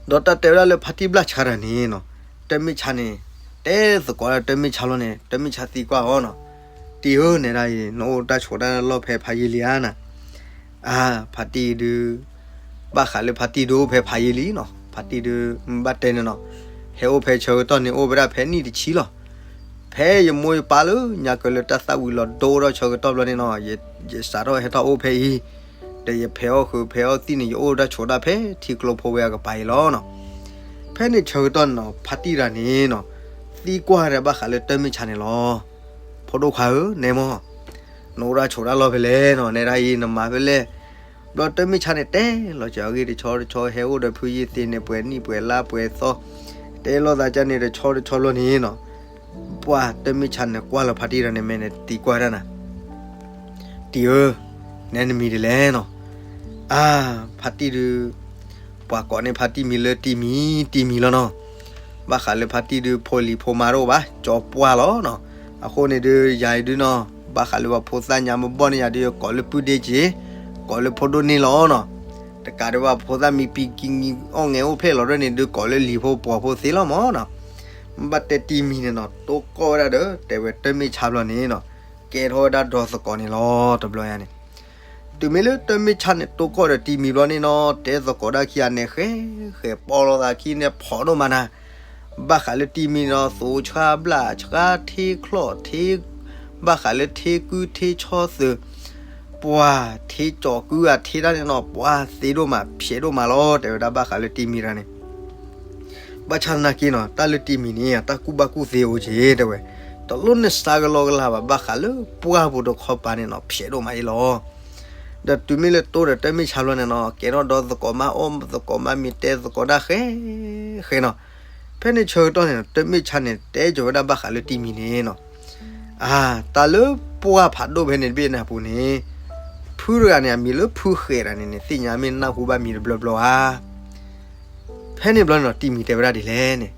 ဒီးတၢ်တဲဝဲဒၣ်လၢဖါတံၢ်ဘျၣ်ဆှါတဂၤန့ၣ်နီၤ, တၢ်မ့ၢ်ဆါန့ၣ် တဲသကိးဒၣ်တၢ်မ့ၢ်ဆါလီၤန့ၣ် တၢ်မ့ၢ်ဆါသံကွၢ်အီၤနီၤ, တံၢ်ဧၢ နဲဒၣ်အံၤ နအိၣ်တၢ်ဆိးတၢ်လီၢ်ဖဲဖးယံာ်လံဧါနၤ အါ ဖါတံၢ်ဒုး, ဘၣ်ဃးလၢဖါတံၢ်ဒုးအိၣ်ဖဲဖးယံာ်လံနီၤ, ဖါတံၢ်ဒုး ဘၣ်တဲန့ၣ်နီၤ, ဟဲအိၣ်ဖဲဆၢကတီၢ်န့ၣ် အိၣ်ဝဲဒၣ်ဖဲနံၣ်တဆံလီၤ. ဖဲယမိၢ်ယပၢ်လၢညါကၢၤလၢတၢ်သၣ်ဝံၤလီၤဒိၣ်ထီၣ်ဆၢကတီၢ်ဘျီန့ၣ်နီၤ, ယစးထီၣ်ဟဲထီၣ်အိၣ်ဖဲအံၤ, ဒီးယဖဲးအီၣ်ဃုာ်ဖဲးအီၣ်သံၣ်န့ၣ် ယအိၣ်တၢ်ဆိးတၢ်ဖဲထံကျိဖိဝဲအကပၤအံၤလီၤနီၤ. ဖဲန့ၣ်ဆၢကတီၢ်န့ၣ်နီၤ ဖါတံၢ်တဂၤန့ၣ်နီၤ, သံကွၢ်တၢ်ဘၣ်ဃးလၢတၢ်မ့ၢ်ဆါန့ၣ်လီၤ. ဖိဒိၣ်ခွါဧၢ နဲမီၢ်, နအိၣ်တၢ်ဆိးတၢ်လီၢ်ဖဲလဲၣ်နီၤ, နဲဒၣ်အံၤ နမၤဖဲလဲၣ်, ဘျီတၢ်မ့ၢ်ဆါန့ၣ် တဲလီၤစၢၤအဂ့ၢ်တဆီတဆီ ဟဲအိၣ်ဒီးဖုယ့ၢ်သ့ၣ်န့ၣ် ပှဲၤနံၣ်ပှဲၤလါပှဲၤသီ, တဲလိာ်သးကန့ၣ်တဆီတဆီလီၤန့ၣ်နီၤ, ပှၢ်တၢ်မ့ၢ်ဆါန့ၣ် ကွၢ်လီၤဖါတံၢ်တဂၤန့ၣ်မဲာ်န့ၣ် သံကွၢ်တၢ်နၤ တံၢ်ဧၢ, နဲနမံၤဒ်လဲၣ်နီၤ. အါ, ဖါတံၢ်ဒုး, ပှၤကိးန့ၢ်ဖါတံၢ်မံၤလၢတံၢ်မံၤ, တံၢ်မံၤလီၤနီၤ. ဘၣ်ဃးလၢဖါတံၢ်ဒုး ဖိလံၤဖိမါတအိၣ်ဘၣ်, ကၠီပှၢ်လီၤနီၤ. အဃိန့ၣ်ဒုး ယၤအံၤဒုးနီၤ, ဘၣ်ဃးလၢပှၤဖိသၣ်ညါမ့ၢ်ဘီၣ်န့ၢ်ယၤဒုး ကိးလၢပုၢ်ဒ့က့ၤ, ကိးလၢဖိဒိၣ်န့ၢ်လီၤနီၤ. တကးဒံးဘၣ် ဖိသၣ်မံၤပံၤကံအီၣ်ငဲၤအိၣ်ဖျဲၣ်လီၤဒ်န့ၣ်ဒုး ကိးလၢလံၤဖိပှီၤဖိသ့လီၤမၢ်နီၤ. ဘၣ်တဲတံၢ်မံၤန့ၣ်နီၤ တိၢ်ကီၢ်ဝဲဒၣ်ဒီး တဲဝဲတၢ်မ့ၢ်ဆါဘျီန့ၣ်နီၤ, ကဲထီၣ်ဝဲဒၣ်ဒီသကိးန့ၣ်လီၤ တဘျီယါန့ၣ်. တုၤမ့ၢ်လၢတၢ်မ့ၢ်ဆါန့ၣ် တိၢ်ကီၢ်ဒီးတံၢ်မံၤဘျီန့ၣ်နီၤ, တဲသကိးဒၣ်ခံဂၤန့ၣ် ဃဲ, ဃဲပီလီၤသးခံန့ၣ် ဖီၣ်ဒိၣ်မးနၤ. ဘၣ်ဃးလၢတံၢ်မံၤနီၤ သိးဆှါဘျၣ်ဆှါ ထ့ချီၣ်ထ့, ဘၣ်ဃးလၢထ့ကုထ့ဆီသုး, ပှၤထံကၠီၤကုအထံတၢ်န့ၣ်နီၤ ပှၤသ့ဒိၣ်မး ဖျဲးဒိၣ်မးလီၤ တဲဝဲဒၣ်ဘၣ်ဃးလၢတံၤမံၤတဂၤန့ၣ်. ဘၣ်ဆၣ်သနာ်က့နီၤ တၢ်လၢတံၤမံၤန့ၣ် တၢ်ကူၣ်ဘၣ်ကူၣ်သ့အိၣ်က့ၤ တဲဝဲ, တလိၣ်န့ၢ်စါကလီကလီဘၣ် ဘၣ်ဃးလၢပှၢ်ပူၤတခီပၤန့ၣ်နီၤ ဖျဲးဒိၣ်မးအံၤလီၤ. ဒီးတုၤမ့ၢ်လၢတိဒီးတၢ်မ့ၢ်ဆါဘျီန့ၣ်နီၤ ကဲထီၣ်ဒီးသကိးမါအီၣ် သကိးမါမ့ၢ်တဲသကိးတၢ်ဃဲ ဃဲနီၤ. ဖဲန့ၣ်ဆၢကတီၢ်န့ၣ် တၢ်မ့ၢ်ဆါန့ၣ် တဲကၠီၤဝဲဒၣ်ဘၣ်ဃးလၢတံၤမံၤန့ၣ်နီၤ. အါ, တၢ်လၢပှၢ်ဖးဒိၣ်ဖဲန့ၣ်တဘ့ၣ်န့ၣ်အပူၤန့ၣ် ဖုတဂၤန့ၣ် အမံၤလၢဖုဃဲးတဂၤန့ၣ်န့ၣ် သ့ၣ်ညါမ့ၢ်နၢ်ဟူဘၣ်မံၤတဘျီဘျီဧါ. ဖဲန့ၣ်ဘျီန့ၣ်နီၤ တံၤမံၤတဲဝဲဒၣ်ဒ်လဲၣ်န့ၣ်,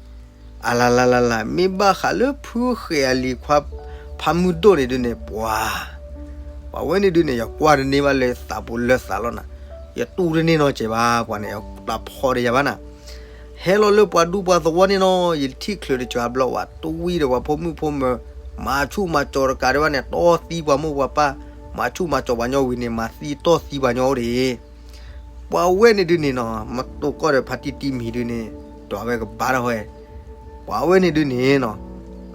အလလလလ, မ့ၢ်ဘၣ်ဃးလၢဖုဃဲးအလံၤခွါ ဖးမုၢ်ဒိၣ်န့ၣ်ဒုန့ၣ် ပှၤ ပှၤဝဲန့ၣ်ဒုန့ၣ် ယကွၢ်တန့ၢ်ဘၣ်လၢသးပူၤလၢသးလီၤနၤ, ယတူၢ်တန့ၢ်နီတစဲးဘၣ် ပှၤန့ၣ် ယတၢ်ဖီၣ်ဒီးယၤဘၣ်နၤ. ဟဲလီၤလၢပှၤဒူပှၤသဝီန့ၣ်နီၤ ယထံၣ်ချုးတစှၤဘျီဝဲ တဝံဒီးပှၤဖိမုၣ်ဖိမၢၤ, မၤဆူၣ်မၤစီၤတကးဒံးဘၣ်န့ၣ် တီၢ်သံပှၤမိၢ်ပှၤပၢ်, မၤဆူၣ်မၤစီၤပှၤညီဝံၤန့ၣ် မၤသံတီၢ်သံပှၤညီအိၣ်ဒံး ပှၤဝဲန့ၣ်ဒုန့ၣ်နီၤ မတိၢ်ကီၢ်ဒီးဖါတံၢ်တံၤမံၤဒုန့ၣ် ဒွးဝဲကဘၣ်ထီၣ်ဝဲ, ပှၤဝဲန့ၣ်ဒုန့ၣ်နီၤ,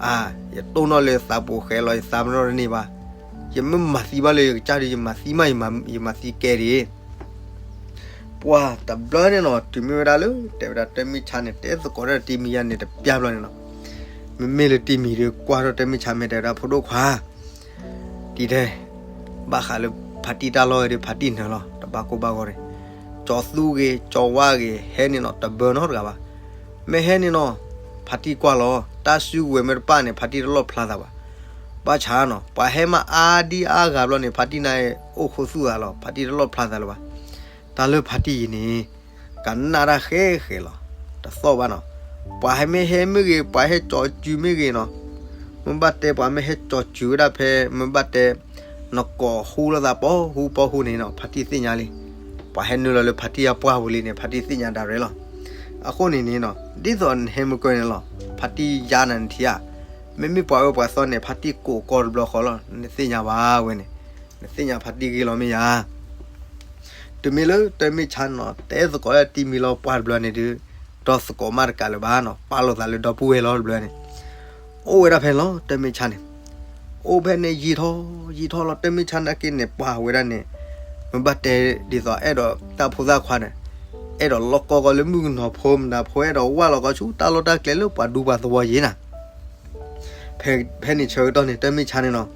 အါ, ယတိၢ်နီၣ်လၢသးပူၤဃဲးလီၤ ယသးမနီတန့ၢ်ဘၣ်, ယမ့ၢ်မၤသံဘၣ်လၢယကစၢ်ဒု ယမၤသံမး ယမၤသံကဲဒံး ပှၤတဘျီန့ၣ်နီၤ တုၤမ့ၢ်ဝဲဒၣ်လၢ တဲဝဲဒၣ်တၢ်မ့ၢ်ဆါန့ၣ် တဲသကိးဒီးတံၤမံၤယါန့ၣ် တပျၢ်ဘျီန့ၣ်နီၤ, မ့မ့ၢ်လၢတံၤမံၤဒီးကွၢ်ထီၣ်တၢ်မ့ၢ်ဆါမ့ၢ်တဲဝဲဒၣ်ဖိဒိၣ်ခွါ ဒ်တဲ, ဘၣ်ဃးလၢဖါတံၢ်တၢ်လီၢ်ဝဲဒီး ဖါတံၢ်နၢၤလီၤ တဘၣ်ကိၢ်ဘၣ်ဂီၤန့ၣ်, ကၠီသူဂ့ၤ ကၠီဝါဂ့ၤ ဟဲန့ၣ်နီၤ တဘၢနီတဂၤဘၣ်. မ့ၢ်ဟဲန့ၣ်နီၤ ဖါတံၢ်ကွၢ်လီၤ တၢ်စုကဝဲၤမ့ၢ်တပၣ်န့ၣ် ဖါတံၢ်တလီၣ်ဖျါသးဘၣ်. ဘၣ်ဆၣ်နီၤ ပှၤဟဲမးအါဒံအါဂၤဘျီန့ၣ် ဖါတံၢ်န့ၣ်အိၣ်ခူသူၣ်သးလီၤ ဖါတံၢ်တလီၣ်ဖျါသးလၢၤဘၣ်. တၢ်လၢဖါတံၢ်အံၤန့ၣ် ကနၣ်တၢ်ဃဲဃဲလီၤ, တသီၣ်ဘၣ်နီၤ, ပှၤဟဲမ့ၢ်ဟဲမ့ၢ်ဂ့ၤ ပှၤဟဲကၠီၤစုၤမ့ၢ်ဂ့ၤနီၤ, မ့ၢ်ဘၣ်တဲပှၤမ့ၢ်ဟဲကၠီၤစုၤဝဲဒၣ်ဖဲ မ့ၢ်ဘၣ်တဲ နကိးဟူလိာ်သးပီဟူပီဟူန့ၣ်နီၤ ဖါတံၢ်သ့ၣ်ညါလံ. ပှၤဟဲနုာ်လီၤလၢဖါတံၢ်အပှၢ်ပူၤလံန့ၣ် ဖါတံၢ်သ့ၣ်ညါဒၣ်ရဲလီၤ. အဃိန့ၣ်န့ၣ်နီၤ ဒ်သိးနဟဲမုၢ်ကၢန့ၣ်လီၤ ဖါတံၢ်ယါနၤနထံၣ်ဧါ, မ့မ့ၢ်ပှၤအၢပှၤသီန့ၣ် ဖါတံၢ်ကိးကီတဘျီဃီလီၤ နသ့ၣ်ညါဘၣ်ဝဲန့ၣ်, နသ့ၣ်ညါဖါတံၢ်ဂ့ၤလီၤမ့ၢ်ယါ တုၤမ့ၢ်လၢတၢ်မ့ၢ်ဆါန့ၣ်နီၤ တဲသကိးတံၤမံၤလီၤပှၢ်တဘျီန့ၣ်ဒုး, ဒီးသကိးမးတကးလၢၤဘၣ်နီၤ ပာ်လိာ်သးလၢဒီပုၢ်ဝဲၢ်လီၤတဘျီန့ၣ်, အိၣ်ဝဲဒၣ်ဖဲန့ၣ်လီၤ တၢ်မ့ၢ်ဆါန့ၣ်, အိၣ်ဖဲန့ၣ်ယံာ်ထီၣ်ယံာ်ထီၣ်လီၤ တၢ်မ့ၢ်ဆါနာ်က့န့ၣ် ပှၤဝဲဒၣ်န့ၣ်, မ့ၢ်ဘၣ်တဲဒ်သိးအဲၣ်ဒိးတၢ်ဖိသၣ်ခွါန့ၣ်, အဲၣ်ဒိးလီၢ်ကီၢ်ကီၢ်လၢမုၣ်ကနီၤဖိမနုၤဖိ အဲၣ်ဒိးဝၢ်လီၤကီၢ်ဆူတၢ်လီၢ်တၢ်ကျဲလၢပှၤဒူပှၤသဝီယံၤနၤ ဖဲန့ၣ်ဆၢကတီၢ်န့ၣ် တၢ်မ့ၢ်ဆါန့ၣ်နီၤ,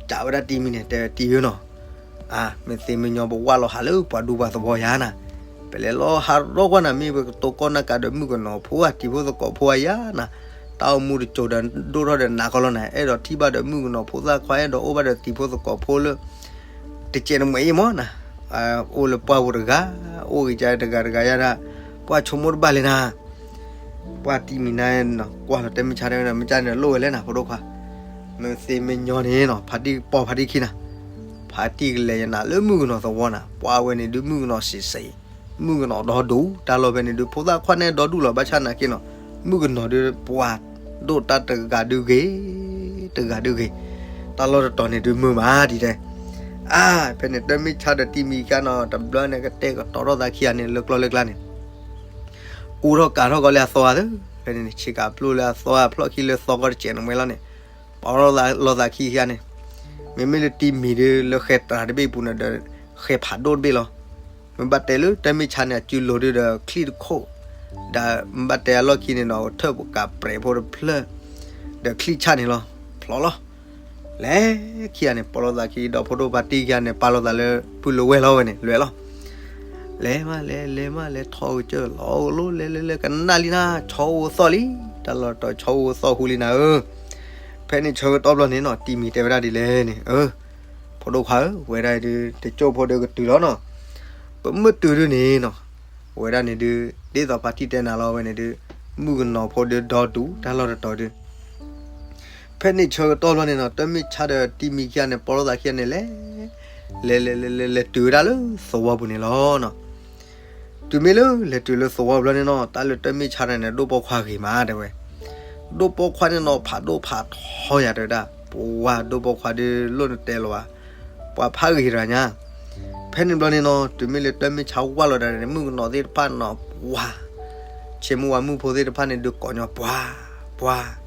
စံးဝဲဒၣ်တံၤမံၤန့ၣ် တဲတံၤဧၢနီၤ, မ့ၢ်သ့မ့ၢ်ညီပဝၢ်လီၤဟးလၢပှၤဒူပှၤသဝီယါနၤ, ပလဲၤလီၤဟးရီကွၢ်နၤ မ့ၢ်ပကတိၢ်ကီၢ်နၢ်ကးဒီးမုၣ်ကနီၤဖိဧါ တံၤဖိသကိးဖိဧါယါနၤ, တၢ်အိၣ်မူတစိၤဒီးဒိၣ်ထီၣ်ဒီးနးကီလီၤနၤ, အဲၣ်ဒိးထံၣ်ဘၣ်ဒီးမုၣ်ကနီၤဖိသၣ်ခွါ အဲၣ်ဒိးအိၣ်ဘၣ်ဒီးတံၤဖိသကိးဖိလၢ တကဲးနမဲာ်အံၤမ့ၢ်နၤ, အိၣ်လၢပှၢ်ပူၤတဂၤ, အိၣ်ဂ့ၤကတဂၤတဂၤယါဒၣ်, ပှၤဆိကမိၣ်တဘၣ်လၢနၤ, ပှၤတံၤမံၤန့ၣ် ကွၢ်လီၤတၢ်မ့ၢ်ဆါတဲဝဲဒၣ် မ့ၢ်ကန့ၣ်လိၣ်ဝဲလဲၣ်နၤ ဖိဒိၣ်ခွါ, မ့ၢ်သ့မ့ၢ်ညီန့ၣ်နီၤ ဖါတံၢ်ပိာ်ဖါတံၢ်ခံနၤ, ဖါတံၢ်ကလဲၤယနၤလၢမုၣ်ကနီၤသဝီနၤ, ပှၤဝဲန့ၣ်ဒုးမုၣ်ကနီၤစံးစံး, မုၣ်ကနီၤဒီဒူၣ် တၢ်လီၢ်ဖဲန့ၣ်ဒုး ဖိသၣ်ခွါန့ၣ်ဒီဒူၣ်လီၤ ဘၣ်ဆၣ်နာ်က့နီၤ, မုၣ်ကနီၤဒုးပှၤဒိၣ်တၢ်တဂၤဒုးဂ့ၤ, တဂၤဒုးဂ့ၤ, တၢ်လီၢ်တတီၤန့ၣ်ဒုးမုာ်မးဒ်တဲ အါ, ဖဲန့ၣ်တၢ်မ့ၢ်ဆါဒီးတံၤမံၤခံဂၤနီၤ တဘျီန့ၣ်ကတဲာ်ကတီၤထီၣ်သးခံဂၤန့ၣ် လၢကျီလၢကျါန့ၣ်, ကူထီၣ်ကးထီၣ်ကီးလၢအသီဧါသၢ, ဖဲန့ၣ်န့ၣ် ဆ့ကၤပျိလၢအသီဧါ ဖျီၣ်ခံလၢသီကီတစဲးနမဲာ်လီၤန့ၣ်, ပာ်ထီၣ်လီၤသးခံခံဂၤန့ၣ်, မ့မ့ၢ်လၢတံၤမံၤဒုးလၢဃဲၤတြၤတဘ့ၣ်ပူၤန့ၣ်ဒီး ဃဲၤဖးဒိၣ်တဘ့ၣ်လီၤ. မ့ၢ်ဘၣ်တဲလၢတၢ်မ့ၢ်ဆါန့ၣ် အစုလိၤဒုးဒီးချံၣ်တခိၣ်, ဒီးမ့ၢ်ဘၣ်တဲအလီၢ်ခံန့ၣ်ဒီး ထၢၣ်ပကးပြဲးဖိတဖျၢၣ်, ဒီးချံၣ်ဆၣ်န့ၣ်လီၤ, ဖျိးလီၤ. လဲၤခံဂၤန့ၣ် ပာ်လီၤသးခံ ဒီဖိဒိၣ်ဖါတံၢ်ခံဂၤန့ၣ် ပာ်လီၤသးလၢပုၢ်လၢဝဲၢ်လီၤဝဲန့ၣ် လဲၤလီၤ. လဲၤမးလဲၤ လဲၤမးလဲၤ ထီၣ်ကစၢၢ်လီၤကလိ လဲၤလဲၤလဲၤ ကနၣ်လံနၤ ဆီအိၣ်သီၣ်လံ, တၢ်လီၢ်တတီၤဆီအိၣ်သီၣ်ဟူလံနၤဧၢ. ဖဲန့ၣ်ဆၢကတီၢ်ဘျီန့ၣ်နီၤ တံၤမံၤတဲဝဲဒၣ်ဒ်လဲၣ်န့ၣ်, ဖိဒိၣ်ခွါဧၢ, ဝဲဒၣ်ဒုး တစိၢ်ဖိဒုးကတုၤလီၤနီၤ. ပမ့ၢ်တုၤဒုးန့ၣ်နီၤ, ဝဲဒၣ်န့ၣ်ဒုး ဒ်သိးဖါတံၢ်တဲနၤလီၤဝဲန့ၣ်ဒုး, မုၣ်ကနီၤဖိဒုးဒီဒူၣ်တၢ်လီၢ်တတီၤဒုး ဖဲန့ၣ်ဆၢကတီၢ်ဘျီန့ၣ်နီၤ တၢ်မ့ၢ်ဆါဒီးတံၤမံၤခံဂၤန့ၣ် ပာ်လီၤသးခံဂၤန့ၣ်လဲၤ, လဲၤလဲၤလဲၤလဲၤလဲၤတုၤဝဲဒၣ်လၢသဝီပူၤန့ၣ်လီၤနီၤ. တုၤမ့ၢ်လၢလဲၤတုၤလၢသဝီဘျီန့ၣ်နီၤ တၢ်လၢတၢ်မ့ၢ်ဆါန့ၣ်န့ၣ် ဒိၣ်ပိာ်ခွါဂ့ၤမးတဲဝဲ, ဒိၣ်ပိာ်ခွါန့ၣ်နီၤ ဖးဒိၣ်ဖးထီယၤတဲဝဲဒၣ်, ပှၤဒိၣ်ပိာ်ခွါဒုးလိၣ်နတဲလီၤဘၣ်, ပှၤဖးဂ့ၤတဂၤညါ. ဖဲန့ၣ်ဘျီန့ၣ်နီၤ တုၤမ့ၢ်လၢတၢ်မ့ၢ်ဆါဝၢ်လီၤဒၣ်န့ၣ် မုၣ်ကနီၤသ့ၣ်တဖၣ်နီၤ ပှၤ ဆ့မုၢ်ဝါမုၣ်ဖိသ့ၣ်တဖၣ်န့ၣ် ဒုးကိးညီပှၤ, ပှၤ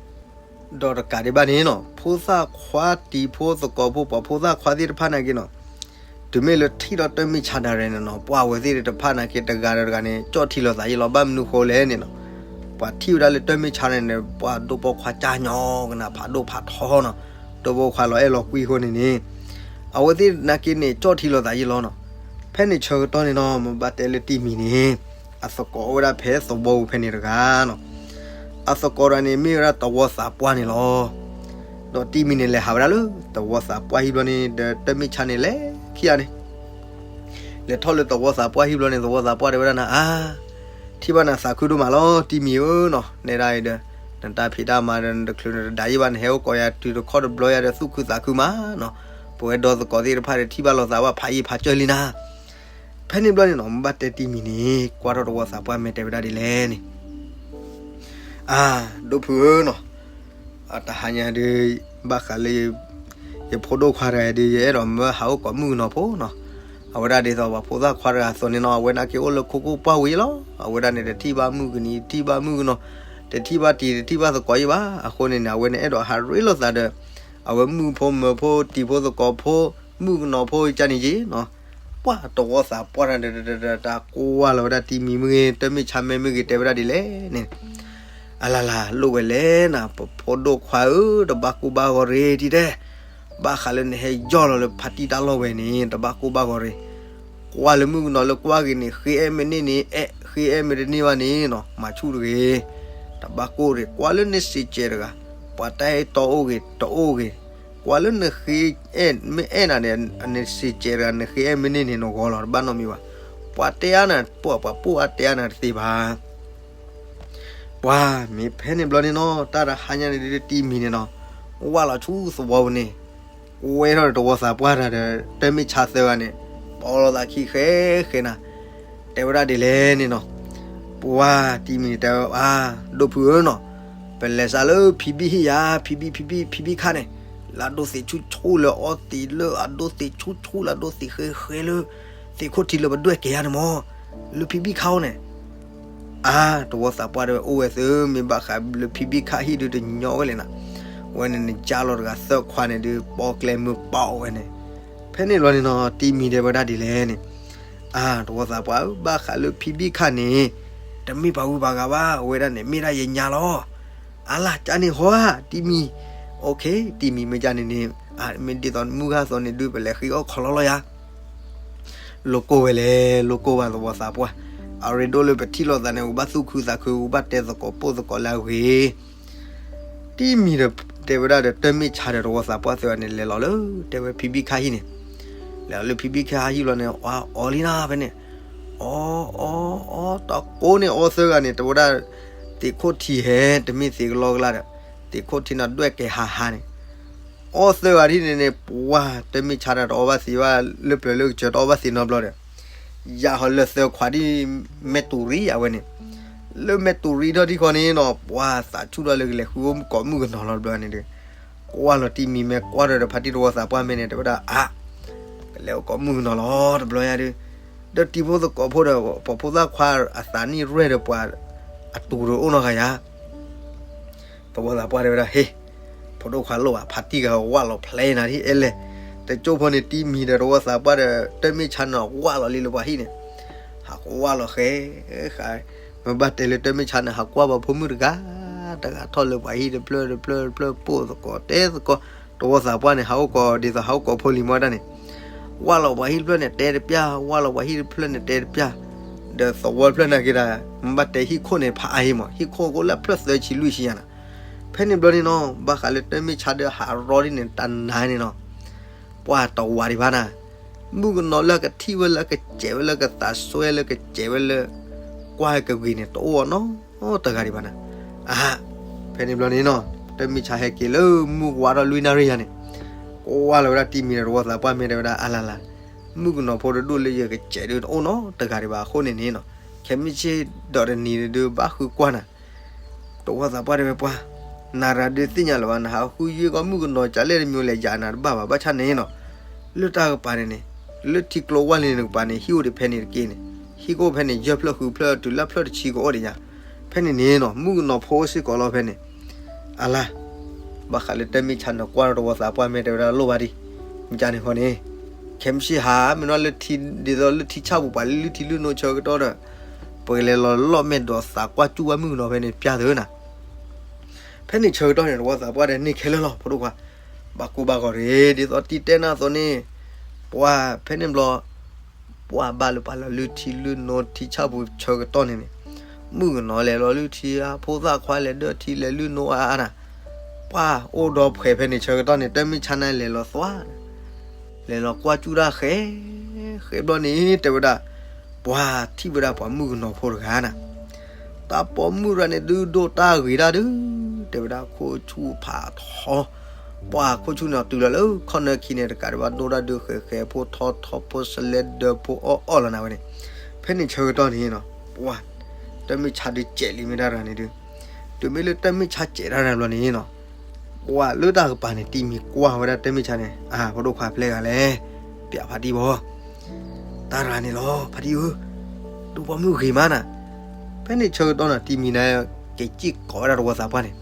ဒီးတကးဒံးဘၣ်န့ၣ်နီၤ ဖိသၣ်ခွါတံၤဖိသကိးဖိ ပှၤဖိသၣ်ခွါသ့ၣ်တဖၣ်နာ်က့နီၤ, တုၤမ့ၢ်လၢထံၣ်ဒီးတၢ်မ့ၢ်ဆါဒၣ်ရဲၣ်န့ၣ်နီၤ ပှၤအဝဲသ့ၣ်တဖၣ်နာ်က့ တဂၤဒီးတဂၤန့ၣ် ကၠီၣ်ထံလီၤသးယ့လီၤ. ဘၣ်မနုၤဃိလဲၣ်န့ၣ်နီၤ, ပှၤထံၣ်ဝဲဒၣ်လၢတၢ်မ့ၢ်ဆါန့ၣ်န့ၣ် ပှၤဒိၣ်ပိာ်ခွါကၢညီကနၣ် ဖးဒိၣ်ဖးထီနီၤ, ဒိၣ်ပိာ်ခွါလီၤအဲၣ်လီၤကွံအဃိန့ၣ်န့ၣ် အဝဲသ့ၣ်နာ်က့န့ၣ် ကၠီၣ်ထံလီၤသးယ့လီၤနီၤ. ဖဲန့ၣ်ဆၢကတီၢ်န့ၣ်နီၤ မ့ၢ်ဘၣ်တဲလၢတံၢ်မံၤန့ၣ် အသကိးအိၣ်ဝဲဒၣ်ဖဲသဝီပူၤဖဲန့ၣ်တဂၤနီၤ. အသကိးတဂၤန့ၣ် မ့ၢ်ဝဲဒၣ်သဝီသးပှၢ်န့ၣ်လီၤ. ဒီးတံၢ်မံၤန့ၣ် လဲၤဟးဝဲဒၣ်လၢသဝီသးပှၢ်ဟံၣ်ဘျီန့ၣ် ဒီးတၢ်မ့ၢ်ဆါန့ၣ်လဲၤခံဂၤန့ၣ် လဲၤထီၣ်လၢသဝီသးပှၢ်ဟံၣ်ဘျီန့ၣ် သဝီသးပှၢ်တဲဝဲဒၣ်နၤ အါ ထံၣ်ဘၣ်နၤသးခုဒိၣ်မးလီၤ တံၢ်မံၤဧၢနီၤ, နဲဒၣ်အံၤဒီး နတၢ်ဖံးတၢ်မၤဒီး နတချုးနတဒါယံာ်ဘၣ် နဟဲအိၣ်ကိးယၤတုၤတခီတဘျီယၤဒီး သူၣ်ခုသးခုမးနီၤ, ပဝဲဒီသကိးသ့ၣ်တဖၣ်ဒီး ထံၣ်ဘၣ်လိာ်သးဘၣ်ဖးယံာ်ဖးစၢၢ်လံနၤ. ဖဲန့ၣ်ဘျီန့ၣ်နီၤ မ့ၢ်ဘၣ်တဲတံၢ်မံၤန့ၣ် ကွၢ်ထီၣ်သဝီသးပှၢ်မ့ၢ်တဲဝဲဒၣ်ဒ်လဲၣ်န့ၣ် အါ ဒိၣ်ဖုဧၢနီၤ, တဟါညါဒုး ဘၣ်ဃးလၢ ယဖိဒိၣ်ခွါတဂၤဒုး ယအဲၣ်ဒိးမၢဟးအိၣ်ကိးမုၣ်ကနီၤဖိနီၤ, အဝဲဒၣ်ဒ်သိးပှၤဖိသၣ်ခွါတဂၤအသိးန့ၣ်နီၤ အဝဲနာ်က့အိၣ်လၢခိခိၣ်ပှၢ်ဝံၤလီၤ, အဝဲဒၣ်န့ၣ် တထံၣ်ဘၣ်မုၣ်ကနံၤ တထံၣ်ဘၣ်မုၣ်ကနီၤ တထံၣ်ဘၣ်တံၤ တထံၣ်ဘၣ်သကိးယံာ်ဘၣ်, အဃိန့ၣ်န့ၣ် အဝဲန့ၣ်အဲၣ်ဒိးဟးရ့လိာ်သးဒီး အဝဲမုၣ်ဖိမၢၤဖိတံၤဖိသကိးဖိ မုၣ်ကနီၤဖိကန့ၣ်ယ့ၢ်နီၤ, ပှၤသဝီသးပှၢ်တၢ်ဒီး တၢ်ကွၢ်လီၤဝဲဒၣ်တံၢ်မံၤမ့ၢ်ဂ့ၤ တၢ်မ့ၢ်ဆါမဲမ့ၢ်ဂ့ၤ တဲဝဲဒၣ်ဒ်လဲၣ်န့ၣ် အလၢ်လၢ် လိၣ်ဝဲလဲၣ်နၤ ပဖိဒိၣ်ခွါဧၢ တဘၣ်ကိၢ်ဘၣ်ဂီၤရ့ဒ်တဲ, ဘၣ်ဃးလၢနဟဲယီၢ်လီၤလၢဖါတံၢ်တၢ်လီၢ်ဝဲန့ၣ် တဘၣ်ကိၢ်ဘၣ်ဂီၤရ့, ကွၢ်လၢမုၣ်ကနီၤလၢကွၢ်ဂ့ၤန့ၣ် ဃ့အဲၣ်မ့ၢ်န့ၢ်န့ၣ် အဲၣ် ဃ့အဲၣ်မ့ၢ်တန့ၢ်ဘၣ်န့ၣ်နီၤ မၤဆူၣ်တဂ့ၤ, တဘၣ်ကိၢ်ရ့ ကွၢ်လၢနစံးကဲးတဂၤ, ပှၤတၢ်အဲၣ်တီအိၣ်ဂ့ၤ တအိၣ်ဂ့ၤ, ကွၢ်လၢနဃ့အဲၣ် မ့ၢ်အဲၣ်နၤန့ၣ် နစံးကဲးတဂၤ နဃ့အဲၣ်မ့ၢ်န့ၢ်န့ၣ် နဂီၤလီၤ တဘၣ်နီတမံၤဘၣ်, ပှၤတဲအါနၤ ပှၤပှၤပိၢ်အါတဲအါနၤတသ့ဘၣ် ပှၤမ့ၢ်ဖဲန့ၣ်ဘျီန့ၣ်နီၤ တၢ်တဟါညါန့ၣ်ဒုးတံၢ်မံၤန့ၣ်နီၤ, ဝၢ်လီၤဆူသဝီပူၤန့ၣ်, ကွဲထီၣ်ဒီးသဝီသးပှၢ်တၢ်ဒီး တၢ်မ့ၢ်ဆါသၢဂၤန့ၣ်, တီလိာ်သးခံဃဲဃဲနၤ, တဲဝဲဒၣ်ဒ်လဲၣ်န့ၣ်နီၤ, ပှၤတံၢ်မံၤန့ၣ်တဲဝဲ အါ ဒိၣ်ဖုဧၢနီၤ, ပလဲၤစးလၢဖံဘံၣ်ဟံၣ်ယၤ ဖံဘံၣ် ဖံဘံၣ် ဖံဘံၣ်ခါန့ၣ်, လၢအဒိသ့ၣ်ဆူၣ်ဆူၣ်လၢအီသံးလၢအဒိသ့ၣ်ဆူၣ်ဆူၣ်လၢအဒိသ့ၣ်ဃဲဃဲလၢ သ့ၣ်ခိၣ်ထံးလၢပဒွဲၣ်ကဲၤယၤန့ၣ်မး, လၢဖံဘံၣ်ခါအိၣ်န့ၣ် အါ သဝီသးပှၢ်တဲဝဲ အိၣ်ဝဲသု မ့ၢ်ဘၣ်ဃးလၢဖံဘံၣ်ခါဟံၣ်ဒုးတညီဝဲလဲၣ်နၤ, ဝဲန့ၣ်နကၢ်လီၤတဂၤသၢခွါန့ၣ်ဒုး ပိာ်ကျဲမုၢ်ပာ်ဝဲန့ၣ်, ဖဲန့ၣ်ဘျီန့ၣ်နီၤ တံၢ်မံၤတဲဝဲဒၣ်ဒ်လဲၣ်န့ၣ်, အါ သဝီသးပှၢ်ဧၢ ဘၣ်ဃးလၢဖံဘံၣ်ခါန့ၣ် တမ့ၢ်ပှၤဂုၤပှၤဂၤဘၣ် အဝဲဒၣ်န့ၣ် မ့ၢ်ဒၣ်ယညါလီၤ. အါလၢ် ကန့ၣ်ဟီဧါ တံၢ်မံၤ, အိၣ်ခ့ တံၢ်မံၤ မ့ၢ်ကန့ၣ်န့ၣ် မ့ၢ်ဒ်သိးမုၢ်ဂၤသိးန့ၣ်ဒုး ပလဲၤဃ့အီၣ်ခီလီလီၤယၤ လိၣ်ကိၢ်ဝဲလဲၣ် လိၣ်ကိၢ်ဝဲသဝီသးပှၢ်, အရ့ဒိၣ်လၢပထံၣ်လိာ်သးန့ၣ် ပဘၣ်သူၣ်ခုသးခု ပဘၣ်တဲသကိးပိၢ်သကိးလၢအဂ့ၤ, တံၢ်မံၤဒီးတဲဝဲဒၣ်ဒီး တၢ်မ့ၢ်ဆါဒီးသဝီသးပှၢ်သၢဂၤန့ၣ် လဲၤလီၤလၢ တဲဝဲဖံဘံၣ်ခါဟံၣ်န့ၣ်, လဲၤလီၤလၢဖံဘံၣ်ခါဟံၣ်လီၤန့ၣ် အီၣ်အီလံနၤဖဲန့ၣ်, အီအီအီ တၢ်ကိးန့ၣ်အီသၢဂၤန့ၣ် တဲဝဲဒၣ် သ့ၣ်ခိၣ်ထံးဟဲ တမ့ၢ်သ့ၣ်ကလီကလါဒီး သ့ၣ်ခိၣ်ထံးန့ၣ်ဒွဲၣ်ကဲၤဟးဟးန့ၣ် အီသၢဂၤဒ်န့ၣ်န့ၣ် ပှၤတၢ်မ့ၢ်ဆါတၢ်တအီဘၣ်သ့ဘၣ် လၢပျၢၤလၢကစၢၤတအီဘၣ်သ့နီတဘျီဒီး ယၤဟီလၢသၢခွါဒ် မဲတူၤရံအဝဲန့ၣ်, လၢမဲတူၤရံထီၣ်ထံၣ်ဃီန့ၣ်နီၤ ပှၤသးဆူၣ်ထီၣ်လၢကလဲၤဃုအိၣ်ကိးမုၣ်ကနီၤလီၤတဘျီန့ၣ်ဒီး ကွၢ်လီၤတံၢ်မံၤမဲ ကွၢ်ဒီးဖါတံၢ်သဝီသးပှၢ်မဲန့ၣ် တဲဝဲဒၣ်အါ ကလဲၤအိၣ်ကိးမုၣ်ကနီၤလီၤတဘျီယါဒီး ဒီးတံၤဖိသကိးဖိဒီး ပှၤဖိသၣ်ခွါအသးနံၣ်ရဲၣ်ဒီးပှၤအတူၢ်ဒီးအိၣ်နီတဂၤယါ သဝီသးပှၢ်တဲဝဲဒၣ် ဟ့ၣ် ဖိဒိၣ်ခွါလိၣ်ဘၣ် ဖါတံၢ်ဂၤဝၢ်လီၤဖျဲနၤဒ်အဲလဲၣ်, တကၠိၢ်ဖိန့ၣ် တံၢ်မံၤဒီးသဝီသးပှၢ်ဒီး တၢ်မ့ၢ်ဆါန့ၣ်ဝၢ်လီၤလံလၢပှၤဟံၣ်န့ၣ်, ဟးဝၢ်လီၤဃဲဃါ, မ့ၢ်ဘၣ်တဲလၢတၢ်မ့ၢ်ဆါန့ၣ် ဟးကွၢ်ပှၤဖိမုၣ်တဂၤ တဂၤထီၣ်လၢပှၤဟံၣ်တဖျၢၣ်တဖျၢၣ်တဖျၢၣ် ပိၢ်သကိးတဲသကိး, သဝီသးပှၢ်န့ၣ် ဟးအိၣ်ကိးဒ်သိးဟးအိၣ်ကိးဖိလံၤမီတၢ်န့ၣ် ဝၢ်လီၤပှၤဟံၣ်တဖျၢၣ်န့ၣ် တဲတပျၢ်, ဝၢ်လီၤပှၤဟံၣ်တဖျၢၣ်န့ၣ် တဲတပျၢ်, ဒီးသဝီတဖျၢၣ်နာ်က့ဒီး မ့ၢ်ဘၣ်တဲဟံၣ်ခိၣ်န့ၣ် ဖးအါဟံၣ်မး, ဟံၣ်ခိၣ်ကအိၣ်လၢဖျၢၣ်သၢဆံလွံၢ်ဆံယါနၤ, ဖဲန့ၣ်ဘျီန့ၣ်နီၤ ဘၣ်ဃးလၢတၢ်မ့ၢ်ဆါဒီးဟးရီဒ်န့ၣ် တၢ်နါန့ၣ်နီၤ, ပှၤတဝးဒံးဘၣ်နၤ, မုၣ်ကနီၤလၢကထံၣ်ဝဲလၢကစဲးဝဲလၢကသးစွဲလၢကစဲးဝဲလၢ ကွၢ်ကဂ့ၤန့ၣ် တအိၣ်အီၤနီတဂၤဒံးဘၣ်နၤ, အါ ဖဲန့ၣ်ဘျီန့ၣ်နီၤ တၢ်မ့ၢ်ဆါဟဲက့ၤလၢမုၢ်ဝါထီၣ်လွံၢ်နၣ်ရံၣ်ယါန့ၣ်, ကွၢ်လီၤဝဲဒၣ်တံၢ်မံၤဒီးသဝီသးပှၢ်မဲာ်တဲဝဲဒၣ် အါလၢ်လၢ်, မုၣ်ကနီၤဖိတဒူၣ်လၢယကစဲးဒုးတအိၣ်နီတဂၤဒံးဘၣ်အဃိန့ၣ်န့ၣ်နီၤ, ခဲမုၢ်ဆ့ၣ်ဒီးတနံၤဒုးဘၣ်ဃုကွၢ်နၤ သဝီသးပှၢ်တဲဝဲပှၤ, နၤရၤဒုးသ့ၣ်ညါလၢၤဘၣ် နဟးဃုယ့ၢ်ကီၢ်မုၣ်ကနီၤကလဲၣ်တမံၤလဲၣ် ယၤနၤတဘၣ်ဘၣ် ဘၣ်ဆၣ်န့ၣ်နီၤ, လၢတၢ်ကပၤန့ၣ်န့ၣ်, လၢထံကျိဝၢ်လ့ၤန့ၣ်ကပၤန့ၣ် ဟံၣ်အိၣ်ဒံးဖဲန့ၣ်တက့ၢ်န့ၣ်, ဟံၣ်ကအိၣ်ဖဲန့ၣ် ယဲၢ်ဖျၢၣ်ဃုဖျၢၣ် တုၤလၢဖျၢၣ်တဆံကအိၣ်ဒံးညါ, ဖဲန့ၣ်န့ၣ်နီၤ မုၣ်ကနီၤဖိစ့ၢ်ကီးလီၤဖဲန့ၣ်, အလါ ဘၣ်ဃးလၢတၢ်မ့ၢ်ဆါန့ၣ် ကွၢ်ဒီးသဝီသးပှၢ်မဲာ်တဲဝဲဒၣ်လိၣ်ဘၣ်ဒံး, မ့ၢ်ကန့ၣ်ဃီန့ၣ် ခဲမုၢ်ဆ့ၣ်ဟါ မ့ၢ်နီၤလၢထံ ဒ်သိးလၢထံဆၣ်ပူၤ ပှၤလၢလုၢ်ထံလုၢ်နိဆၢကတီၢ်ဒီး ပကလဲၤလီၤလီၢ်မဲာ်ဒီးသးကွၢ်စူၣ်ဝဲမုၣ်ကနီၤဖဲန့ၣ် ပျၢ်သုနၤ. ဖဲန့ၣ်ဆၢကတီၢ်န့ၣ် တဝီသးပှၢ်ဒီးန့ၢ်ခဲလၢာ်လီၤ ဖိဒိၣ်ခွါ, ဘၣ်ကိၢ်ဘၣ်ဂီၤတဂ့ၤ ဒ်သိးတံၢ်တဲနၢ်အသိးန့ၣ်, ပှၤဖဲန့ၣ်ဘျီ ပှၤဘၣ်လၢပှၤလၢလုၢ်ထံလုၢ်နိထံဆၣ်ပူၤဆၢကတီၢ်န့ၣ်န့ၣ်, မုၣ်ကနီၤလဲၤလီၤလုၢ်ထံဧါ ဖိသၣ်ခွါလဲၤဒၢၣ်ထံလဲၤလုၢ်နိအါအါနၤ, ပှၤအိၣ်ဒီးဖှဲးဖဲန့ၣ်ဆၢကတီၢ်န့ၣ် တၢ်မ့ၢ်ဆါန့ၣ်လဲၤလီၤသွါ လဲၤလီၤကွၢ်စူၣ်တၢ်ဃဲ, ဃဲဘျီန့ၣ် တဲဝဲဒၣ်, ပှၤထံၣ်ဝဲဒၣ်ပှၤမုၣ်ကနီၤဖိတဂၤနၤ, တၢ်ပိာ်မုၣ်တဂၤန့ၣ် ဒုးဒိၣ်တၢ်ဂ့ၤတၢ်ဒုး, တဲဝဲဒၣ်ခိၣ်ဆူၣ်ဖးထီ, ပှၤခိၣ်ဆူၣ်န့ၣ်တုၤလီၤလၢခီၣ်နၢခံန့ၣ် တကးဒံးဘၣ်ဒိၣ်တၢ်ဒုးဃဲဃဲဖိထီထီဖိစလဲဒၢဖိအီၣ်အီၣ်လီၤနၤဝဲန့ၣ်, ဖဲန့ၣ်ဆၢကတီၢ်န့ၣ်နီၤ, ပှၤ တၢ်မ့ၢ်ဆါဒုးစဲးလံမ့ၢ်တၢ်တဂၤန့ၣ်ဒုး, တုၤမ့ၢ်လၢတၢ်မ့ၢ်ဆါစဲးတၢ်တဂၤဘျီန့ၣ်နီၤ, ပှၤလၢတၢ်ကပၤန့ၣ် တံၤမံၤကွၢ်ဝဲဒၣ်တၢ်မ့ၢ်ဆါန့ၣ် အၢ ဖိဒိၣ်ခွါဖျဲၣ်ဂၤလဲၣ်, ပျးဖါတံၢ်ဘီ တၢ်တဂၤန့ၣ်လီၤ ဖါတံၢ်ဧၢ, ဒိၣ်ပိာ်မုၣ်ဂ့ၤမးနၤ, ဖဲန့ၣ်ဆၢကတီၢ်နီၤ တံၤမံၤန့ၣ် က့ၤစံၣ်ကိးဝဲဒၣ်တဝီသးပှၢ်န့ၣ်,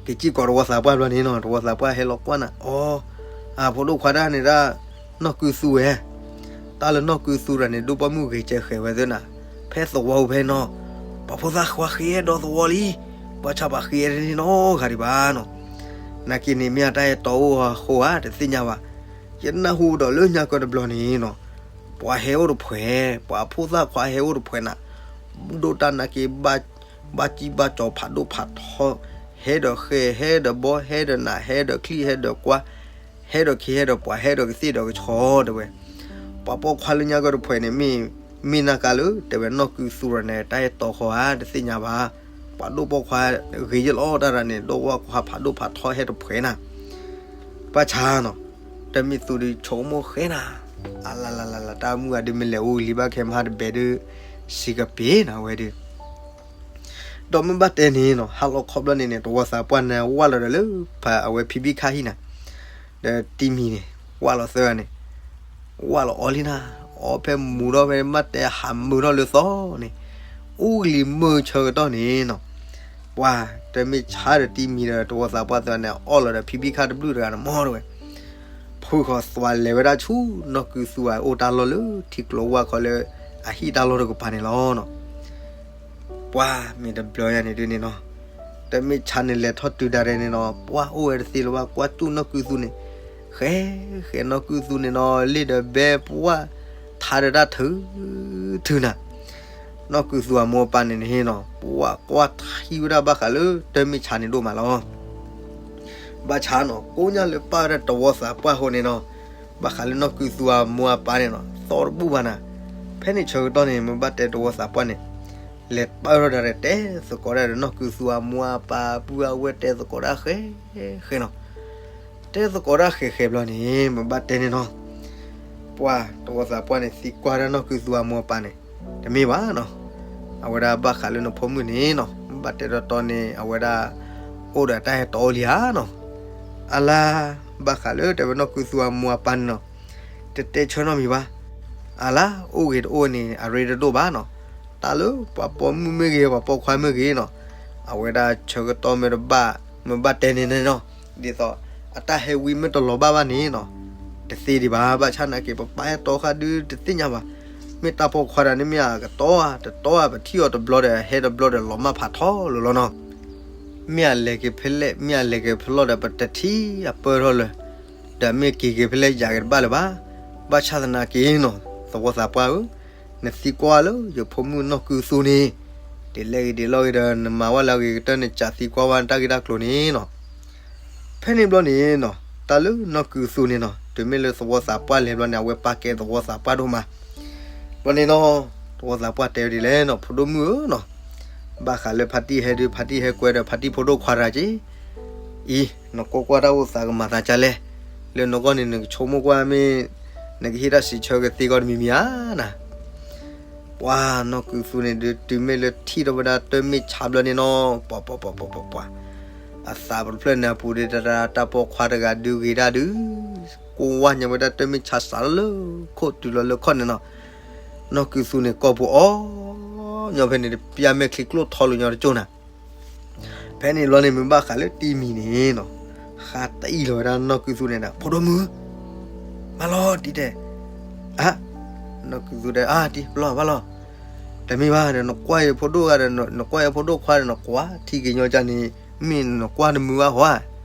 က့ၤစံၣ်ကိးတဝီသးပှၢ်ဘျီန့ၣ်နီၤ တဝီသးပှၢ်ဟဲလီၤကွၢ်နၤ အီ, အၢ ဖိဒိၣ်ခွါတၢ်န့ၣ်ဒၣ် နီၢ်ကုသူဝဲ တၢ်လၢနီၢ်ကုသူတဂၤန့ၣ် ဒိၣ်ပိာ်မုၣ်ဂ့ၤကဲဃဲးဝဲသ့နၤ, ဖဲသဝီပူၤဖဲနီၤ, ပှၤဖိသၣ်ခွါဃ့အဲၣ်ဒီးသဝီလံ, ဘၣ်ဆၣ်ပှၤဃ့အဲၣ်တန့ၢ်နီတဂၤဒံးဘၣ်နီၤ, နာ်က့န့ၣ်မ့ၢ်အတၢ်အဲၣ်တီအိၣ်အဃိဧါ တသ့ၣ်ညါဘၣ်, ယနၢ်ဟူဒီးလၢညါကၢတဘျီန့ၣ်နီၤ, ပှၤဟဲအိၣ်တဖှဲး ပှၤဖိသၣ်ခွါဟဲအိၣ်တဖှဲးနၤ, ဒိၣ်တၢ်နာ်က့ ဘၣ်ကံၣ်ဘၣ်ကၠီဖးဒိၣ်ဖးထီ, ဟဲဒီးဃဲ ဟဲဒီးဘီ ဟဲဒီးနး ဟဲဒီးချံၣ် ဟဲဒီးကွၢ်, ဟဲဒီးခ့ ဟဲဒီးပှၤ ဟဲဒီးကသ့ၣ်ဒီးကဆီ တဲဝဲ, ပှၤပိာ်ခွါလၢညါကၢတဖှဲးန့ၣ် မ့ၢ် မ့ၢ်နၢ်ကါလၢ တဲဝဲ နီၢ်ကုသူတဂၤန့ၣ် တၢ်အဲၣ်တီဃိဧါ တသ့ၣ်ညါဘၣ်, ပှၤဒိၣ်ပိာ်ခွါဂ့ၤယလီၤတၢ်တဂၤန့ၣ် ဒိၣ်ပိာ်ခွါဖးဒိၣ်ဖးထီဟဲတဖှဲးနၤ, ဘၣ်ဆၣ်နီၤ, တၢ်မ့ၢ်သူဒုးဆိကမိၣ်ဃဲနၤ, အလလလလ တၢ်မုၢ်ဂၤဒုးမ့ၢ်လဲၤအိၣ်ဂ့ၤလံဘၣ်ခဲမဟါတဘဲဒုး, စံးကပ့ၤနၤဝဲဒုး ဒီးမ့ၢ်ဘၣ်တဲန့ၣ်နီၤ ဟါလီၤခီဘျီန့ၣ်န့ၣ် တဝီသးပှၢ်န့ၣ် ဝၢ်လီၤဒီးလၢ အဝဲဖံဘံၣ်ခါဟံၣ်နၤ, ဒီးတံၤမံၤန့ၣ် ဝၢ်လီၤသၢဂၤန့ၣ်, ဝၢ်လီၤအီလံနၤ, အီဖဲမူၤဒီးဖဲမ့ၢ်တဲ ဟးမုာ်ထီၣ်လၢသီန့ၣ်, အိၣ်လံမုၢ်ဆၢကတီၢ်န့ၣ်နီၤ, ပှၤတမ့ၢ်ဆါဒီးတံၤမံၤဒီးတဝီသးပှၢ်သၢဂၤန့ၣ် အီၣ်လီၤဒီးဖံဘံၣ်ခါတဘျုၣ်တဂၤန့ၣ်မ့ၢ်တဲဝဲ ဖုၣ်ဃီၤသွးလဲၤဝဲဒၣ်ဆူ နီၢ်ကုသူအအိၣ်တၢ်လီၢ်လၢထံကျိဝၢ်ခီလၢ အဟံၣ်တၢ်လီၢ်တကပၤန့ၣ်လီၤနီၤ. ပှၤမ့ၢ်တဘျီညါန့ၣ်ဒုးန့ၣ်နီၤ, တၢ်မ့ၢ်ဆါန့ၣ်လဲၤထီၣ်တုၤဒၣ်ဒဲးန့ၣ်နီၤ ပှၤအိၣ်ဝဲတသ့လၢၤဘၣ် ကွၢ်တူၢ်နီၢ်ကုသူန့ၣ်, ဃဲ ဃဲနီၢ်ကုသူန့ၣ်နီၤ လ့ၣ်ဒီးဘဲပှၢ် ထါဒီးတၢ်ထုးထုးနၤ နီၢ်ကုသူအမိၢ်အပၢ်န့ၣ်န့ၣ်နီၤ ပှၤကွၢ်ထံဝဲဒၣ်ဘၣ်ဃးလၢတၢ်မ့ၢ်ဆါန့ၣ်ဒိၣ်မးလီၤ. ဘၣ်ဆၣ်နီၤ ကိးညါလၢပၢ်ဝဲဒၣ်တဝီသးပှၢ်အဃိန့ၣ်နီၤ, ဘၣ်ဃးလၢနီၢ်ကုသူအမိၢ်အပၢ်န့ၣ်နီၤ သီတဘူၣ်ဘၣ်နၤ. ဖဲန့ၣ်ဆၢကတီၢ်န့ၣ် မ့ၢ်ဘၣ်တဲတဝီသးပှၢ်န့ၣ် လဲၤပၢၢ်ထီၣ်ဒၣ်ဒီးတဲသကိးဒၣ်ဒီးနီၢ်ကုသူအမိၢ်အပၢ် ပုၢ်အဝဲၢ်တဲသကိးဒၣ်ဃဲဃဲနီၤ. တဲသကိးဒၣ်ဃဲဃဲဘျီန့ၣ် မ့ၢ်ဘၣ်တဲန့ၣ်နီၤ ပှၤတဝီသးပှၢ်န့ၣ် သံကွၢ်ဒၣ်နီၢ်ကုသူအမိၢ်အပၢ်န့ၣ် တမ့ၢ်ဘၣ်နီၤ, အဝဲဒၣ်ဘၣ်ဃးလၢနဖိမုၣ်န့ၣ်နီၤ ဘၣ်တဲတီတီန့ၣ် အဝဲဒၣ် အိၣ်ဒီးတၢ်ဟဲတီအိၣ်လံဧါနီၤ. အလါ ဘၣ်ဃးလၢတဲဝဲနီၢ်ကုသူအမိၢ်အပၢ်န့ၣ်နီၤ တတဲဆၢနီတမံၤဘၣ်. အလါ အိၣ်ဂ့ၤတအိၣ်န့ၣ် အရ့တဒိၣ်ဘၣ်နီၤ. တၢ်လၢပှၤပိာ်မုၣ်မ့ၢ်ဂ့ၤ ပှၤပိာ်ခွါမ့ၢ်ဂ့ၤနီၤ အဝဲဒၣ်ဆၢကတီၢ်မ့ၢ်တဘၣ် မ့ၢ်ဘၣ်တဲန့ၣ်န့ၣ်နီၤ ဒ်သိး အတၢ်ဟဲဝံမ့ၢ်တလီၤဘၣ်ဘၣ်န့ၣ်နီၤ တသ့ဒံးဘၣ်. ဘၣ်ဆၣ်နာ်က့ ပပၢ်ဟဲတီဃာ်ဒုးတသ့ၣ်ညါဘၣ်. မ့ၢ်တၢ်ပိာ်ခွါတဂၤန့ၣ် မ့ၢ်အကတီၤဧါ တတီၤဧါ ပထံၣ်အီၤတဘျီဒီး ဟဲတဘျီဒီး လီၤမၢ်ဖးထီလိၤလီၤနီၤ. မ့ၢ်အလဲၤက့ၤဖဲလဲၣ် မ့ၢ်အလဲၤက့ၤဖဲလဲၣ်ဒီး ပတထံၣ်အပၢၢ်ထီၣ်လၢၤ, ဒီးမ့ၢ်က့ၤက့ၤဖဲလဲၣ်ယၤက့ၤတဘၣ်လၢၤဘၣ်. ဘၣ်ဆၣ်သနာ်က့နီၤ သဝီသးပှၢ်ဧၢ, နသံကွၢ်လၢယဖိမုၣ်နီၢ်ကုသူန့ၣ် ဒ်လဲၣ်ဂ့ၤဒ်လဲၣ်ဂ့ၤဒီး နမၤဝဲလၢအဂ့ၤကတၢၢ် နစးသံကွၢ်ဝဲတၢ်ဂ့ၢ်တၢ်ကျိၤန့ၣ်နီၤ. ဖဲန့ၣ်ဘျီန့ၣ်နီၤ တၢ်လၢနီၢ်ကုသူန့ၣ်နီၤ တုၤမ့ၢ်လၢသဝီသးပှၢ်လဲၤဘျီန့ၣ် အဝဲပာ်ကဲသဝီသးပှၢ်ဒိၣ်မး. ဘျီန့ၣ်နီၤ သဝီသးပှၢ်တဲဝဲဒ်လဲၣ်နီၤ ဖိဒိၣ်မုၣ်ဧၢနီၤ, ဘၣ်ဃးလၢဖါတံၢ်ဟဲဒုး ဖါတံၢ်ဟဲကွဲဒီး ဖါတံၢ်ဖိဒိၣ်ခွါတဂၤက့ၤ အံၤ နကိးကွၢ်တၢ်အိၣ်သးကမၤသးဒ်လဲၣ်, လၢနဂီၢ်န့ၣ် နကဆိကမိၣ်ကွၢ်မ့ၢ် နကဟ့ၣ်တၢ်စံးဆၢကသ့ကီးတမံၤမံၤဧါနၤ. ပှၤနီၢ်ကုသူန့ၣ်ဒုး တုၤမ့ၢ်လၢထံၣ်ထီၣ်ဝဲဒၣ်တၢ်မ့ၢ်ဆါဘျီန့ၣ်နီၤ ပှၤ ပှၤ ပှၤ ပှၤ ပှၤ ပှၤ အသးပတဖျၢၣ်န့ၣ်အပူၤဒုး တၢ် တၢ်ပိာ်ခွါတဂၤဒုးဂ့ၤဒၣ်ဒုး ကိးဝါညါဝဲဒၣ်တၢ်မ့ၢ်ဆါစးလၢခိၣ်တုၤလီၤလၢခီၣ်န့ၣ်နီၤ. နီၢ်ကုသူန့ၣ် ကိာ်ပူၤအီ ညီဖဲန့ၣ် တပျၢ်မဲာ်ချံကျိၣ်ထီလိာ်ညီတကၠိၢ်နၤ. ဖဲန့ၣ်ဘျီန့ၣ် မ့ၢ်ဘၣ်ဃးလၢတံၤမံၤန့ၣ်နီၤ ဃါတအံၣ်လီၤဝဲဒၣ်နီၢ်ကုသူန့ၣ်ဒီး ဖိဒိၣ်မုၣ်ဧၢ, မၤ အလီၤတံၤတဲ, အ, နီၢ်ကုသူတဲ အါ တံၤ ဘၣ်လီၤ ဘၣ်လီၤ, တမ့ၢ်ဘၣ်ဒီး နကွၢ်ယဖိဒိၣ်ဂၤဒီး နကွၢ်ယဖိဒိၣ်ခွါဒီး နကွၢ်ထံကညီကၢ်န့ၣ် မ့ၢ်နကွၢ်တမုာ်ဘၣ်ဟီဧါ,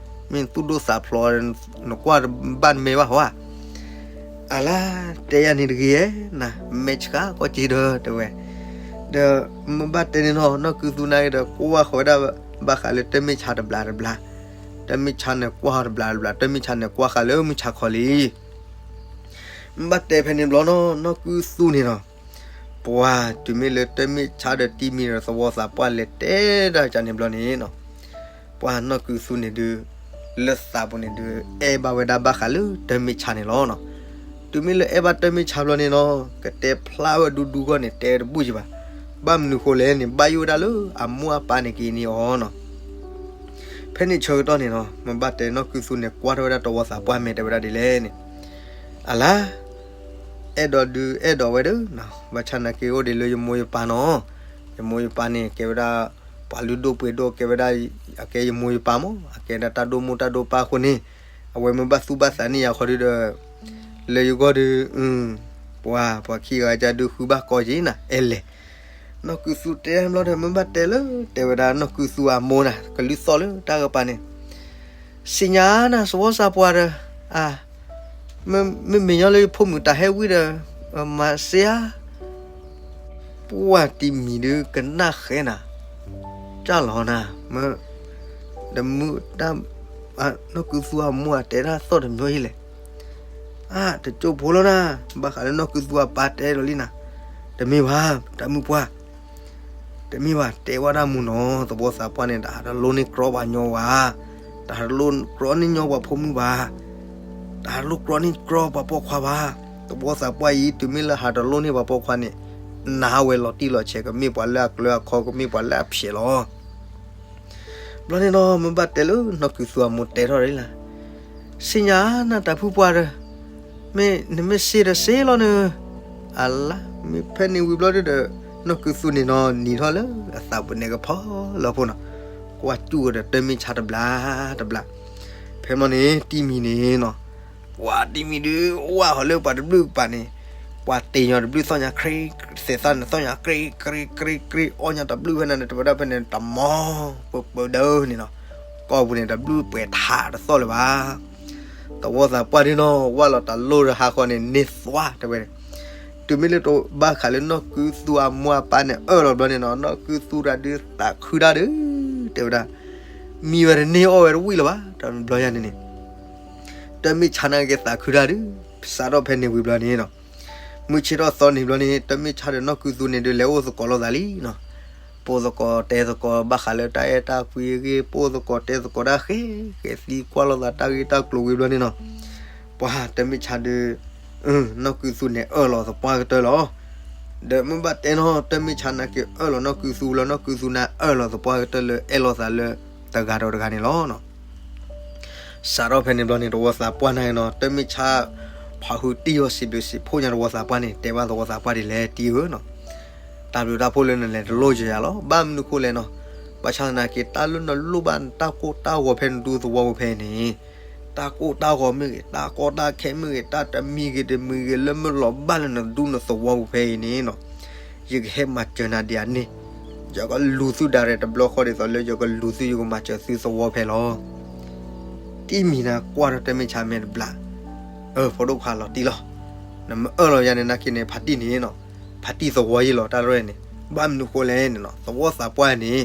မ့ၢ်နသူၣ်ဒိၣ်သးဖျိးဒီး နကွၢ်တဘၣ်နမဲာ်ဘၣ်ဟီဧါ. အလါ တဲယၤန့ၣ်တဂ့ၤဧါ, နမဲာ်ဆှးကီၢ်က့ဒီး တဲဝဲ, ဒီးမ့ၢ်ဘၣ်တဲန့ၣ်နီၤ နီၢ်ကုသူန့ၣ်က့ဒီး ကွၢ်ဃီၤဝဲဒၣ် ဘၣ်ဃးလၢတၢ်မ့ၢ်ဆါတဘျီတဘျီ, တၢ်မ့ၢ်ဆါန့ၣ်ကွၢ်ဃီၤတဘျီတဘျီ, တၢ်မ့ၢ်ဆါန့ၣ်ကွၢ်ဃီၤလၢမုၢ်ဆါခီလံ မ့ၢ်ဘၣ်တဲဖဲန့ၣ်ဘျီနီၤ နီၢ်ကုသူန့ၣ်နီၤ, ပှၤတုၤမ့ၢ်လၢတၢ်မ့ၢ်ဆါဒီးတံၤမံၤဒီးသဝီသးပှၢ်လဲၤတဲဒၣ်ကန့ၣ်ဘျီန့ၣ်နီၤ, ပှၤနီၢ်ကုသူန့ၣ်ဒုး လၢသးပူၤန့ၣ်ဒုး အဲၣ်ဘၣ်ဝဲဒၣ်ဘၣ်ဃးလၢတၢ်မ့ၢ်ဆါန့ၣ်လီၤနီၤ. တုၤမ့ၢ်လၢအဲၣ်ဘၣ်တၢ်မ့ၢ်ဆါဘျီန့ၣ်နီၤ ကတဲဖျါဝဲဒူဒူဂီၢ်န့ၣ် တဲတဘူၣ်ကဘၣ်, ဘၣ်မနုၤဃိလဲၣ်န့ၣ် ဘၣ်ယိၣ်ဝဲဒၣ်လၢအမိၢ်အပၢ်န့ၣ်က့ၤန့ၢ်အီၤနီၤ. ဖဲန့ၣ်ဆၢကတီၢ်န့ၣ်နီၤ မ့ၢ်ဘၣ်တဲနီၢ်ကုသူန့ၣ် ကွၢ်ထီၣ်ဝဲဒၣ်သဝီသးပှၢ်မဲာ်တဲဝဲဒၣ်ဒ်လဲၣ်န့ၣ်, အလါ အဲၣ်ဒိးဒုးအဲၣ်ဒိးဝဲဒီး ဘၣ်ဆၣ်နာ်က့အိၣ်ဒံးလၢယမိၢ်ယပၢ်နီၤ, ယမိၢ်ယပၢ်န့ၣ် ကဲဝဲဒၣ် ပှၤလုၢ်ဒိၣ်ပှ့ၤဒိၣ် ကဲဝဲဒၣ် အကဲယမိၢ်ယပၢ်မး အကဲဒၣ်တၢ်ဒိၣ်မိၢ်တၢ်ဒိၣ်ပၢ်အဃိန့ၣ်, အဝဲမ့ၢ်ဘၣ်သူၣ်ဘၣ်သးန့ၢ်ယၤဃီဒုးဒီး လၢယဂီၢ်ဒုး ပှၤ ပှၤခံဂၤကဒုးဃုဘၣ်ကီက့ၤနၤ အဲလဲၣ်. နီၢ်ကုသူတဲဘျီဒီး မ့ၢ်ဘၣ်တဲလၢ တဲဝဲဒၣ်နီၢ်ကုသူအမိၢ်နၤ ကလုၢ်သီၣ်လၢတၢ်ကပၤန့ၣ်, စံၣ်ညါနၤ သဝီသးပှၢ်ဒီး အ မ့မ့ၢ်ညီလၢယဖိမုၣ်တၢ်ဟဲဝံၤဒီး မၤစ့ဧါ, ပှၢ်တံၤမံၤဒုးကနၣ်ဃဲနၤ, ကၢ်လီၤနၤ, မ့ၢ် တမုၢ်တၢ် နီၢ်ကုသူအမိၢ်အတဲတၢ်သီၣ်တမံၤယံၤလဲၣ်. အ တကၠိဖိလီၤနၤ, ဘၣ်ဃးလၢနီၢ်ကုသူအပၢ်တဲလီၤလံနၤ, တမ့ၢ်ဘၣ် တၢ်မုၣ်ပှၢ် တမ့ၢ်ဘၣ် တဲဝဲဒၣ်မူနီၤ, သဝီသးပှၢ်န့ၣ် တဟးတလိၣ်န့ၢ်ကြီပှၤညီဘၣ်, တဟးတလိၣ်ကြီန့ၢ်ညီပှၤဖိမုၣ်ဘၣ်, တဟးတလိၣ်ကြီန့ၢ်ကြီပှၤပိာ်ခွါဘၣ်. သဝီသးပှၢ်အံၤ တုၤမ့ၢ်လၢဟးတလိၣ်န့ၢ်ပှၤပိာ်ခွါန့ၣ် နာ်ဝဲလီၤတံၢ်လီၤဆဲး ကမ့ၢ်ပှၤလၢအကျၢၤအခီ ကမ့ၢ်ပှၤလၢအဖျဲးလီၤ. ဘျီန့ၣ်နီၤ မ့ၢ်ဘၣ်တဲလၢနီၢ်ကုသူအမိၢ်တဲထီၣ်ဒ်လဲၣ်, စံၣ်ညါနၤတၢ်ဖုပှၢ်ဒီး မ့ၢ်နမ့ၢ်စ့ဒီးစ့လီၤနၤ, အလါ မ့ၢ်ဖဲန့ၣ်ဝံၤဘျီဒုးဒီး နီၢ်ကုသူန့ၣ်နီၤ နံၤထီၣ်လၢအသးပူၤန့ၣ်ကဖီလီၤဖိနီၤ, ကွၢ်စူၣ်ကဒီးတၢ်မ့ၢ်ဆါတဘျီတဘျီ, ဖဲမီန့ၣ် တံၤမံၤန့ၣ်နီၤ ပှၤတံၤမံၤဒုး ဝၢ်ဟီၤလၢပှၤတဘျုးကပၤန့ၣ်, ပှၤတ့ညီတဘျုးသီၣ်ညါ သ့ၣ်သၣ်န့ၣ်သီၣ်ညါ ကြ့ကြ့ကြ့ကြ့ အီၣ်ညါတဘျုးဖဲန့ၣ် တဝဲဒၣ်ဖဲန့ၣ် တမီၤ ပပၢၤဒၢန့ၣ်နီၤ, ကီၢ်ပူၤန့ၣ် တဘျုးပှဲၤထးတသီၣ်လၢၤဘၣ်. သဝီသးပှၢ်ဒုးနီၤ ဝၢ်လီၤတၢ်လိၣ်ဒီးဟါဃီန့ၣ် န့ၢ်သွါတဲဝဲ, တုၤမ့ၢ်လၢတဘၣ်ဃးလၢနီၢ်ကုသူအမိၢ်အပၢ်န့ၣ် အၢၣ်လီၤဘျီန့ၣ်နီၤ နီၢ်ကုသူတၢ်ဒုးသးခုတၢ်ဒုး တဲဝဲဒၣ် မံဝဲတန့ၢ်အီၣ်ဝဲတဝံၣ်လၢၤဘၣ် တဘျီယၤန့ၣ်န့ၣ် တၢ်မ့ၢ်ဆါန့ၣ်က့ၤသးခုတၢ်ဒုး, စးထီၣ်ဖဲန့ၣ်ဝံၤဘျီန့ၣ်နီၤ, မုၢ်ဆ့ၣ်ထီၣ်သီန့ၣ်ဘျီန့ၣ် တၢ်မ့ၢ်ဆါဒီးနီၢ်ကုသူန့ၣ်ဒုး လဲၤအိၣ်သကိးလိာ်သးလံနီၤ, ပိာ်သကိးတဲသကိးဘၣ်ဃးလၢတၢ်အဲၣ်တၢ်ကွံအဂ့ၢ် ပိာ်သကိးတဲသကိးတၢ်ဃဲဃဲသံကွၢ်လိာ်သးတၢ်ဂ့ၢ်တၢ်ကျိၤဝံၤဘျီန့ၣ်နီၤ, ပှၤတၢ်မ့ၢ်ဆါဒုး နီၢ်ကုသူန့ၣ်အၢၣ်လီၤသပှၢ်ကတၢၢ်လီၤ. ဒီးမ့ၢ်ဘၣ်တဲနီၤ တၢ်မ့ၢ်ဆါန့ၣ်က့ၤအၢၣ်လီၤနီၢ်ကုသူလၢ နီၢ်ကုသူန့ၣ်အၢၣ်လီၤသပှၢ်ကတၢၢ်လၢအဲၣ်လိာ်သးလၢတဂၤဒီးတဂၤန့ၣ်လီၤ. စးထီၣ်ဖဲန့ၣ်ဘျီန့ၣ် သဝီသးပှၢ်န့ၣ်နီၤ တၢ်မ့ၢ်ဆါ ဖးဃုာ်တံၢ်အီၤစံးဘျုးစံးဖှိၣ်ညါသဝီသးပှၢ်န့ၣ် တဲဘၣ်သဝီသးပှၢ်ဒ်လဲၣ် တံၢ်ဧၢနီၤ, တၢ်ဘျုးတၢ်ဖှိၣ်လၢနလဲၤတလိၣ်ယၤလီၤ. ဘၣ်မနုၤဃိလဲၣ်နီၤ, ဘၣ်ဆၣ်သနာ်က့ တၢ်လၢနလိၣ်ဘၣ်နတၢ်ကိၢ်တၢ်ဂီၤဖဲနဒူသဝီပူၤဖဲအံၤန့ၣ်, တၢ်ကိၢ်တၢ်ဂီၤမ့ၢ်ဂ့ၤ, တၢ်ကီတၢ်ခဲမ့ၢ်ဂ့ၤ, တၢ်တမံၤဂ့ၤတမံၤဂ့ၤ လၢမ့ၢ်လီၤဘၣ်လၢနဒူနသဝီပူၤဖဲအံၤန့ၣ်နီၤ, ယကဟဲမၤစၢၤနၤဒ်အန့ၣ်, ယကလူၤသုဒၣ်ရဲၣ်တဘျီဃီဒ်သိးလၢယကလူၤသုယကမၤစၢၤသုသဝီဖဲလီၤ. တံၤမံၤန့ၣ်ကွၢ်ဒီးတၢ်မ့ၢ်ဆါမဲာ်တဘျီ, အၢ ဖိဒိၣ်ခွါလီၤတံၢ်လီၤ, နမ့ၢ်အၢၣ်လီၤယၤန့ၣ်နာ်က့န့ၣ် ဖးတံၢ်န့ၣ်နီၤ, ဖးတံၢ်သဝီယံၤလီၤ တၢ်ရဲၣ်န့ၣ်, ဘၣ်မနုၤဃိလဲၣ်န့ၣ်နီၤ, သဝီသးပှၢ်န့ၣ်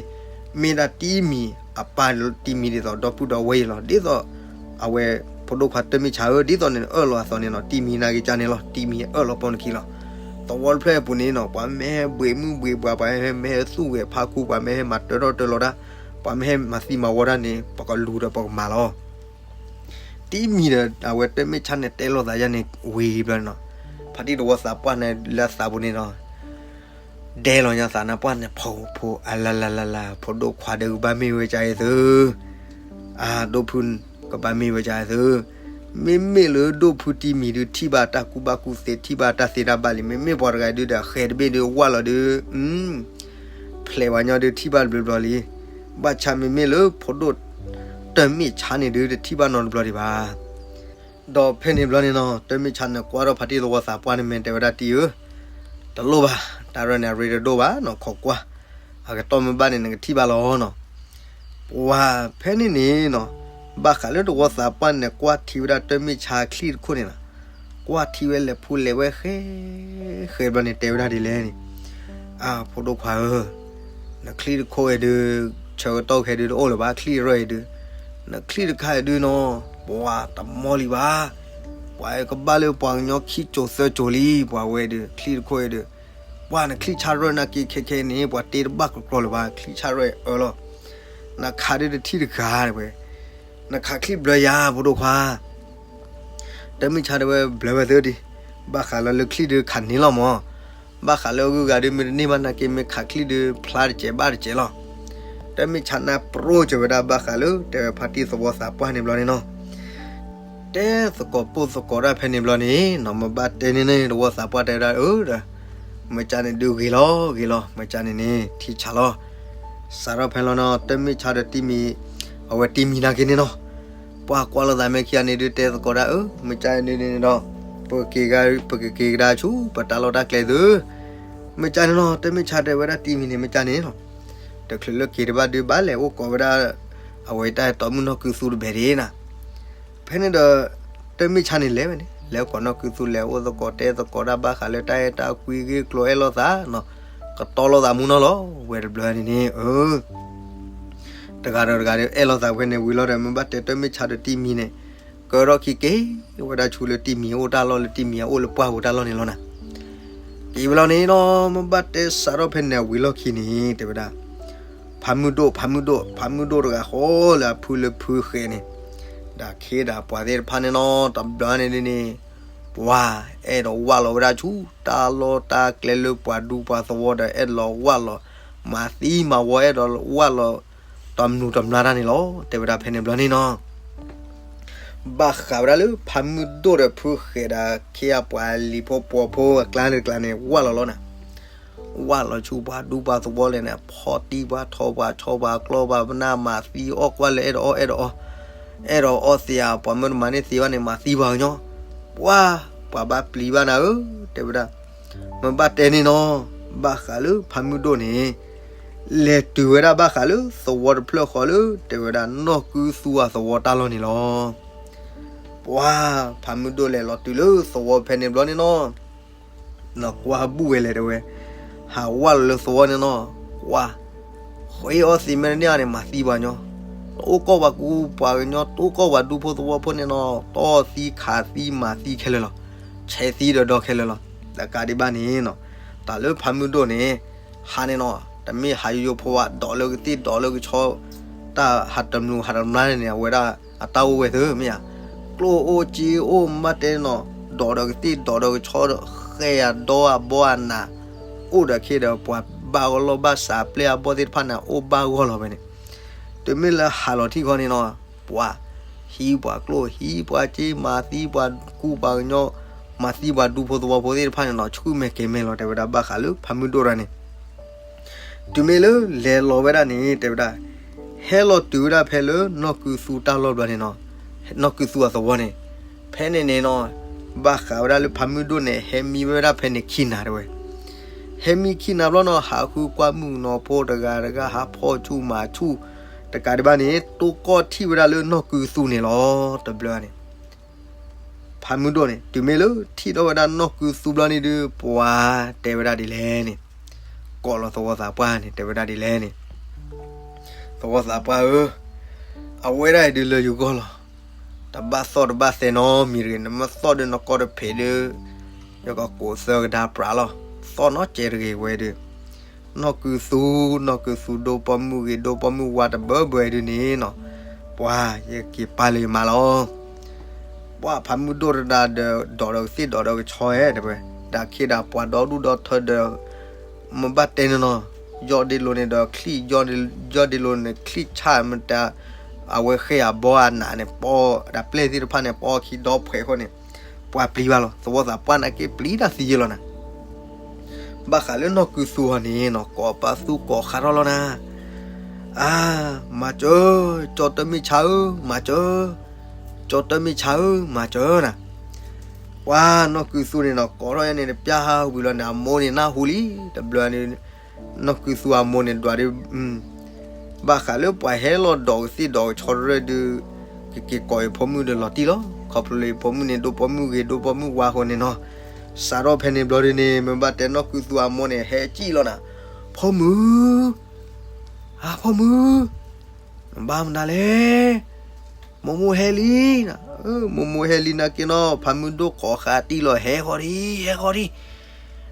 မ့ၢ်ဒၣ်တံၤမံၤအပၢ်တံၤမံၤဒ်သိးဒီပုၢ်ဒီဝဲၢ်အံၤလီၤ. ဒ်သိး အဝဲ ဖိဒိၣ်ခွါတၢ်မ့ၢ်ဆါဧၢ ဒ်သိးန့ၣ်အၢၣ်လီၤအသိးန့ၣ်နီၤ, တံၤမံၤနာ်က့ကန့ၣ်လီၤ, တံၤမံၤအၢၣ်လီၤပိာ်နခံလီၤ. သဝီတဖျၢၣ်အပူၤန့ၣ်နီၤ ပှၤမ့ၢ်ဟဲဘှံးမုၢ်ဘှံးပှၤ, ပှၤမ့ၢ်ဟဲသူၣ်ဂဲၤဖးခူ, ပှၤမ့ၢ်ဟဲမၤတၢထီၣ်တၢလီၤတၢ်, ပှၤမ့ၢ်ဟဲမၤသံမၤဝီတၢ်န့ၣ် ပကလူၤဒီးပကမၤလီၤ. တံၤမံၤဒီး အဝဲတၢ်မ့ၢ်ဆါန့ၣ်တဲလိာ်သးယၤန့ၣ်ဝံၤဘျီန့ၣ်နီၤ, ဖါတံၢ်သဝီသးပှၢ်န့ၣ်လၢအသးပူၤန့ၣ်နီၤ ဒဲလီၤညါသးနၢ်ပှၢ်န့ၣ် ဖိ ဖိ အလလလလ, ဖိဒိၣ်ခွါဒီးကဘၣ်မ့ၢ်ဝဲကါအံၤသု, အဒိၣ်ဖု ကဘၣ်မ့ၢ်ဝဲကါအံၤသု, မ့မ့ၢ်လၢဒိၣ်ဖုတံၤမံၤဒုး ထံၣ်ဘၣ်တၢ်ကူၣ်ဘၣ်ကူၣ်သ့ ထံၣ်ဘၣ်တၢ်သ့တၢ်ဘၣ်လံ, မ့မ့ၢ်ပှၤတဂၤဒုးဒီး ဃဲၤတဘ့ၣ်ဒုးဝၢ်လီၤဒုး ဖျဲးဝဲညီဒုးထံၣ်ဘၣ်တဘျီဘျီလံ. ဘၣ်ဆၣ်မ့မ့ၢ်လၢဖိဒိၣ်တၢ်မ့ၢ်ဆါန့ၣ်ဒုး တထံၣ်ဘၣ်နီတဘျီဒံးဘၣ်. ဒီးဖဲန့ၣ်ဘျီန့ၣ်နီၤ တၢ်မ့ၢ်ဆါန့ၣ်ကွၢ်ထီၣ်ဖါတံၢ်သဝီသးပှၢ်န့ၣ် မ့ၢ်တဲဝဲဒၣ်တံၢ်ဧၢ, တလိၣ်ဘၣ်, တၢ်ရဲၣ်န့ၣ်အရ့တဒိၣ်ဘၣ်နီၤ, ခိးကွၢ်, အကတီၢ်မ့ၢ်ဘၣ်န့ၣ် နကထံၣ်ဘၣ်လီၤနီၤ. ပှၤဖဲန့ၣ်န့ၣ်နီၤ, ဘၣ်ဃးလၢသဝီသးပှၢ်န့ၣ် ကွၢ်ထံဝဲဒၣ်တၢ်မ့ၢ်ဆါချံၣ်တခိၣ်န့ၣ်နီၤ, ကွၢ်ထံဝဲလဲၤဖူလဲၤဝဲဃဲ ဃဲဘျီန့ၣ် တဲဝဲဒၣ်ဒ်လဲၣ်န့ၣ်, အၢ ဖိဒိၣ်ခွါဧၢ, နချံၣ်တခိၣ်အံၤဒုး ဆၢကတီၢ်ခဲဒုးတအိၣ်လၢၤဘၣ်, ချံၣ်ရၢၢ်အံၤဒုး, နချံၣ်တခါအံၤဒုးနီၤ, ပှၤတမီလံဘၣ်, ပှၤကဘၣ်လၢပှၤကညီခံကၠိၤသၢကၠိၤလံ, ပှၤဝဲဒုး ချံၣ်တခိၣ်အံၤဒုး, ပှၤနချံၣ်ဆၣ်ရၢၢ်နာ်က့ခဲခဲန့ၣ် ပှၤတ့တဘၣ်ကကျီလၢၤဘၣ်, ချံၣ်ဆၣ်ရၢၢ်အံၤအၢလီၤ, နခးဒုးတထံၣ်တဂၤဝဲ, နခးချံၣ်ဘျၢယၤ ဖိဒိၣ်ခွါ တၢ်မ့ၢ်ဆါတဲဝဲဘျၢဝဲသ့ဒံး, ဘၣ်ဃးလၢလၢချံၣ်ဒုးခးန့ၢ်လီၤမး, ဘၣ်ဃးလၢအဂုၤအဂၤဒုးမ့ၢ်တန့ၢ်ဘၣ်နာ်က့ မ့ၢ်ခးချံၣ်ဒုးဖျါတစဲးဘၣ်တစဲးလီၤ. တၢ်မ့ၢ်ဆါနၢ်ပရိၣ်စၢၤဝဲဒၣ်ဘၣ်ဃးလၢတဲဝဲဖါတံၢ်သဝီသးပှၢ်န့ၣ်ဘျီန့ၣ်နီၤ, တဲသကိးပိၢ်သကိးတၢ်ဖဲန့ၣ်ဘျီန့ၣ်နီၤ, မ့ၢ်ဘၣ်တဲန့ၣ်န့ၣ် သဝီသးပှၢ်တဲဝဲဒၣ်အၢဒီး, မ့ၢ်ကန့ၣ်ဒုးဂ့ၤလီၤဂ့ၤလီၤ, မ့ၢ်ကန့ၣ်န့ၣ် ထံဆးလီၤ. စးထီၣ်ဖဲလီၤနီၤ တၢ်မ့ၢ်ဆါဒီးတံၢ်မံၤ, အဝဲတံၢ်မံၤနာ်က့န့ၣ်နီၤ, ပှၤကွၢ်လိာ်သးမ့ၢ်ခံဂၤန့ၣ်ဒုးတဲသကိးဒၣ်အၢ, မ့ၢ်ကန့ၣ်ဒုးန့ၣ်ဒီး, ပကက့ၤကဒါဆူပတၢ်လီၢ်တၢ်ကျဲသု, မ့ၢ်ကန့ၣ်နီၤ တၢ်မ့ၢ်ဆါတဲဝဲဒၣ်တံၢ်မံၤန့ၣ် မ့ၢ်ကန့ၣ်နီၤ, တချုးလၢက့ၤတဘၣ်ဒုးဘၣ်လဲၤအိၣ်ကိးဝဲဒၣ်, အဝဲတၢ်အဲၣ်တီမုၣ်နီၢ်ကုသူတဘဲဒၣ်နၤ ဖဲန့ၣ်ဒီး, တၢ်မ့ၢ်ဆါန့ၣ်လဲၤဝဲန့ၣ် လဲၤကိးနီၢ်ကုသူလဲၤအိၣ်သကိးတဲသကိးတၢ်ဘၣ်ဃးလၢတၢ်အဲၣ်တၢ်ကွံဂ့ၢ်ကျိၤအဲၣ်လိာ်သး, ကတီၤလိာ်သးမူနီၤလီၤ, ဝဲတဘျီန့ၣ်န့ၣ်, တဂၤဒီးတဂၤဒီးအဲၣ်လိာ်သးဖဲန့ၣ်ဝံၤလီၤဒီး မ့ၢ်ဘၣ်တဲတၢ်မ့ၢ်ဆါဒီးတံၢ်မံၤန့ၣ်, ကၢထီၣ်ခံက့ၤဝဲဒၣ်ဆူလၢတံၢ်မံၤအအိၣ်တၢ်လီၢ်လၢတံၢ်မံၤအအိၣ်လၢပှၢ်ပူၤတၢ်လီၢ်န့ၣ်လီၤနၤ က့ၤဝဲလီၤန့ၣ်နီၤ မ့ၢ်ဘၣ်တဲစးထီၣ်ဖဲန့ၣ်ဝံၤလီၢ်ခံန့ၣ် တဲဝဲဒၣ်, ဖါမုၢ်ဒိၣ် ဖါမုၢ်ဒိၣ် ဖါမုၢ်ဒိၣ်တဂၤဃီလၢအဖုလၢဖုဃဲန့ၣ်, ဒီးခ့ဒီးပှၤသ့ၣ်တဖၣ်န့ၣ်နီၤ တဘျီန့ၣ်ဒ်န့ၣ်, ပှၤအဲၣ်ဒိးဝၢ်လီၤဝဲဒၣ်ဆူတၢ်လီၢ်တၢ်ကျဲလၢပှၤဒူပှၤသဝီဒီးအဲၣ်ဒိးဝၢ်လီၤ, မၤသံမၤဝီအဲၣ်ဒိးဝၢ်လီၤ, တမနုၤတမျါတၢ်န့ၣ်လီၤ တဲဝဲဒၣ်ဖဲန့ၣ်ဘျီန့ၣ်နီၤ ဘၣ်ဃးဝဲဒၣ်လၢဖါမုၢ်ဒိၣ်ဒီးဖုဃဲးဒီးခ့အပှၤလံၤဖိပှီၤဖိအကျါလၢကျါန့ၣ် ဝၢ်လီၤလီၤနၤ, ဝၢ်လီၤဆူပှၤဒူပှၤသဝီလဲၣ်န့ၣ် ဖီၣ်တံၢ်ပှၤထီၣ်ပှၤဆီပှၤကျီပှၤပနၢ်မၤသံအီၣ်ကွၢ်လၢအဲၣ်ဒိးအီၣ်အဲၣ်ဒိးအီ, အဲၣ်ဒိးအီသံးပှၤမၢတမၤန့ၢ်သံဘၣ်န့ၣ် မၤသံပှၤကညီ, ပှၤ, ပှၤဘၣ်ပျံၤဘၣ်နၤဧၢ, တဲဝဲဒၣ်, မ့ၢ်ဘၣ်တဲန့ၣ်နီၤ, ဘၣ်ဃးလၢဖါမုၢ်ဒိၣ်န့ၣ် လဲၤတုၤဝဲဒၣ်ဘၣ်ဃးလၢသဝီတဖျၢၣ်ဃီလၢ တဲဝဲဒၣ်နီၢ်ကုသူအသဝီတၢ်လီၢ်န့ၣ်လီၤ. ပှၤ, ဖါမုၢ်ဒိၣ်လဲၤလီၤတုၤလၢသဝီဖဲန့ၣ်ဘျီန့ၣ်နီၤ, နကွၢ်ဘူၣ်ဝဲလဲၣ်တဲဝဲ, ဟးဝၢ်လီၤလၢသဝီန့ၣ်နီၤ, ကွၢ်, ဃ့အီသံးမ့ၢ်တန့ၢ်န့ၣ် မၤသံပှၤကညီ, တအိၣ်ကီၢ်ပှၤကူပှၤကညီ တအိၣ်ကီၢ်ပှၤဒူဖိသဝီဖိန့ၣ်နီၤ, တီၢ်သံခးသံမၤသံခဲလၢာ်လီၤ, ဆဲးသံဒီးဒီခဲလၢာ်လီၤ. တကးဒံးဘၣ်န့ၣ်နီၤ, တၢ်လၢဖါမုၢ်ဒိၣ်န့ၣ် ဟးန့ၣ်နီၤ, တမ့ၢ်ဟးယိယိဖိဘၣ်, ဒိးလၢကသ့ၣ်ဒိးလၢကဆီ, တၢ်ဟးတမျူးဟးတမျါန့ၣ် အဝဲဒၣ်အတၢ်အိၣ်ဝဲသ့မ့ၢ်ဧါ, ကျိၣ်အိၣ်စ့အိၣ်မ့ၢ်တဲနီၤ, ဒိးဒီးကသ့ၣ်ဒိးဒီးကဆီ, ဃဲအဒိအဘီအနး, အိၣ်ဒီးခ့ဒီးပှၤဘၣ်ဂီၢ်လီၢ်ဘၣ်စးပျဲၢ်အဘီၣ်သ့ၣ်တဖၣ်န့ၣ် အိၣ်ဘၣ်ဂီၢ်လီၤဝဲန့ၣ်, တုၤမ့ၢ်လၢဟးလီၤထံၣ်ခီန့ၣ်နီၤ, ပှၤ, ဟံးပှၤကျိၣ်ဟံးပှၤစ့ မၤသံပှၤကူပှၤကညီ, မၤသံပှၤဒူဖိသဝီဖိသ့ၣ်တဖၣ်န့ၣ်နီၤ, ဆူၣ်မဲာ်ကဲၤမဲာ်လီၤ တဲဝဲဒၣ်ဘၣ်ဃးလၢဖါမုၢ်ဒိၣ်တဂၤန့ၣ် တုၤမ့ၢ်လၢလဲၤလီၤဝဲဒၣ်န့ၣ် တဲဝဲဒၣ်, ဟဲလီၤတုၤဝဲဒၣ်ဖဲလၢနီၢ်ကုသူတၢ်လီၢ်ဘျီန့ၣ်နီၤ, နီၢ်ကုသူအသဝီန့ၣ်, ဖဲန့ၣ်န့ၣ်နီၤ, ဘၣ်ဃးဝဲဒၣ်လၢဖါမုၢ်ဒိၣ်န့ၣ် ဟဲမံဝဲဒၣ်ဖဲန့ၣ်ခံနၤတဲဝဲ, ဟဲမံခံနၤဘျီနီၤ ဟးဃုကွၢ်မုၣ်ကနီၤဖိတဂၤတဂၤ ဟးဖီၣ်ဆူၣ်မၤဆူၣ်, တကးဒံးဘၣ်န့ၣ် တိၢ်ကီၢ်ထံၣ်ဝဲဒၣ်လၢနီၢ်ကုသူန့ၣ်လီၤ တဘျီန့ၣ် ဖါမုၢ်ဒိၣ်န့ၣ် တုၤမ့ၢ်လၢထံၣ်ထီၣ်ဝဲဒၣ်နီၢ်ကုသူဘျီန့ၣ်ဒုး ပှၤတဲဝဲဒၣ်ဒ်လဲၣ်န့ၣ်, ကိးလီၤသဝီသးပှၢ်န့ၣ် တဲဝဲဒၣ်ဒ်လဲၣ်န့ၣ်, သဝီသးပှၢ်ဧၢ, အဝဲဒၣ်အံၤဒုးလၢယဂီၢ်လီၤ, တဘၣ်သီၣ်တဘၣ်သဲနီတမံၤတဂ့ၤ, နမ့ၢ်သီၣ်ဒုးနကိးတဖျၢၣ်ဒုး, ယကကိးသၢကဒါပြးလီၤ, သီၣ်နီတစဲးတဂ့ၤဝဲဒုး နီၢ်ကုသူ, နီၢ်ကုသူဒိၣ်ပိာ်မုၣ်ဂ့ၤ ဒိၣ်ပိာ်မုၣ်ဝါတဘၢဘၢဒုးန့ၣ်နီၤ, ပှၤ, ယက့ၤပာ်လၢယမါလီၤ. ပှၤဖါမုၢ်ဒိၣ်တဒၣ်ဒီး ဒိးဒီးကသ့ၣ်ဒိးဒီးကဆီဧဲတဲဝဲ, ဒီးခ့ဒီးပှၤဒီဒူၣ်ဒီထၢဒီး, မ့ၢ်ဘၣ်တဲန့ၣ်နီၤ, ယီၢ်ဒ့လိၤန့ၣ်ဒီးချံၣ်, ယီၢ်ဒ့လိၤန့ၣ်ချံၣ်ဆၣ်မတၤ, အဝဲဃဲအဘီအနးန့ၣ် ပီ, ဒီးပျဲၢ်သ့ၣ်တဖၣ်န့ၣ် ပီခံဒီဖှဲးဃီန့ၣ်, ပှၤပျံၤဘၣ်လီၤ, သဝီသးပှၢ်န့ၣ်က့ၤပျံၤတၢ်သံယ့လီၤနၤ ဘၣ်ဃးလၢနီၢ်ကုသူအီၤန့ၣ်နီၤ ကိးပသူကိးဃးထီၣ်လီၤနၤ, အါ, မၤစၢၤ, ကၠီတမ့ၢ်ဆါဧၢ, မၤစၢၤ, ကၠီ ကၠီတၢ်မ့ၢ်ဆါဧၢ မၤစၢၤနၤ. ပှၤနီၢ်ကုသူန့ၣ်နီၤ ကိးထီၣ်ယဲန့ၣ်တပျၢ်ဟးဝံၤလီၤန့ၣ် အမိၢ်န့ၣ်နၢ်ဟူလံ, တဘျီန့ၣ် နီၢ်ကုသူအမိၢ်န့ၣ်ဒွးဒုး ဘၣ်ဃးလၢပှၤဟဲလီၤဒီးကသ့ၣ်ဒီးကဆီတရၢၣ်ဒုး ကက့ၤကိးယဖိမုၣ်ဒီးလီၤတံၢ်လီၤ. ခီဖျိလၢယဖိမုၣ်န့ၣ် ဒိၣ်ပိာ်မုၣ်ဂ့ၤ ဒိၣ်ပိာ်မုၣ်ဝါဃိန့ၣ်နီၤ, စးထီၣ်ဖဲန့ၣ်ဘျီဒုးန့ၣ် မ့ၢ်ဘၣ်တဲနီၢ်ကုသူအမိၢ်န့ၣ် ဟဲစံၣ်လီၤနၤ, ဖိမုၣ်, အဖိမုၣ်, နဘၣ်မနုၤလဲၣ်, မိၢ်မိၢ်ဟဲလံ, မိၢ်မိၢ်ဟဲလံနာ်က့နီၤ ဖးမုၢ်ဒိၣ်ကိးဃာ်တံၢ်လီၤ ဟဲဃီဒံး ဟဲဃီ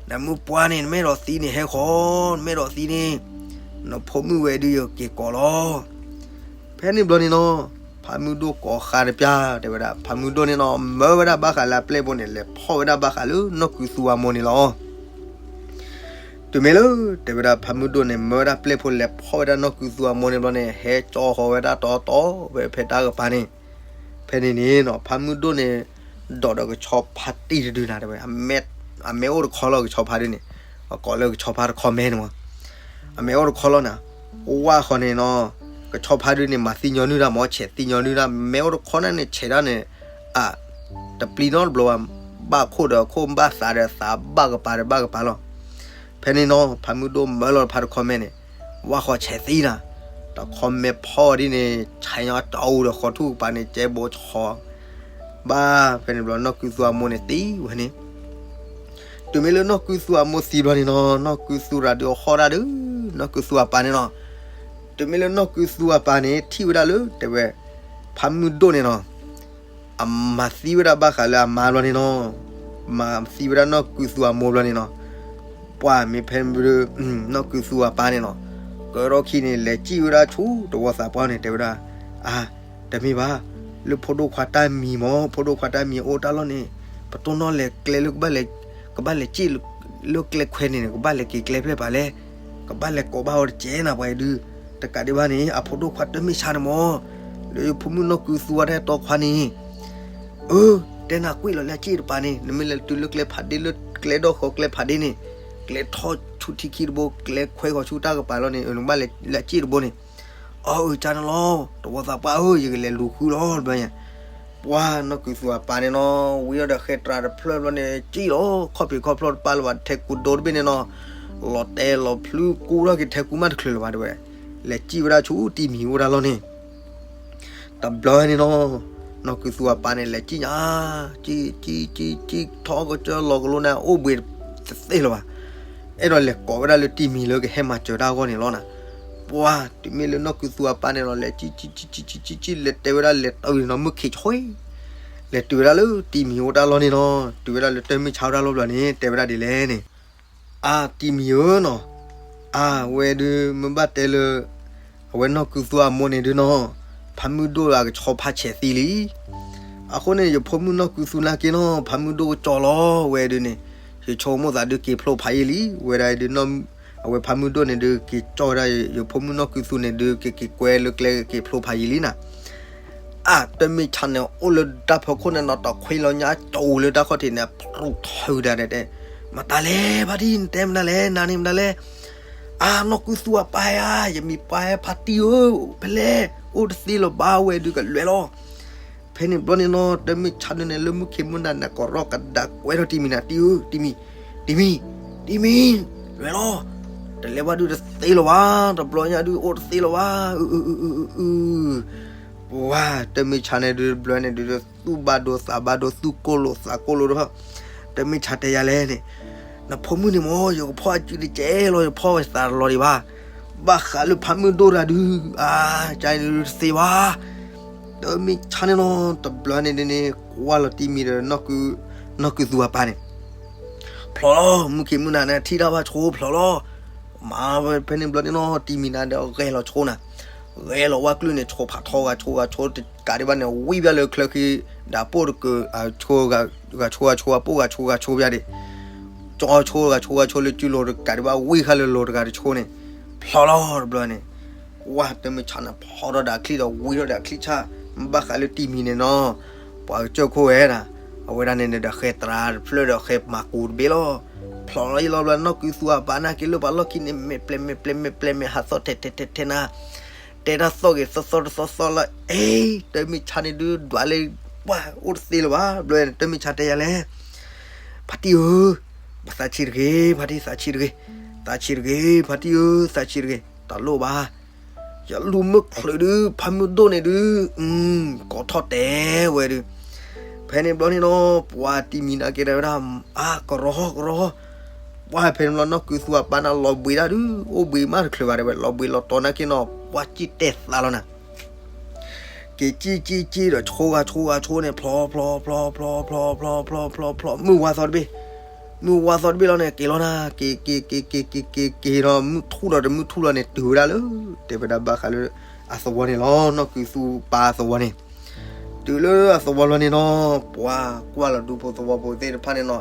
ဒံး, နမုၢ်ပှၢ်န့ၣ် နမ့ၢ်ဒီးသံန့ၣ် ဟဲဃီ, နမ့ၢ်ဒီးသံန့ၣ် နဖိမုၣ်ဝဲဒုးယက့ၤကိးလီၤ. ဖဲန့ၣ်ဘျီန့ၣ်နီၤ ဖးမုၢ်ဒိၣ်ကိးဃာ်တပျၢ် တဲဝဲဒၣ် ဖးမုၢ်ဒိၣ်န့ၣ်နီၤ မၢဝဲဒၣ်ဘၣ်ဃးလၢအပျဲၢ်ဖိန့ၣ် လဲၤဖီၣ်ဝဲဒၣ်ဘၣ်ဃးလၢနီၢ်ကုသူအမိၢ်န့ၣ်လီၤ. တုၤမ့ၢ်လၢ တဲဝဲဒၣ်ဖးမုၢ်ဒိၣ်န့ၣ် မၢဝဲဒၣ်ပျဲၢ်ဖိလဲၤဖီၣ်ဝဲဒၣ်နီၢ်ကုသူအမိၢ်န့ၣ်ဘျီန့ၣ် ဟဲကၠီဃီၤဝဲဒၣ်တီတီဝဲဖဲတၢ်ကပၤန့ၣ်, ဖဲန့ၣ်န့ၣ်နီၤ ဖးမုၢ်ဒိၣ်န့ၣ် ဒိးဒီးကဆီဖါတံၢ်တဒုနၤ တဲဝဲ အမဲအိၣ်တခီလီၤ ကဆီဖါဒုန့ၣ်, အကိးလၢကဆီဖါတခီမဲန့ၣ်မး, အမဲအိၣ်တခီလီၤနၤ, ဝၣ်ဃီန့ၣ်နီၤ ကဆီဖါဒုန့ၣ် မၤသံညီနုၢ်တၢ်မး ဆဲးသံညီနုၢ်တၢ် မဲအိၣ်တခီန့ၣ်န့ၣ် ဆဲးဒၣ်န့ၣ် အ တပျံၤနီတဘျီဘၣ်, ဘၣ်ခိၣ်ဒီးခိၣ် ဘၣ်သးဒီးသး ဘၣ်ကပၤဒီးဘၣ်ကပၤလီၤ. ဖဲန့ၣ်နီၤ ဖးမုၢ်ဒိၣ်မၢလီၤတဖါတခီမဲန့ၣ် ဝၣ်ဃီဆဲးသံနၤ, တခီမဲဖီဒ်န့ၣ် ဆဲးညီတအူဒီးဃီထူၣ်ကပၤန့ၣ် ကဲဘိဆှီ ဘၣ်ဖဲန့ၣ်ဘျီ နီၢ်ကုသူအမိၢ်န့ၣ်သံဝဲန့ၣ်, တုၤမ့ၢ်လၢနီၢ်ကုသူအမိၢ်သံဘျီန့ၣ်နီၤ နီၢ်ကုသူရၤဒုးအဟီၣ်ဒၣ်ဒုး နီၢ်ကုသူအပၢ်န့ၣ်နီၤ, တုၤမ့ၢ်လၢနီၢ်ကုသူအပၢ်န့ၣ် ထံၣ်ဝဲဒၣ်လၢ တဲဝဲ ဖးမုၢ်ဒိၣ်န့ၣ်နီၤ အမၤသံဝဲဒၣ်ဘၣ်ဃးလၢအမါဘျီန့ၣ်နီၤ, မၤသံဝဲဒၣ်နီၢ်ကုသူအမိၢ်ဘျီန့ၣ်နီၤ, ပှၢ်မ့ၢ်ဖဲ နီၢ်ကုသူအပၢ်န့ၣ်နီၤ, ကၢထီၣ်ခံန့ၣ် လဲၤစံၣ်ဝဲဒၣ်ဆူတဝီသးပှၢ်န့ၣ် တဲဝဲဒၣ်, အါ, တမ့ၢ်ဘၣ်, လၢဖိဒိၣ်ခွါတၢ်မံၤမး ဖိဒိၣ်ခွါတၢ်မံၤအိၣ်တၢ်လီၢ်န့ၣ်, ပတိၢ်နီၣ်လဲၤကျဲလၢကဘၣ်လဲၤ, ကဘၣ်လဲၤစံၣ်လၢကျဲခွဲန့ၣ်န့ၣ် ကဘၣ်လဲၤက့ၤကျဲဖျဲၣ်ပာ်လဲၣ်, ကဘၣ်လဲၤကိးဘၣ်အီၤတကဲနၤပှၤအံၤဒုး, တကးဒံးဘၣ်န့ၣ် အဖိဒိၣ်ခွါတမ့ၢ်ဆါန့ၣ်မး, လၢယဖိမုၣ်နီၢ်ကုသူအတၢ်အဲၣ်တီခွါန့ၣ် အၢ, တဲနၤကွံာ်လီၤလၢအစ့ၣ်တပၤန့ၣ် နမ့ၢ်လဲၤတုၤလၢကျဲဖးဒ့လၢကျဲဒီဃီၤကျဲဖးဒ့န့ၣ်, ကျဲထီၣ်ဆူထံခံတဘိ ကျဲခွဲဃီၤဆူတၢ်ကပၤလီၤန့ၣ် နကဘၣ်လဲၤလၢအစ့ၣ်တဘိန့ၣ်, အၢ အၢ ကန့ၣ်လီၤ, တဝီသးပှၢ်ဧၢ ယကလဲၤလူၤဃုလီၤတဘျီညါ, ပှၤနီၢ်ကုသူအပၢ်န့ၣ်နီၤ ဝံၤဒီးဃဲတြၤတဖျၢၣ်ဘျီန့ၣ် စံၣ်လီၤ ခီၣ်ဖံးခီၣ်ဖျီၣ်တပၢ်လၢၤဘၣ် ထဲကူဒိတဘ့ၣ်န့ၣ်နီၤ, လီၤတဲာ်လီၤဖျုးကူထီၣ်က့ၤထဲကူမးတချုးလၢၤဘၣ် တဲဝဲ, လဲၤစံၣ်ဝဲဒၣ်ဆူတံၤမံၤအိၣ်တၢ်လီၢ်န့ၣ် တဘျီန့ၣ်နီၤ, နီၢ်ကုသူအပၢ်န့ၣ် လဲၤစံၣ်ညါ, စံၣ် စံၣ် စံၣ် စံၣ် ထီၣ်ကစၢၢ်လီၤကလိန့ၣ် အိၣ်ဘှံးတသ့လၢၤဘၣ်, အဲၣ်ဒိးလဲၤကိးဝဲဒၣ်လၢတံၤမံၤလၢကဟဲမၤစၢၤတၢ်အဂီၢ်န့ၣ်လီၤနၤ, ပှၤ တုၤမ့ၢ်လၢနီၢ်ကုသူအပၢ်န့ၣ်လီၤ လဲၤစံၣ် စံၣ် စံၣ် စံၣ် လဲၤတဲဝဲဒၣ်လဲၤတၢ်ဝံၤနီၤ မုၢ်ခံးဆှံ လဲၤတုၤဝဲဒၣ်လၢတံၤမံၤအိၣ်တၢ်လီၢ်န့ၣ်နီၤ, တုၤဝဲဒၣ်လၢတၢ်မုၢ်ဆါအိၣ်တၢ်လီၢ်ဘျီန့ၣ် တဲဝဲဒၣ်ဒ်လဲၣ်န့ၣ် အါ တံၤမံၤဧၢနီၤ, အါ ဝဲဒုးမ့ၢ်ဘၣ်တဲလၢ အဝဲနီၢ်ကုသူအမိၢ်န့ၣ်ဒုးနီၤ, ဖးမုၢ်ဒိၣ်အကဆီဖါဆဲးသံလံ. အဃိန့ၣ် ယဖိမုၣ်နီၢ်ကုသူနာ်က့နီၤ ဖးမုၢ်ဒိၣ်ကကၠီလီၤဝဲဒုးန့ၣ်, ယဆိကမိၣ်သးဒုးက့ၤဖျိဖးယံာ်လံ, ဝဲဒၣ်ဒုး အဝဲဖးမုၢ်ဒိၣ်န့ၣ်ဒုးက့ၤကၠီဝဲဒၣ် ယဖိမုၣ်နီၢ်ကုသူန့ၣ်ဒုး က့ၤက့ၤကွဲလၢကျဲက့ၤဖျိဖးယံာ်လံနၤ အါ တၢ်မ့ၢ်ဆါန့ၣ် အိၣ်လၢတၢ်ဖီခိၣ်န့ၣ်နီၤ တခွံလီၤညါ ကၠီလၢတၢ်ခီၣ်ထံးန့ၣ် ဖြူးထီၣ်ဒၣ်ဒဲးတဲ, မတၤလဲၣ် ဖါတံၢ် နတဲမနုၤလဲၣ် နၤန့ၣ်မတၤလဲၣ်, အါ နီၢ်ကုသူအပၢ်ဧါ ယမံၤပၢ်ဧါ ဖါတံၢ်ဧၢ, ဖဲလဲၣ် အိၣ်တသ့လၢၤဘၣ် ဝဲဒုးကလွဲလီၤ. ဖဲန့ၣ်ဘျီန့ၣ်နီၤ တၢ်မ့ၢ်ဆါဒုးန့ၣ် လၢမုၢ်ခ့မုၢ်နၤန့ၣ် ကရီကဒါကွဲထီၣ်တံၤမံၤနၤ တံၤဧၢ တံၤမံၤ, တံၤမံၤ, တံၤမံၤ, လွဲလီၤ, တလဲၤဘၣ်ဒုးတသ့လၢၤဘၣ်, တဘျီညါဒုးအိၣ်တသ့လၢၤဘၣ်, အု အု အု အု အု ပှၤ တၢ်မ့ၢ်ဆါန့ၣ်ဒုး တဘျီန့ၣ်ဒုး သူၣ်ဘၣ်ဒိသးဘၣ်ဒိ သူၣ်ကိၢ်လိာ်သးကိၢ်လိာ်ဒီး တၢ်မ့ၢ်ဆါတဲယၤလဲၣ်န့ၣ်, နဖိမုၣ်န့ၣ်မ့ၢ် ယကဖီၣ်အစုတကဲလီၤ ယဖီၣ်ဝဲသးတလီၤဒံးဘၣ်, ဘၣ်ဃးလၢဖးမုၢ်ဒိၣ်တၢ်ဒုး အါ ကန့ၣ်ဒုးတသ့ဘၣ်, တၢ်မ့ၢ်ဆါန့ၣ်နီၤ တဘျီန့ၣ်ဒုးန့ၣ် ကွၢ်လီၤတံၤမံၤဒီး နီၢ်ကုသူအပၢ်န့ၣ် ဖျိးလီၤ မုၢ်ခ့မုၢ်နၤန့ၣ် ထံၣ်တၢ်ဘၣ်ဆိဖျိးလီၤ, မၤဖဲန့ၣ်ဘျီန့ၣ်နီၤ တံၤမံၤနၤဒီးဂဲၤလီၤဆိနၤ, ဂဲၤလီၤဝၣ်ကျုၢ်န့ၣ် ဆိဖးထီဂၤဆိဂၤဆိ တကးဒံးဘၣ်န့ၣ် ဝံၣ်ဘၣ်လၢချၢဃံ ဒီးပိၢ်တကၢ ဂၤဆိဂၤဆိ အပိၢ်ဂၤဆိဂၤဆိဘၣ်ဒံး, ကၠီဆိဂၤဆိဂၤဆိလၢစုလိၤတကးဒံးဘၣ် ဝံၣ်ဃာ်လၢလိၤတဂၤတဆိန့ၣ်, ဖျိးလီၤတဘျီန့ၣ် ကွၢ်တၢ်မ့ၢ်ဆါန့ၣ် ဖီထီၣ်ဒီးအချံဒီးဝံထီၣ်ဒီးအချံဆၣ်, ဘၣ်ဃးလၢတံၤမံၤန့ၣ်နီၤ, ပှၤကစၢၢ်ခိၣ်ဝဲဒၣ်, အဝဲဒၣ်န့ၣ်ဒီးဃဲသရၣ်တဖျၢၣ်ဒီးဃဲမၤကူးတဘ့ၣ်လီၤ, ဖျိးလီၤယလီၤဘျီ နီၢ်ကုသူအပၢ်နာ်က့လၢပှၤလီၢ်ခံန့ၣ် မဲာ်ပျဲၤမဲာ်ပျဲၤမဲာ်ပျဲၤမဲာ်ဟးသီၣ်ထဲထဲထဲထဲနၤ, တဲတၢ်သီၣ်ဂ့ၤသီသီတသီသီလၢ အ့ တၢ်မ့ၢ်ဆါန့ၣ်ဒုးဒွးလၢ ပှၢ်အိၣ်တသ့လၢၤဘၣ်. ဘျီန့ၣ် တၢ်မ့ၢ်ဆါတဲယၤလဲၣ်, ဖါတံၢ်ဧၢ, သးဆံးတဂ့ၤ, ဖါတံၢ်သးဆံးတဂ့ၤ, သးဆံးတဂ့ၤ ဖါတံၢ်ဧၢ, သးဆံးတဂ့ၤ, တလိၣ်ဘၣ်. ယလူၤမုၢ်ချုးဒုး ဖးမုၢ်ဒိၣ်န့ၣ်ဒုး ကိးထီၣ်တဲဝဲဒုး. ဖဲန့ၣ်ဘျီန့ၣ်နီၤ ပှၤတံၤမံၤန့ၣ်က့ၤတဲဝဲဒၣ်, အါ ကရီ ကရီ. ပှၢ်ဖဲန့ၣ်ဘျီ နီၢ်ကုသူအပၢ်န့ၣ်လီၤဘှံးဒၣ်ဒုး အိၣ်ဘှံးမးတချုးဘၣ်တဲဝဲ လီၤဘှံးလီၤတီၤန့ၣ်က့ၤနီၤ ပှၢ်စံၣ်တဲာ်သးလီၤနၤ က့ၤစံၣ်စံၣ်စံၣ်ဒီး ဆိဂၤဆိဂၤဆိန့ၣ် ဖျီဖျီဖျီဖျီဖျီဖျီဖျီဖျီဖျီ မုၢ်ဝါသီတဘ့ၣ်, မုၢ်ဝါသီတဘ့ၣ်လီၤန့ၣ် က့ၤလီၤနၤ က့ၤက့ၤက့ၤက့ၤက့ၤက့ၤက့ၤဒီး မုၢ်ထူၣ်ဒီးတမုၢ်ထူၣ်လီၤန့ၣ် တုၤဝဲဒၣ်လၢ တဲဝဲဒၣ်ဘၣ်ဃးလၢ အသဝီန့ၣ်လီၤ နီၢ်ကုသူပၢ်အသဝီန့ၣ် တုၤလၢအသဝီလီၤန့ၣ်နီၤ ပှၤကွၢ်လီၤဒူဖိသဝီဖိသ့ၣ်တဖၣ်န့ၣ်နီၤ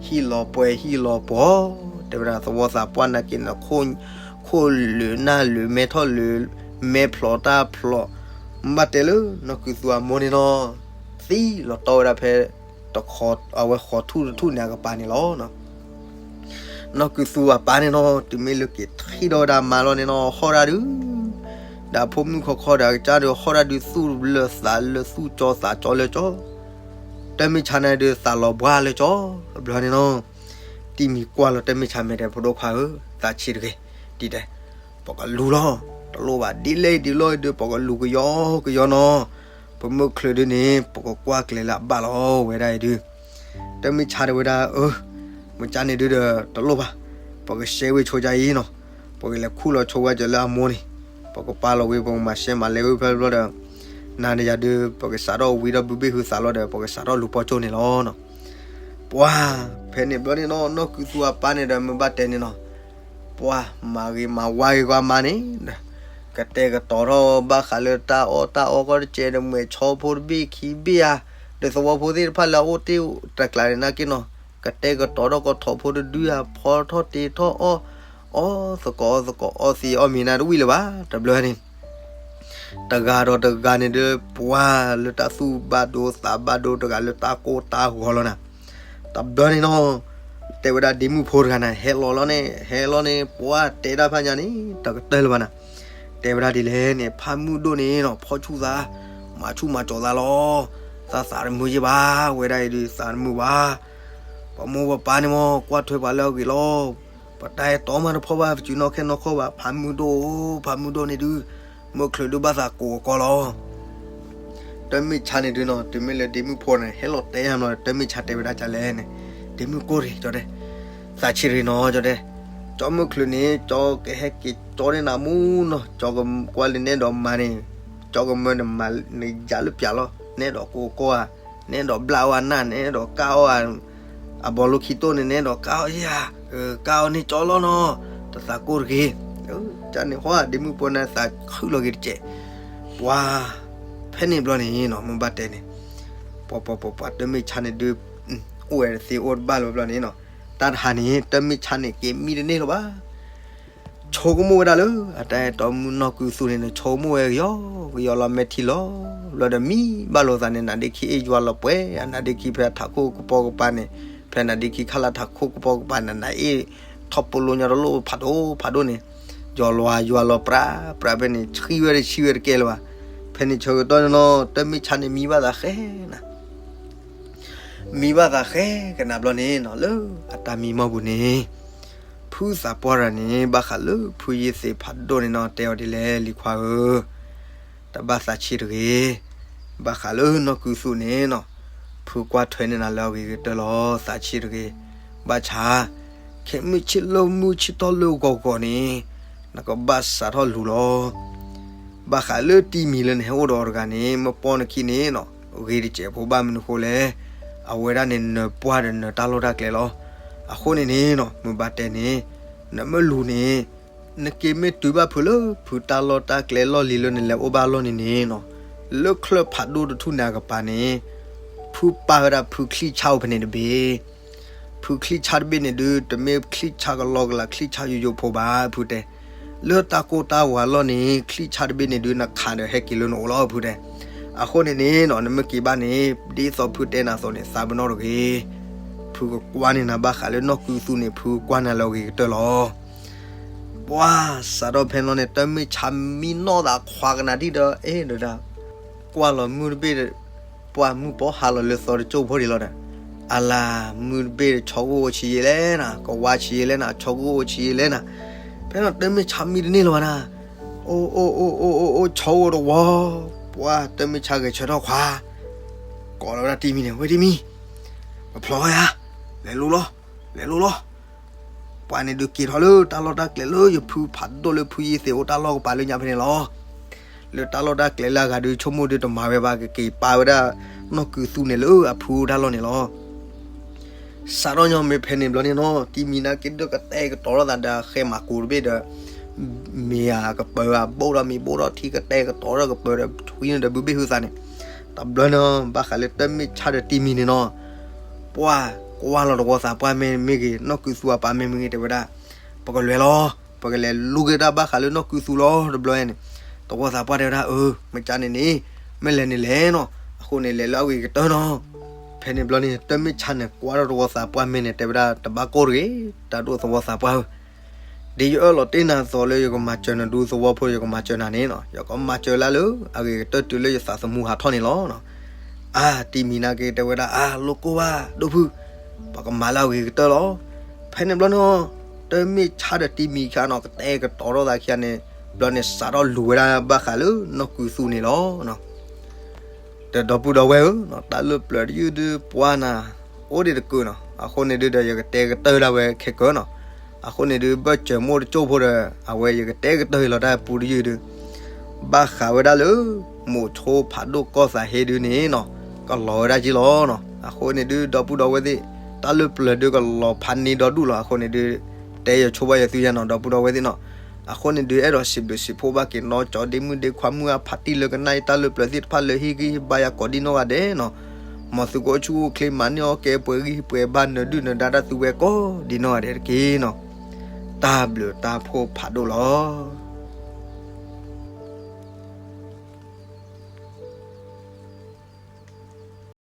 ဟံၣ်လီၤပှဲၤဟံၣ်လီၤပှီၤ တဲဝဲဒၣ်သဝီသးပှၢ်နာ်က့ၤန့ၣ် ခိၣ်လၢာ်နၢ်လၢာ် မဲထီၣ်လၢာ် မဲဖျိးတၢ်ဖျိး မ့ၢ်ဘၣ်တဲလၢ နီၢ်ကုသူအမိၢ်န့ၣ်နီၤ သံလီၤတီဝဲဒၣ်ဖဲ တခီ အဝဲဃီၤထူၣ်တထူၣ်န့ၣ်အကပၤန့ၣ်လီၤ. နီၢ်ကုသူအပၢ်န့ၣ်နီၤ တုၤမ့ၢ်လၢက့ၤထံၣ်ဒီးဝဲဒၣ်မါလီၤန့ၣ်နီၤ ဟီၣ်ဒၣ်ဒုး ဒီးဖိမုၣ်ခီခီဒီးအကစၢ်ဒုး ဟီၣ်ဒၣ်ဒုး သူၣ်လၢသးလၢသူၣ်ကၠီသးကၠီလၢကၠီ တၢ်မ့ၢ်ဆါန့ၣ်ဒုး သးလီၤဘှါလၢကၠီ ဘျီန့ၣ်နီၤ တံၤမံၤကွၢ်လီၤတၢ်မ့ၢ်ဆါမဲာ်တဲ ဖိဒိၣ်ခွါဧၢ သးဆံးတဂ့ၤ ဒ်တဲ ပကလူၤလီၤ တလိၣ်ဘၣ် ဒ်လဲၣ်ဒ်လဲၣ်ဒုး ပကလူၤကယီကယီနီၤ ပမုၢ်ချုးဒုးန့ၣ် ပကကွၢ်ကျဲၤလၢအဘၣ်လီၤ ဝဲဒၣ်အံၤဒုး တၢ်မ့ၢ်ဆါတဲဝဲဒၣ် အၢ မ့ၢ်ကၠၢန့ၣ်ဒုးဒီး တလိၣ်ဘၣ် ပကရှဲဝဲဆိကၠၢအံၤနီၤ ပကလဲၤခူၣ်လီၤဆိဝဲကၠၢလၢအမိၢ်န့ၣ် ပကပာ်လီၤဝံၤ ပကမၤရှဲမၤလဲၤဝံၤဖဲဘျီဒီး နၤန့ၣ်ယၤဒုး ပကစးထီၣ်ဝံထီၣ်ဘုဘ့ၣ်ဟုသးလီၤဒီး ပကစးထီၣ်လူၤပီၢ်ကၠိန့ၣ်လီၤနီၤ ပှၤ ဖဲန့ၣ်ဘျီန့ၣ်နီၤ နီၢ်ကုသူအပၢ်န့ၣ်ဒီး မ့ၢ်ဘၣ်တဲန့ၣ်နီၤ ပှၤမၤဂ့ၤမၤဝါဂ့ၤကွၢ်မါန့ၣ်ဒီး ကတဲာ်ကတီၤထီၣ်ဘၣ်ဃးလၢတၢ်အီၣ်တၢ်အီကီၢ်တကဲးဒီး မွဲၢ်ဆီဖိတဘ့ၣ်ခံဘ့ၣ်ဧါ ဒီးသဝီဖိသ့ၣ်တဖၣ်လၢအအိၣ်တ့ၢ်တကျးန့ၣ်နာ်က့နီၤ ကတဲာ်ကတီၤထီၣ်ကီၢ်ထီၣ်ဖိတဒုဧါ ဖီထီၣ်တ့ထီၣ်အီၣ် အီၣ်သကိးအီၣ်သကိးအီၣ်သံအီၣ်မံၤနၤတဝံၣ်လၢၤဘၣ် တဘျီန့ၣ် တဂၤဒီးတဂၤန့ၣ်ဒီး ပှၤလၢတၢ်သူၣ်ဘၣ်ဒိသးဘၣ်ဒိ တဂၤလၢတၢ်ကိၢ်တၢ်ဂီၤလီၤနၤ တဘျီန့ၣ်နီၤ တဲဝဲဒၣ်ဒ့မုၣ်ဖိတဂၤန့ၣ် ဟဲလီၤလီၤန့ၣ် ဟဲလီၤန့ၣ် ပှၤတဲဒၣ်ဖးညါန့ၣ် တကတၢၢ်လၢၤဘၣ်နၤ တဲဝဲဒၣ်ဒ်လဲၣ်န့ၣ် ဖးမုၢ်ဒိၣ်န့ၣ်နီၤ ဖီၣ်ဆူၣ်သး မၤဆူၣ်မၤကၠီၤသးလီၤ သးသးတမုာ်ယဲၢ်ဘၣ် ဝဲဒၣ်အံၤဒုးသးတမုာ်ဘၣ် ပမိၢ်ပပၢ်န့ၣ်မ့ၢ် ကွၢ်ထွဲပှၤလၢအဂ့ၤလီၤ ပတၢ်အဲၣ်တီမးတဖီၣ်ဘၣ် ပစုးနီၣ်ခဲနီၣ်ခီၣ်ဘၣ် ဖးမုၢ်ဒိၣ်ဧၢ ဖးမုၢ်ဒိၣ်န့ၣ်ဒုး မုၢ်ချုးဒုးဘၣ်သးကိးအကီၢ်လီၤ တၢ်မ့ၢ်ဆါန့ၣ်ဒုးနီၤ တုၤမ့ၢ်လၢဒ့မုၣ်ဖိန့ၣ် ဟဲလီၤတဲယၤမး တၢ်မ့ၢ်ဆါတဲဝဲဒၣ်ဒ်လဲၣ်န့ၣ် ဒ့မုၣ်ကိၢ်တဂ့ၤ ကၠီတဲ သးဆံးတဂ့ၤနီၤ ကၠီတဲ ကၠီမုၢ်ချုးန့ၣ် ကၠီကဟဲက့ၤကၠီန့ၢ်နၤမူနီၤ ကၠီကကွၢ်လၢနဲဒိးမၤန့ၣ် ကၠီကမၢနမၤနယၤလၢပျၢ်လီၤ နဲဒိးကိးကီၢ်ဧါ နဲဒိးဘျၣ်အီၣ်အနၢ် နဲဒိးကၢ်အီၣ်ဧါ အဘီလိခံတိၢ်န့ၣ် နဲဒိးကၢ်အီၣ်ယၤ ကၢ်အီၣ်န့ၢ်ကၠီလီၤနီၤ တသးကိၢ်တဂ့ၤ ကၠီန့ၣ်ဟီ ဒ့မုၣ်ဖိန့ၣ်သးခုၣ်လီၤဂ့ၤတကဲး ပှၤ ဖဲန့ၣ်ဘျီန့ၣ်နီၤ မ့ၢ်ဘၣ်တဲန့ၣ် ပှၤပှၤပှၤပှၤတၢ်မ့ၢ်ဆါန့ၣ်ဒုး အိၣ်ဝဲတသ့အိၣ်တဘၣ်လၢၤဘျီန့ၣ်နီၤ တၢ်တဟါန့ၣ် တၢ်မ့ၢ်ဆါန့ၣ် က့ၤမံတန့ၢ်လၢၤဘၣ် ဆိကမိၣ်ဝဲဒၣ်လၢ အတၢ်အဲၣ်တီမုၣ်နီၢ်ကုသူန့ၣ် ဆိကမိၣ်ဝဲကယီကယီလီၤ မဲာ်ထံလီၤ ဘျီဒီးမံဘၣ်လိာ်သးန့ၣ် နးဒ့ခံအ့ၣ်ယွၤလီၤပှဲၤ အနးဒ့ခံဖဲအထးခိၣ်ကပီၤကပၤန့ၣ် ဖဲနးဒ့ခံခါလၢထးခိၣ်ကပီၤကပၤန့ၣ် နးအ့ၣ်ထီၣ်ပိာ်လိညါတလိၣ်ဖးဒိၣ်ဖးဒိၣ်န့ၣ် ယွၤလီၤယွၤလီၤပြးပြးဖဲန့ၣ် ဆှံဝဲတဆှံဝဲတကဲလၢၤဘၣ် ဖဲန့ၣ်ဆၢကတီၢ်န့ၣ်နီၤ တၢ်မ့ၢ်ဆါန့ၣ်မံဘၣ်သးဃဲနၤ မံဘၣ်သးဃဲကနၣ်ဘျီန့ၣ်နီၤ လၢအတၢ်မံမီၢ်ပူၤန့ၣ် ဖုသးပှၢ်တဂၤန့ၣ် ဘၣ်ဃးလၢဖုယ့ၢ်သ့ၣ်ဖးဒိၣ်န့ၣ်နီၤ တဲအီၤဒ်လဲၣ် လံၤခွါဧၢ, တဘၣ်သးဆံးတဂ့ၤ, ဘၣ်ဃးလၢနီၢ်ကုသူန့ၣ်နီၤ, ဖုကွၢ်ထွဲန့ၢ်နၤလၢအဂ့ၤကတၢၢ်လီၤ သးဆံးတဂ့ၤ, ဘၣ်ဆၣ် ခဲမုၢ်ဆ့ၣ်လၢမုၢ်ဆ့ၣ်ထီၣ်လၢဂီၤဂီၤန့ၣ် နကဘၣ်စးထီၣ်လူၤလီၤ. ဘၣ်ဃးလၢတံၤမံၤလၢနဟဲအိၣ်ဒီးအီၤတဂၤန့ၣ် မ့ၢ်ပိာ်နခံန့ၣ်နီၤ ဂ့ၤတစဲးဖိဘၣ်မနုၤဃိလဲၣ်, အဝဲဒၣ်န့ၣ်နၢၤပှၢ်ဒီးနၢၤတၢ်လီၢ်တၢ်ကျဲလီၤ. အဃိန့ၣ်န့ၣ်နီၤ မ့ၢ်ဘၣ်တဲန့ၣ် နမ့ၢ်လူၤန့ၣ် နက့ၤမ့ၢ်တုၤဘၣ်ဖုလၢ ဖုတၢ်လီၢ်တၢ်ကျဲလီၢ်လံၤလၢနလဲၤအိၣ်ဘၣ်လီၢ်န့ၣ်န့ၣ်နီၤ, လၢချၢၣ်ဖးဒိၣ်တထူၣ်န့ၣ်အကပၤန့ၣ် ဖုပာ်ဝဲဒၣ်ဖုချံၣ်ဆၣ်အိၣ်ဖဲန့ၣ်တဘ့ၣ် ဖုချံၣ်ဆၣ်တဘ့ၣ်န့ၣ်ဒုး တမ့ၢ်ချံၣ်ဆၣ်ကလီကလး ချံၣ်ဆၣ်ယိယိဖိဘၣ် ဖုတဲ. လၢတၢ်ကိၢ်တၢ်ဂီၤအလီၢ်န့ၣ် ချံၣ်ဆၣ်တဘ့ၣ်န့ၣ်ဒုး နခးဒီးဟဲက့ၤလၢနအိၣ်လီၤ ဖုတဲ. အဃိန့ၣ်န့ၣ်နီၤ နမ့ၢ်က့ၤဘၣ်န့ၣ် ဒ်သိးဖုတဲနၤအသိးန့ၣ် သးပ့ၤနီၣ်တဂ့ၤ. ဖုကကွၢ်န့ၢ်နၤဘၣ်ဃးလၢနီၢ်ကုသူန့ၣ် ဖုကွၢ်နၤလၢအဂ့ၤကတၢၢ်လီၤ. ပှၤစးထီၣ်ဖဲန့ၣ်န့ၣ် တၢ်မ့ၢ်ဆါမံနီၢ်သးခွါကနၣ်ဒံၣ်ဒီး အဲၣ်ဒီးဒၣ် ကွၢ်လီၤမုၢ်တဘ့ၣ်ဒီး ပှၢ်မုၢ်ပီၢ်ဟါလီၤလၢသီတကၠိၢ်ဖိဒံးလီၤဒီး, အလၤ မုၢ်တဘ့ၣ်ဆီကအိၣ်ဆံးယံာ်လဲၣ်နၤ, ကဝါဆံးယံာ်လဲၣ်နၤ, ဆီကအိၣ်ဆံးယံာ်လဲၣ်နၤ, ဖဲန့ၣ်တမ့ၢ်ဆါမံတန့ၢ်လၢၤဘၣ်နၤ, အိၣ်အိၣ်အိၣ်အိၣ်အိၣ်အိၣ် ဆီအိၣ်တဝီ, ပှၢ်တမ့ၢ်ဆါဂဲၤဆၢထီၣ်ခွါ, ကိးလီၤဝဲဒၣ်တံမံၤန့ၣ်, ဝဲတံမံၤ, ပဖျီယၤ, လဲၤလိၤလီၤ, လဲၤလိၤလီၤ. ပှၢ်န့ၣ်ဒုးက့ၤထီၣ်လၢတၢ်လီၢ်တၢ်ကျဲလၢယဖုဖးဒိၣ်လၢဖုယ့သ့းအိၣ်တၢ်လီၢ်ကပၤလၢညါဖဲန့ၣ်လီၤ. လၢတၢ်လီၢ်တၢ်ကျဲလၢအဂၤဒုးဆိကမိၣ်ဒုးတမၤဝဲဘၣ် ကက့ၤပာ်ဝဲဒၣ်နီၢ်ကုသူန့ၣ်လၢအဖုအိၣ်တၢ်လီၢ်န့ၣ်လီၤ. စးထီၣ်ညီမ့ၢ်ဖဲန့ၣ်ဘျီန့ၣ်နီၤ တံမံၤနာ်က့ဒုးကတဲာ်ကတီၤထီၣ်သးဒီးဃဲမၤကိၤတဘ့ၣ်ဒီး မ့ၢ်ဧါကပၢၤဧါ ဘိၣ်ဒီးမ့ၤဘိၣ်ဒီးထံကတဲာ်ကတီၤထီၣ်ကပၢၤဒီးထွံန့ၣ်ဒီးဘုဘ့ၣ်ဟုသးန့ၣ်, တဘျီန့ၣ် ဘၣ်ဃးလၢတမ့ၢ်ဆါဒီးတံမံၤန့ၣ်နီၤ, ပှၢ်ကွၢ်လီၤတဝီသးပှၢ်မ့ၢ်မ့ၢ်ဂ့ၤ နီၢ်ကုသူအပၢ်မ့ၢ်မ့ၢ်ဂ့ၤ တဲဝဲဒၣ်, ပကလဲၤလီၤ, ပကလဲၤလူၤက့ၤတၢ်ဘၣ်ဃးလၢနီၢ်ကုသူလီၤ တဘျီန့ၣ်, တဝီသးပှၢ်တဲဝဲဒၣ် အၢ မ့ၢ်ကန့ၣ်န့ၣ် မ့ၢ်လဲၤန့ၣ်လဲၤနီၤ, အဃိန့ၣ်လဲၤလၢအဂ့ၤကတၢၢ်နီၤ. ဖဲန့ၣ်ဘျီန့ၣ် တမ့ၢ်ဆါန့ၣ် ကွၢ်ထီၣ်တဝီသးပှၢ်မ့ၢ်န့ၣ် တဲဝဲဒၣ် တဘၣ်ကိၢ်တဂ့ၤ တၢ်ဒိၣ်သဝီသးပှၢ်ဧၢ, ဒ်ယအၢၣ်လီၤတ့ၢ်နၤသိးလၢယကမၤစၢၤနၤဒူသဝီဖိ ယကမၤစၢၤနၤန့ၣ်နီၤ, ယကမၤစၢၤလၢလၢအဂ့ၤကတၢၢ်တုၤလၢယသးသမူဟးထီၣ်န့ၣ်လီၤ. အါ တံမံၤနာ်က့တဲဝဲဒၣ် အါ လိၣ်ကိၢ်ဘၣ် ဒိၣ်ဖု, ပကမၤလၢအဂ့ၤကတၢၢ်လီၤ. ဖဲန့ၣ်ဘျီန့ၣ် တမ့ၢ်ဆါဒီးတံမံၤခံဂၤနီၤ ကတဲာ်ကတီၤထီၣ်သးခံဂၤန့ၣ် ဘျီန့ၣ်စးထီၣ်လူၤဝဲဒၣ်ဘၣ်ဃးလၢနီၢ်ကုသူန့ၣ်လီၤ. ဒီးဒီပုၢ်ဒီဝဲၢ်ဧၢ, တၢ်လၢပျၢၤတယုၢ်ဒုးပှၢ်နၤ အိၣ်ဒံးတကုာ်နီၤ, အဃိန့ၣ်ဒုးဒီးယကတဲကတၢၢ်ဒၣ်ဝဲခဲကၢနီၤ, အဃိန့ၣ်ဒုး ဘၢၣ်စၢၤမိၢ်တကၠိၢ်ဖိဒီး အဝဲယကတဲကတၢၢ်လီၤတၢ်ပူတယုၢ်ဒုး ဘၣ်ဃးဝဲဒၣ်လၢ မိးဆိဖးဒိၣ်ကီၢ်သးဟ့ဒုးန့ၣ်နီၤ, ကလီၤဝဲဒၣ်က့လီၤနီၤ. အဃိန့ၣ်ဒုး ဒီပုၢ်ဒီဝဲၢ်သ့ၣ် တၢ်လၢပျၢၤဒုးကလီၤဖးန့ၢ်ဒီဒူၣ်လီၤ. အဃိန့ၣ်ဒုး တဲယဆိဘၣ်ယသုယၤနီၤ ဒီပုၢ်ဒီဝဲၢ်သ့ၣ်နီၤ. အဃိန့ၣ်ဒုး အဲၣ်ဒိးစံးဘျုးစံးဖှိၣ်ဘၣ်က့ၤနီၢ်ကၠီဒ့မုၣ်ဒ့ခွါမုၢ်အဖးတံၢ်လၢကနၣ်အံၤ တၢ်လၢပျၢၤသ့ၣ်တဖၣ်လၢဟ့ၣ်ဂံၢ်ဟ့ၣ်ဘါယၤကိးဒံနီၢ်ဂၤဒဲးနီၤ. မ်သုကအိၣ်ဆူၣ်အိၣ်ချ့ မၤန့ၢ်အီၣ်ကဲပှဲၤဂံၢ်ပှဲၤဘါ နၢၤဒုၣ်နၢၤဒါတၢ်သုဝဲကိးဒံနီၢ်ဂၤဒဲးတက့ၢ်နီၤ. တၢ်ဘျုးတၢ်ဖှိၣ်ဖးဒိၣ်လီၤ.